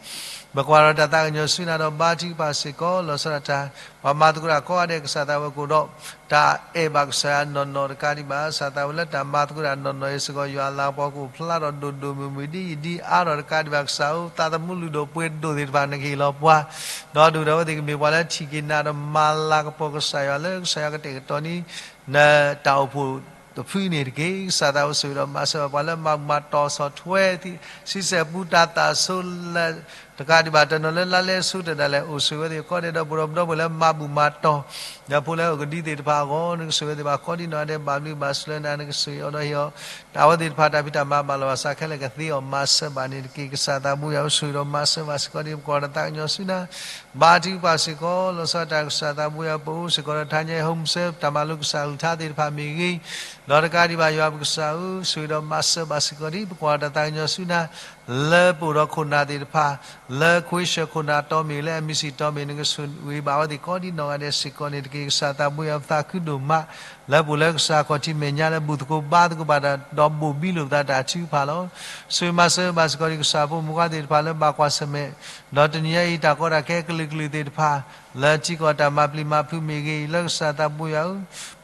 ပကွၢ်ဒီးတၢ်သးကညီၤဆူနၤဒီးဘါထုကဖၣ်စ့ၢ်ကီး လီၤဆီဒၣ်တၢ် ပှၤမၤသကိးတၢ်ကိးဂၤဒဲး ကစၢ်သးဝဲကအိၣ်ဒီး တၢ်အဲၣ်ဘၣ်ကစၢ်ယွၤနီၢ်နီၢ်တကးဒံးဘၣ် ကစၢ်သးဝဲလၢတၢ်မၤသကိးတၢ်နီၢ်နီၢ်အံၤစ့ၢ်ကီး ယွၤအလၤကပီၤကအိၣ်ဖျါထီၣ်ဒိၣ်ဒိၣ်မုၢ်မုၢ်ဒ်အံၤဒ်အါထီၣ်တကးဒံးဘၣ် ကစၢ်ဧၢ သးသမူလုၢ်ဒိၣ်ပှ့ၤဒိၣ်သ့ၣ်တဖၣ် နကဟ့ၣ်လီၤပှၤ ဒီးဒိၣ်ဒီးအဝဲသ့ၣ်ကမ့ၢ်ပှၤလၢထံၣ်က့ၤနၤဒီးမၤလၤကပီၤကစၢ်ယွၤလၢကစၢ်ယွၤကတဲာ်ကတီၤန့ၢ် နတၢ်အိၣ်ဖှိၣ်တဖုန့ၣ်တက့ၢ်. ကစၢ်သးဝဲဆိၣ်ဂ့ၤဒီးမၤစၢၤဘၣ်ပှၤလၢမၤဘူၣ်မၤတီၢ်ဆီၣ်ထွဲ ဆံဆဲၣ်ပူတၢ်သးဆိလၢ တကးဒံးဘၣ်တနီၤလၢလါလဲဆိတဒၣ်လဲာ် အိၣ်ဆိၣ်ဝဲသ့ၣ်ကိးဂၤဒဲးဒီး ပဒီပုၢ်ဝဲၢ်လၢမၤဘူၣ်မၤတီၢ် ဒီးဖိလၢအကဒံသ့ၣ်တဖၣ်အဂီၢ် နကဆိၣ်ဂ့ၤဝဲသ့ၣ်တဖၣ်ကိးဒ်နီၢ်ဂၤဒဲး ဘၣ်ဘျုးဘၣ်ဆိၣ်လၢနၤ နကဆိၣ်ဂ့ၤအီၤဒီးဟ့ၣ်အီၤ တၢ်ဝဲသ့ၣ်တဖၣ်တၢ်ဖံးတၢ်မၤဘၣ်လီၤဘၣ်စးခဲလၢာ်ကသ့အီၤမၤစၢၤဘၣ်န့ၣ်တက့ၢ်. ကစၢ်သးဘိယွၤဆိၣ်ဂ့ၤဒီးမၤစၢၤဘၣ်စ့ၢ်ကီးဒ်ပကွၢ်ဒီးသးကညီၤဆူနၤ ဘါထုကဖၣ်စ့ၢ်ကီး လီၤဆီဒၣ်တၢ် ကစၢ်သးဘိယွၤ ပအိၣ်စ့ၢ်ကီးဒီးတဟါညါအံၤ ဟိစဲ တၢ်မၤလိကစၢ်အကလုၢ်ကထါသ့ၣ်တဖၣ်မ့ၢ်ဂ့ၤ ဒီးတကးဒံးဘၣ်ယွၤပကစၢ်ဧၢ ဆိၣ်ဂ့ၤဒီးမၤစၢၤဘၣ်စ့ၢ်ကီးဒ်ပကွၢ်ဒီးသးကညီၤဆူနၤ လၢပအိၣ်ဒီးခိၣ်နၢ်သ့ၣ်တဖၣ် လၢခွ့ဆၢၣ်ခိၣ်နၢ်တီမ့ၢ် လၢ အမ်ဘီစီ တီမ့ၢ် နကဆိၣ်ဂ့ၤဘၣ်အဝဲသ့ၣ်ကိးဒ်နီၢ်ဂၤဒဲးစ့ၢ်ကီးန့ၣ်တက့ၢ်. ကစၢ်သးဘိယွၤပသးခုဒိၣ်မး လၢပအိၣ်လၢကစၢ်ခီၣ်ထံးမဲာ်ညါလၢဘူၣ်သကိးဘါသကိးဘၣ်တၢ် ဒီးဘိၣ်ဘံလိာ်ပသးတၢ်ထုကဖၣ်လီၤ. ဆိၣ်ဂ့ၤမၤစၢၤဘၣ်စ့ၢ်ကီးဒံး ကစၢ်ဖိမုၣ်ခွါသ့ၣ်တဖၣ်လၢဘၣ်ကွၢ်ဆၢၣ်မဲာ်, ဒီးတနံၤညါအံၤတၢ်ကီတၢ်ခဲကလုာ်ကလုာ်သ့ၣ်တဖၣ် လၢထံကီၢ်တၢ်မၤပျံၤမၤဖုးမ့ၢ်ဂ့ၤ လၢကစၢ်သးဘိယွၤဧ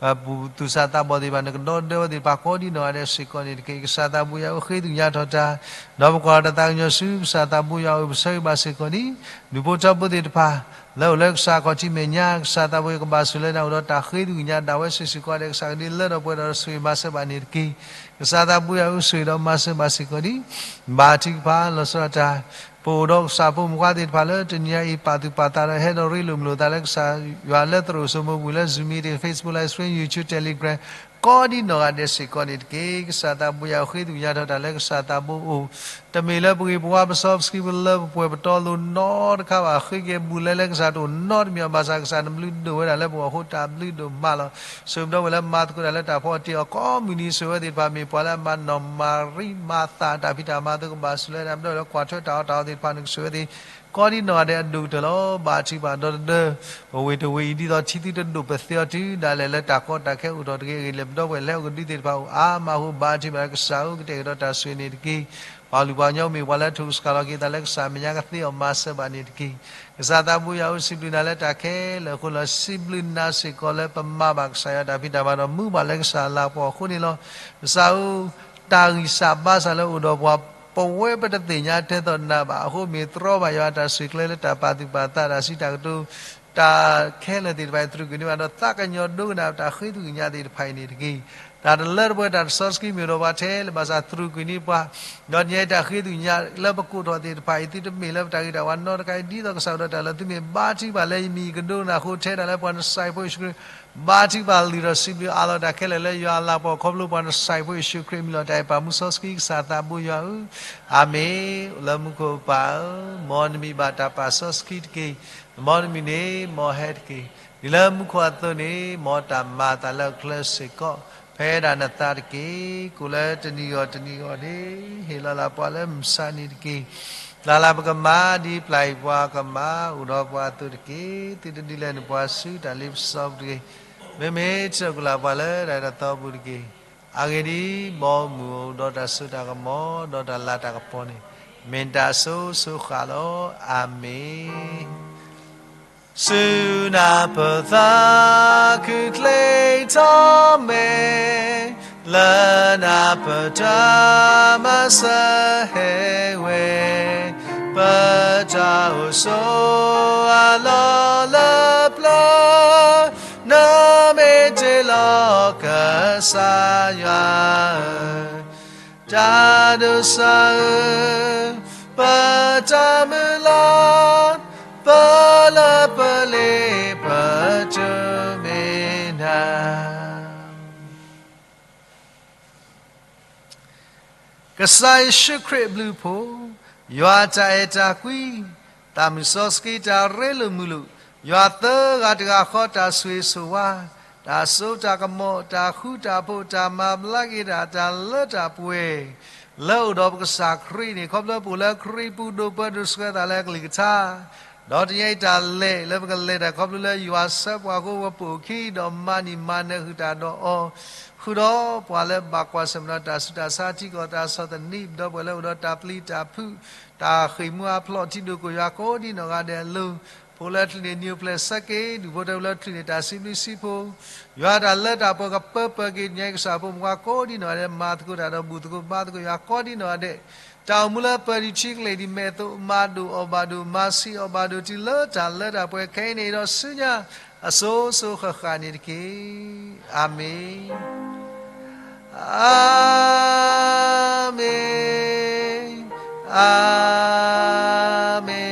ၢ, ပသူၣ်စၢ်သးဘီၣ်သ့ၣ်တဖၣ် နကဒီဒၢဝဲသ့ၣ်တဖၣ်ကိးဒံနီၢ်ဂၤဒဲးစ့ၢ်ကီးန့ၣ်တက့ၢ်. ကစၢ်သးဘိယွၤဧၢ ဃ့သကွံၢ်ညါထီၣ်တၢ်, ဒီးပကွၢ်တၢ်သးကညီၤဆူ ကစၢ်သးဘိယွၤအအိၣ် ပဆၢဂ့ၤဘၣ်စ့ၢ်ကီးဒံး ဒူၣ်ဖိထၢဖိသ့ၣ်တဖၣ် လၢအိၣ်လၢကစၢ်ခီၣ်ထံးမဲာ်ညါ ကစၢ်သးဘိယွၤကဘၣ်ဆိၣ်လၢနၤ အိၣ်ဒီးတၢ်ဃ့သကွံၢ်ညါဒၣ်ဝဲစ့ၢ်ကီးဒဲး ကစၢ်ကဒုးလၢထီၣ်ပှဲၤဒီးဆိၣ်ဂ့ၤမၤစၢၤဘၣ်န့ၣ်တက့ၢ်. ကစၢ်သးဘိယွၤဧၢ ဆိၣ်ဂ့ၤဒီးမၤစၢၤဘၣ်စ့ၢ်ကီးဒံး ဘါထုကဖၣ်လီၤဆီဒၣ်တၢ်, ပအိၣ်ဒီးကစၢ်ဖိမုၣ်ခွါသ့ၣ်တဖၣ်လၢတနံၤညါအံၤ ပာ်သူၣ်ပာ်သးဒီးဟဲဒီးရ့လိာ်မုာ်လိာ်သးလၢကစၢ်ယွၤလၢသရိာ်စိမိပူၤလၢ Zoom meeting, Facebook Live Stream, YouTube, Telegram ကိးဒံနီၢ်ဂၤဒဲးစ့ၢ်ကီးန့ၣ်တက့ၢ်. ကစၢ်သးဘိယွၤဧၢ ဃ့သကွံၢ်ညါထီၣ်တၢ်လၢကစၢ်သးဘိအိၣ် တမ့ၢ်လၢပဂ့ၤပဝါပစီပဆှံပလၢပပှဲၤပတီလိၤနီတခါဘၣ်. ဃ့ကညးဘူးလဲလၢကစၢ်တအိၣ်နီတမံၤဘၣ်ဆၣ် ကစၢ်နဘျုးဒိၣ်ဝဲဒၣ်လၢပဂီၢ်အဃိ တၢ်ဘျုးဒိၣ်မးလီၤ. ဆိၣ်ဂ့ၤပဒီပုၢ်ဝဲၢ်လၢမၤသကိးတၢ်လၢတၢ်ဖီအီၣ်တ့ၢ်အီၣ်ကိးမုၢ်နံၤ ဆိၣ်ဂ့ၤဝဲသ့ၣ်တဖၣ် မ့ၢ်ပှၤလၢအမၤနီၢ်မၤရံမၤသးတၢ်ဖံးတၢ်မၤအသိး ကဘၣ်ဆိၣ်လၢနၤ, ပဒီပုၢ်ဝဲၢ်လၢကွၢ်ထွဲတၢ်အီၣ်တၢ်အီသ့ၣ်တဖၣ်န့ၣ် ကဆိၣ်ဂ့ၤဝဲသ့ၣ် ကိးဒံနီၢ်ဂၤဒဲးအဒိၣ်ကတၢၢ်လီၤ. ဘါထုကဖၣ်ဒီတဒၢ ပဝ့ၢ်တဝ့ၢ်အံၤ ဒ်သိးထံသုတဒိၣ်ပသ့အီၤတုၤဒၣ်လဲာ် လၢတၢ်ကီတၢ်ခဲအိၣ်ထီၣ်တဂ့ၤအဂ့ၢ် လၢပဒီပုၢ်ဝဲၢ်လၢဟဲအိၣ်ကဒုသ့ၣ်တဖၣ်အိၣ်အါမးအဃိ ဘါထုကဖၣ်လၢကစၢ်ဧၢ ကတဲာ်ကတီၤတၢ်ဆိၣ်ဂ့ၤန့ၣ်တက့ၢ်. ပှၤလုၢ်ပှၤကညီမ့ၢ်ပှၤလၢထိၣ်ကစှၤလီၤက့ၤသးလၢကစၢ်မဲာ်ညါ ကသ့အီၣ်မၤစၢၤဘၣ်န့ၣ်တက့ၢ်. ကစၢ်သးဘိယွၤဧၢ စံးဘျုးနၤလၢတၢ်ခဲလၢာ်အဃိလီၤ. စံးဘျုးနၤစ့ၢ်ကီးလၢပမၤဘၣ်ကစၢ်ယွၤတၢ်ဖံးတၢ်မၤဒီးမူဘၣ်လၢကစၢ်အလၤကပီၤအဃိန့ၣ်လီၤ. ကစၢ်ဧၢ တၢ်ဂံၢ်စၢ်ဘါစၢ်လၢအိၣ်ဒီးပှၤ ပဝဲပတသ့ၣ်ညါထဲသိးနၤဘၣ်အဃိ မ့ၢ်တြီဘၣ်ယွၤအတၢ်ဆိၣ်ဂ့ၤလၢတၢ်ပာ်သူၣ်ပာ်သး တၢ်စံးတၢ်ကတိၤ တၢ်ခဲလၢာ်သ့ၣ်တဖၣ်အံၤ သရူးကွံာ်န့ၢ်ဘၣ်ဒီး သးကညီၤဒိကနၣ်တၢ်ဃ့သကွံၢ်ညါသ့ၣ်တဖၣ်အံၤန့ၣ်တက့ၢ်. တၢ်တလၢတပှဲၤ တၢ်တစီတဆှံမ့ၢ်အိၣ်ဒီးပှၤထဲလဲၣ်ဘၣ်ဆၣ် သရူးကွံာ်န့ၢ်ပှၤ, ဒီးတနံၤအံၤတၢ်ဃ့သကွံၢ်ညါလၢပကိးထီၣ်သ့ၣ်တဖၣ်အံၤ သုတမ့ၢ်လၢပတၢ်ဂံၢ်တၢ်ဘါနီတခါအံၤ ဒ်သိးကစၢ်အိၣ်ဒီးတၢ်လၢသုမ့ၢ်ဘါထုကဖၣ်လၢယမံၤယကဒိကနၣ်အဃိ ထဲဒၣ်လၢပှၤနစဲးဖိယ့ၣ်ၡူးခရံာ် ဘါထုကဖၣ်လုၢ်ထီၣ်စံးဘျုးအးလီၤတၢ်ခဲလၢာ်လၢယွၤအလၤကပီၤခီဖျိပှၤနစဲးဖိယ့ၣ်ၡူးခရံာ်အမံၤလီၤ. တၢ်အဲၣ်ပာ်မူစီဆှံကစၢ်သးဘိယွၤဧၢ, အၤမ့ၣ်. အိၣ်လၢမူခိၣ်ပၢ်ဧၢ, မ်နမံၤဘၣ်တၢ်ပာ်စီဆှံတက့ၢ်. မ်နမံၤန့ၣ်မ်ဟဲတက့ၢ်. ဒ်လၢမူခိၣ်အသိးန့ၣ် မ်တၢ်မၤအသးလၢအချၢစ့ၢ်ကီး ဖဲဒၣ်နသးတက့ၢ်. ကိးလၢတနံၤဂီၢ်တနံၤဂီၢ်န့ၣ် ဟ့ၣ်လီၤလၢပှၤလၢမုၢ်ဆါနံၤတက့ၢ်. ပျၢ်လၢပကမၤ ဒ်ပျၢ်အံၤပှၤကမၤ အိၣ်ဒီးပှၤအသိးတက့ၢ်. သုတဒုးလဲၤနုာ်ပှၤဆူတၢ်လ့ပစီပူၤတဂ့ၤ. မ့မ့ၢ်ထံၣ်လိာ်ကလာ်ပှၤလၢတၢ်အဲၣ်တၢ်သီပူၤတက့ၢ်. အဂ့ၢ်ဒ်အံၤ, မ်မုၢ်အိၣ်ဒီးတၢ်စိတၢ်ကမီၤ ဒီးတၢ်လၤတၢ်ကပီၤန့ၣ် မ့ၢ်တၢ်အစိၤစိၤဃၣ်လီၤ. အၤမ့ၣ်. ဆူနၢ်ပၢၢ်သးခုချ့ထီၣ်မဲာ်, လၢနၢ်ပၢၢ်တၢ်မၤစၢၤဟဲဝဲ, ပတၢ်အိၣ်ဆိးအလီၢ်လၢပျၢၤ, နမ့ၢ်တ့လီၤကစၢ်ယွၤဧၢ, တၢ်ဒိးစၢ်ဧၢ, ပတၢ်မုၢ်လၢ်, ပလၢပလ့ပတုၤမ့ၢ်နၤ ကစၢ်ယ့ၣ်ၡူးခရံာ်အဘျုးအဖှိၣ်, ယွၤတၢ်အဲၣ်တၢ်ကွံ, သးမုၢ်စီဆှံတၢ်ရ့လိာ်မုာ်လိာ်, ယွၤသၢဂၤတဂၤဃီတၢ်ဆိၣ်ဂ့ၤဆိၣ်ဝါ, တၢ်စိတၢ်ကမီၤ, တၢ်ဃူတၢ်ဖိး, တၢ်မၤဘျါက့ၤတၢ်, တၢ်လၢတၢ်ပှဲၤ လၢအိၣ်ဒီးပကစၢ်ခရံာ်န့ၣ် ခီဖျိပအိၣ်လၢခရံာ်ပူၤဒိးပၢဒိးဆှၢသးလၢအကလုၢ်ကထါ, ဒီးတနံၤအံၤတၢ်လဲၤလၢပကလဲၤတၢ်ခီဖျိလၢယွၤဆှၢပှၤအဃိ ပအိၣ်ခံဒီးမၤနံၤမၤနၢၤဃုာ်တၢ်ဒီးအီၤ, ဃုာ်ဒီးပှၤလၢဘၣ်ကွၢ်ဆၢၣ်မဲာ်ဒီးတၢ်ဆူးတၢ်ဆါထံကီၢ်တၢ်ဆီၣ်သနံး ဒီပုၢ်ဝဲၢ်လၢအိၣ်ဒီးတၢ်ပျံၤတၢ်ဖုး, တၢ်ဃ့ၢ်မှံဟးဖျိးထံဒိၣ်ကိၢ်ယွၤကိးဒံနီၢ်ဂၤဒဲးအလိၤ, ဖိလၢချံးန့ၣ်နံၤအိၣ်ဖျဲၣ်ဆၢက့ၤ, ဒူၣ်ဖိထၢဖိလၢချံးန့ၣ်တၢ်စံးဘျုးစံးဖှိၣ်, ယွၤတၢ်လၢတၢ်ပှဲၤကပၢပၢၤက့ၤ တနံၤအံၤကစၢ်ဖိမုၢ်ခွါကိးဒံနီၢ်ဂၤဒဲး မၤသကိးတၢ်ဒီးဘူၣ်သကိးဘါသကိးယွၤကိးဒံနီၢ်ဂၤဒဲး, တၢ်အိၣ်မူလၢပၢၤဒံးထံကလဲၤဒံးမဲာ်အသိး မၤဒိၣ်အီၣ်ဘၣ်ဒိၣ် မၤဆံးအီၣ်ဘၣ်ဒိၣ်တုၤလၢတၢ်လၢတၢ်ပှဲၤခဲအံၤန့ၣ်ဒီးဆူညါ အစိၤစိၤဃၣ်ဃၣ်န့ၣ်တက့ၢ်. အၤမ့ၣ်, အၤမ့ၣ်, အၤမ့ၣ်, အၤမ့ၣ်.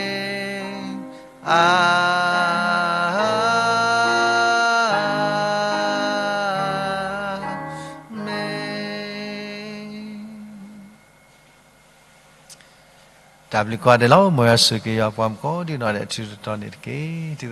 တၢ်ဘျုးကိးဂၤဒဲးလီၤ. မ်ယွၤဆိၣ်ဂ့ၤက့ၤယွၤပှၤမုၣ်ကိးဒံနီၢ်ဂၤဒဲး ထံထီၣ်န့ၣ်တက့ၢ်.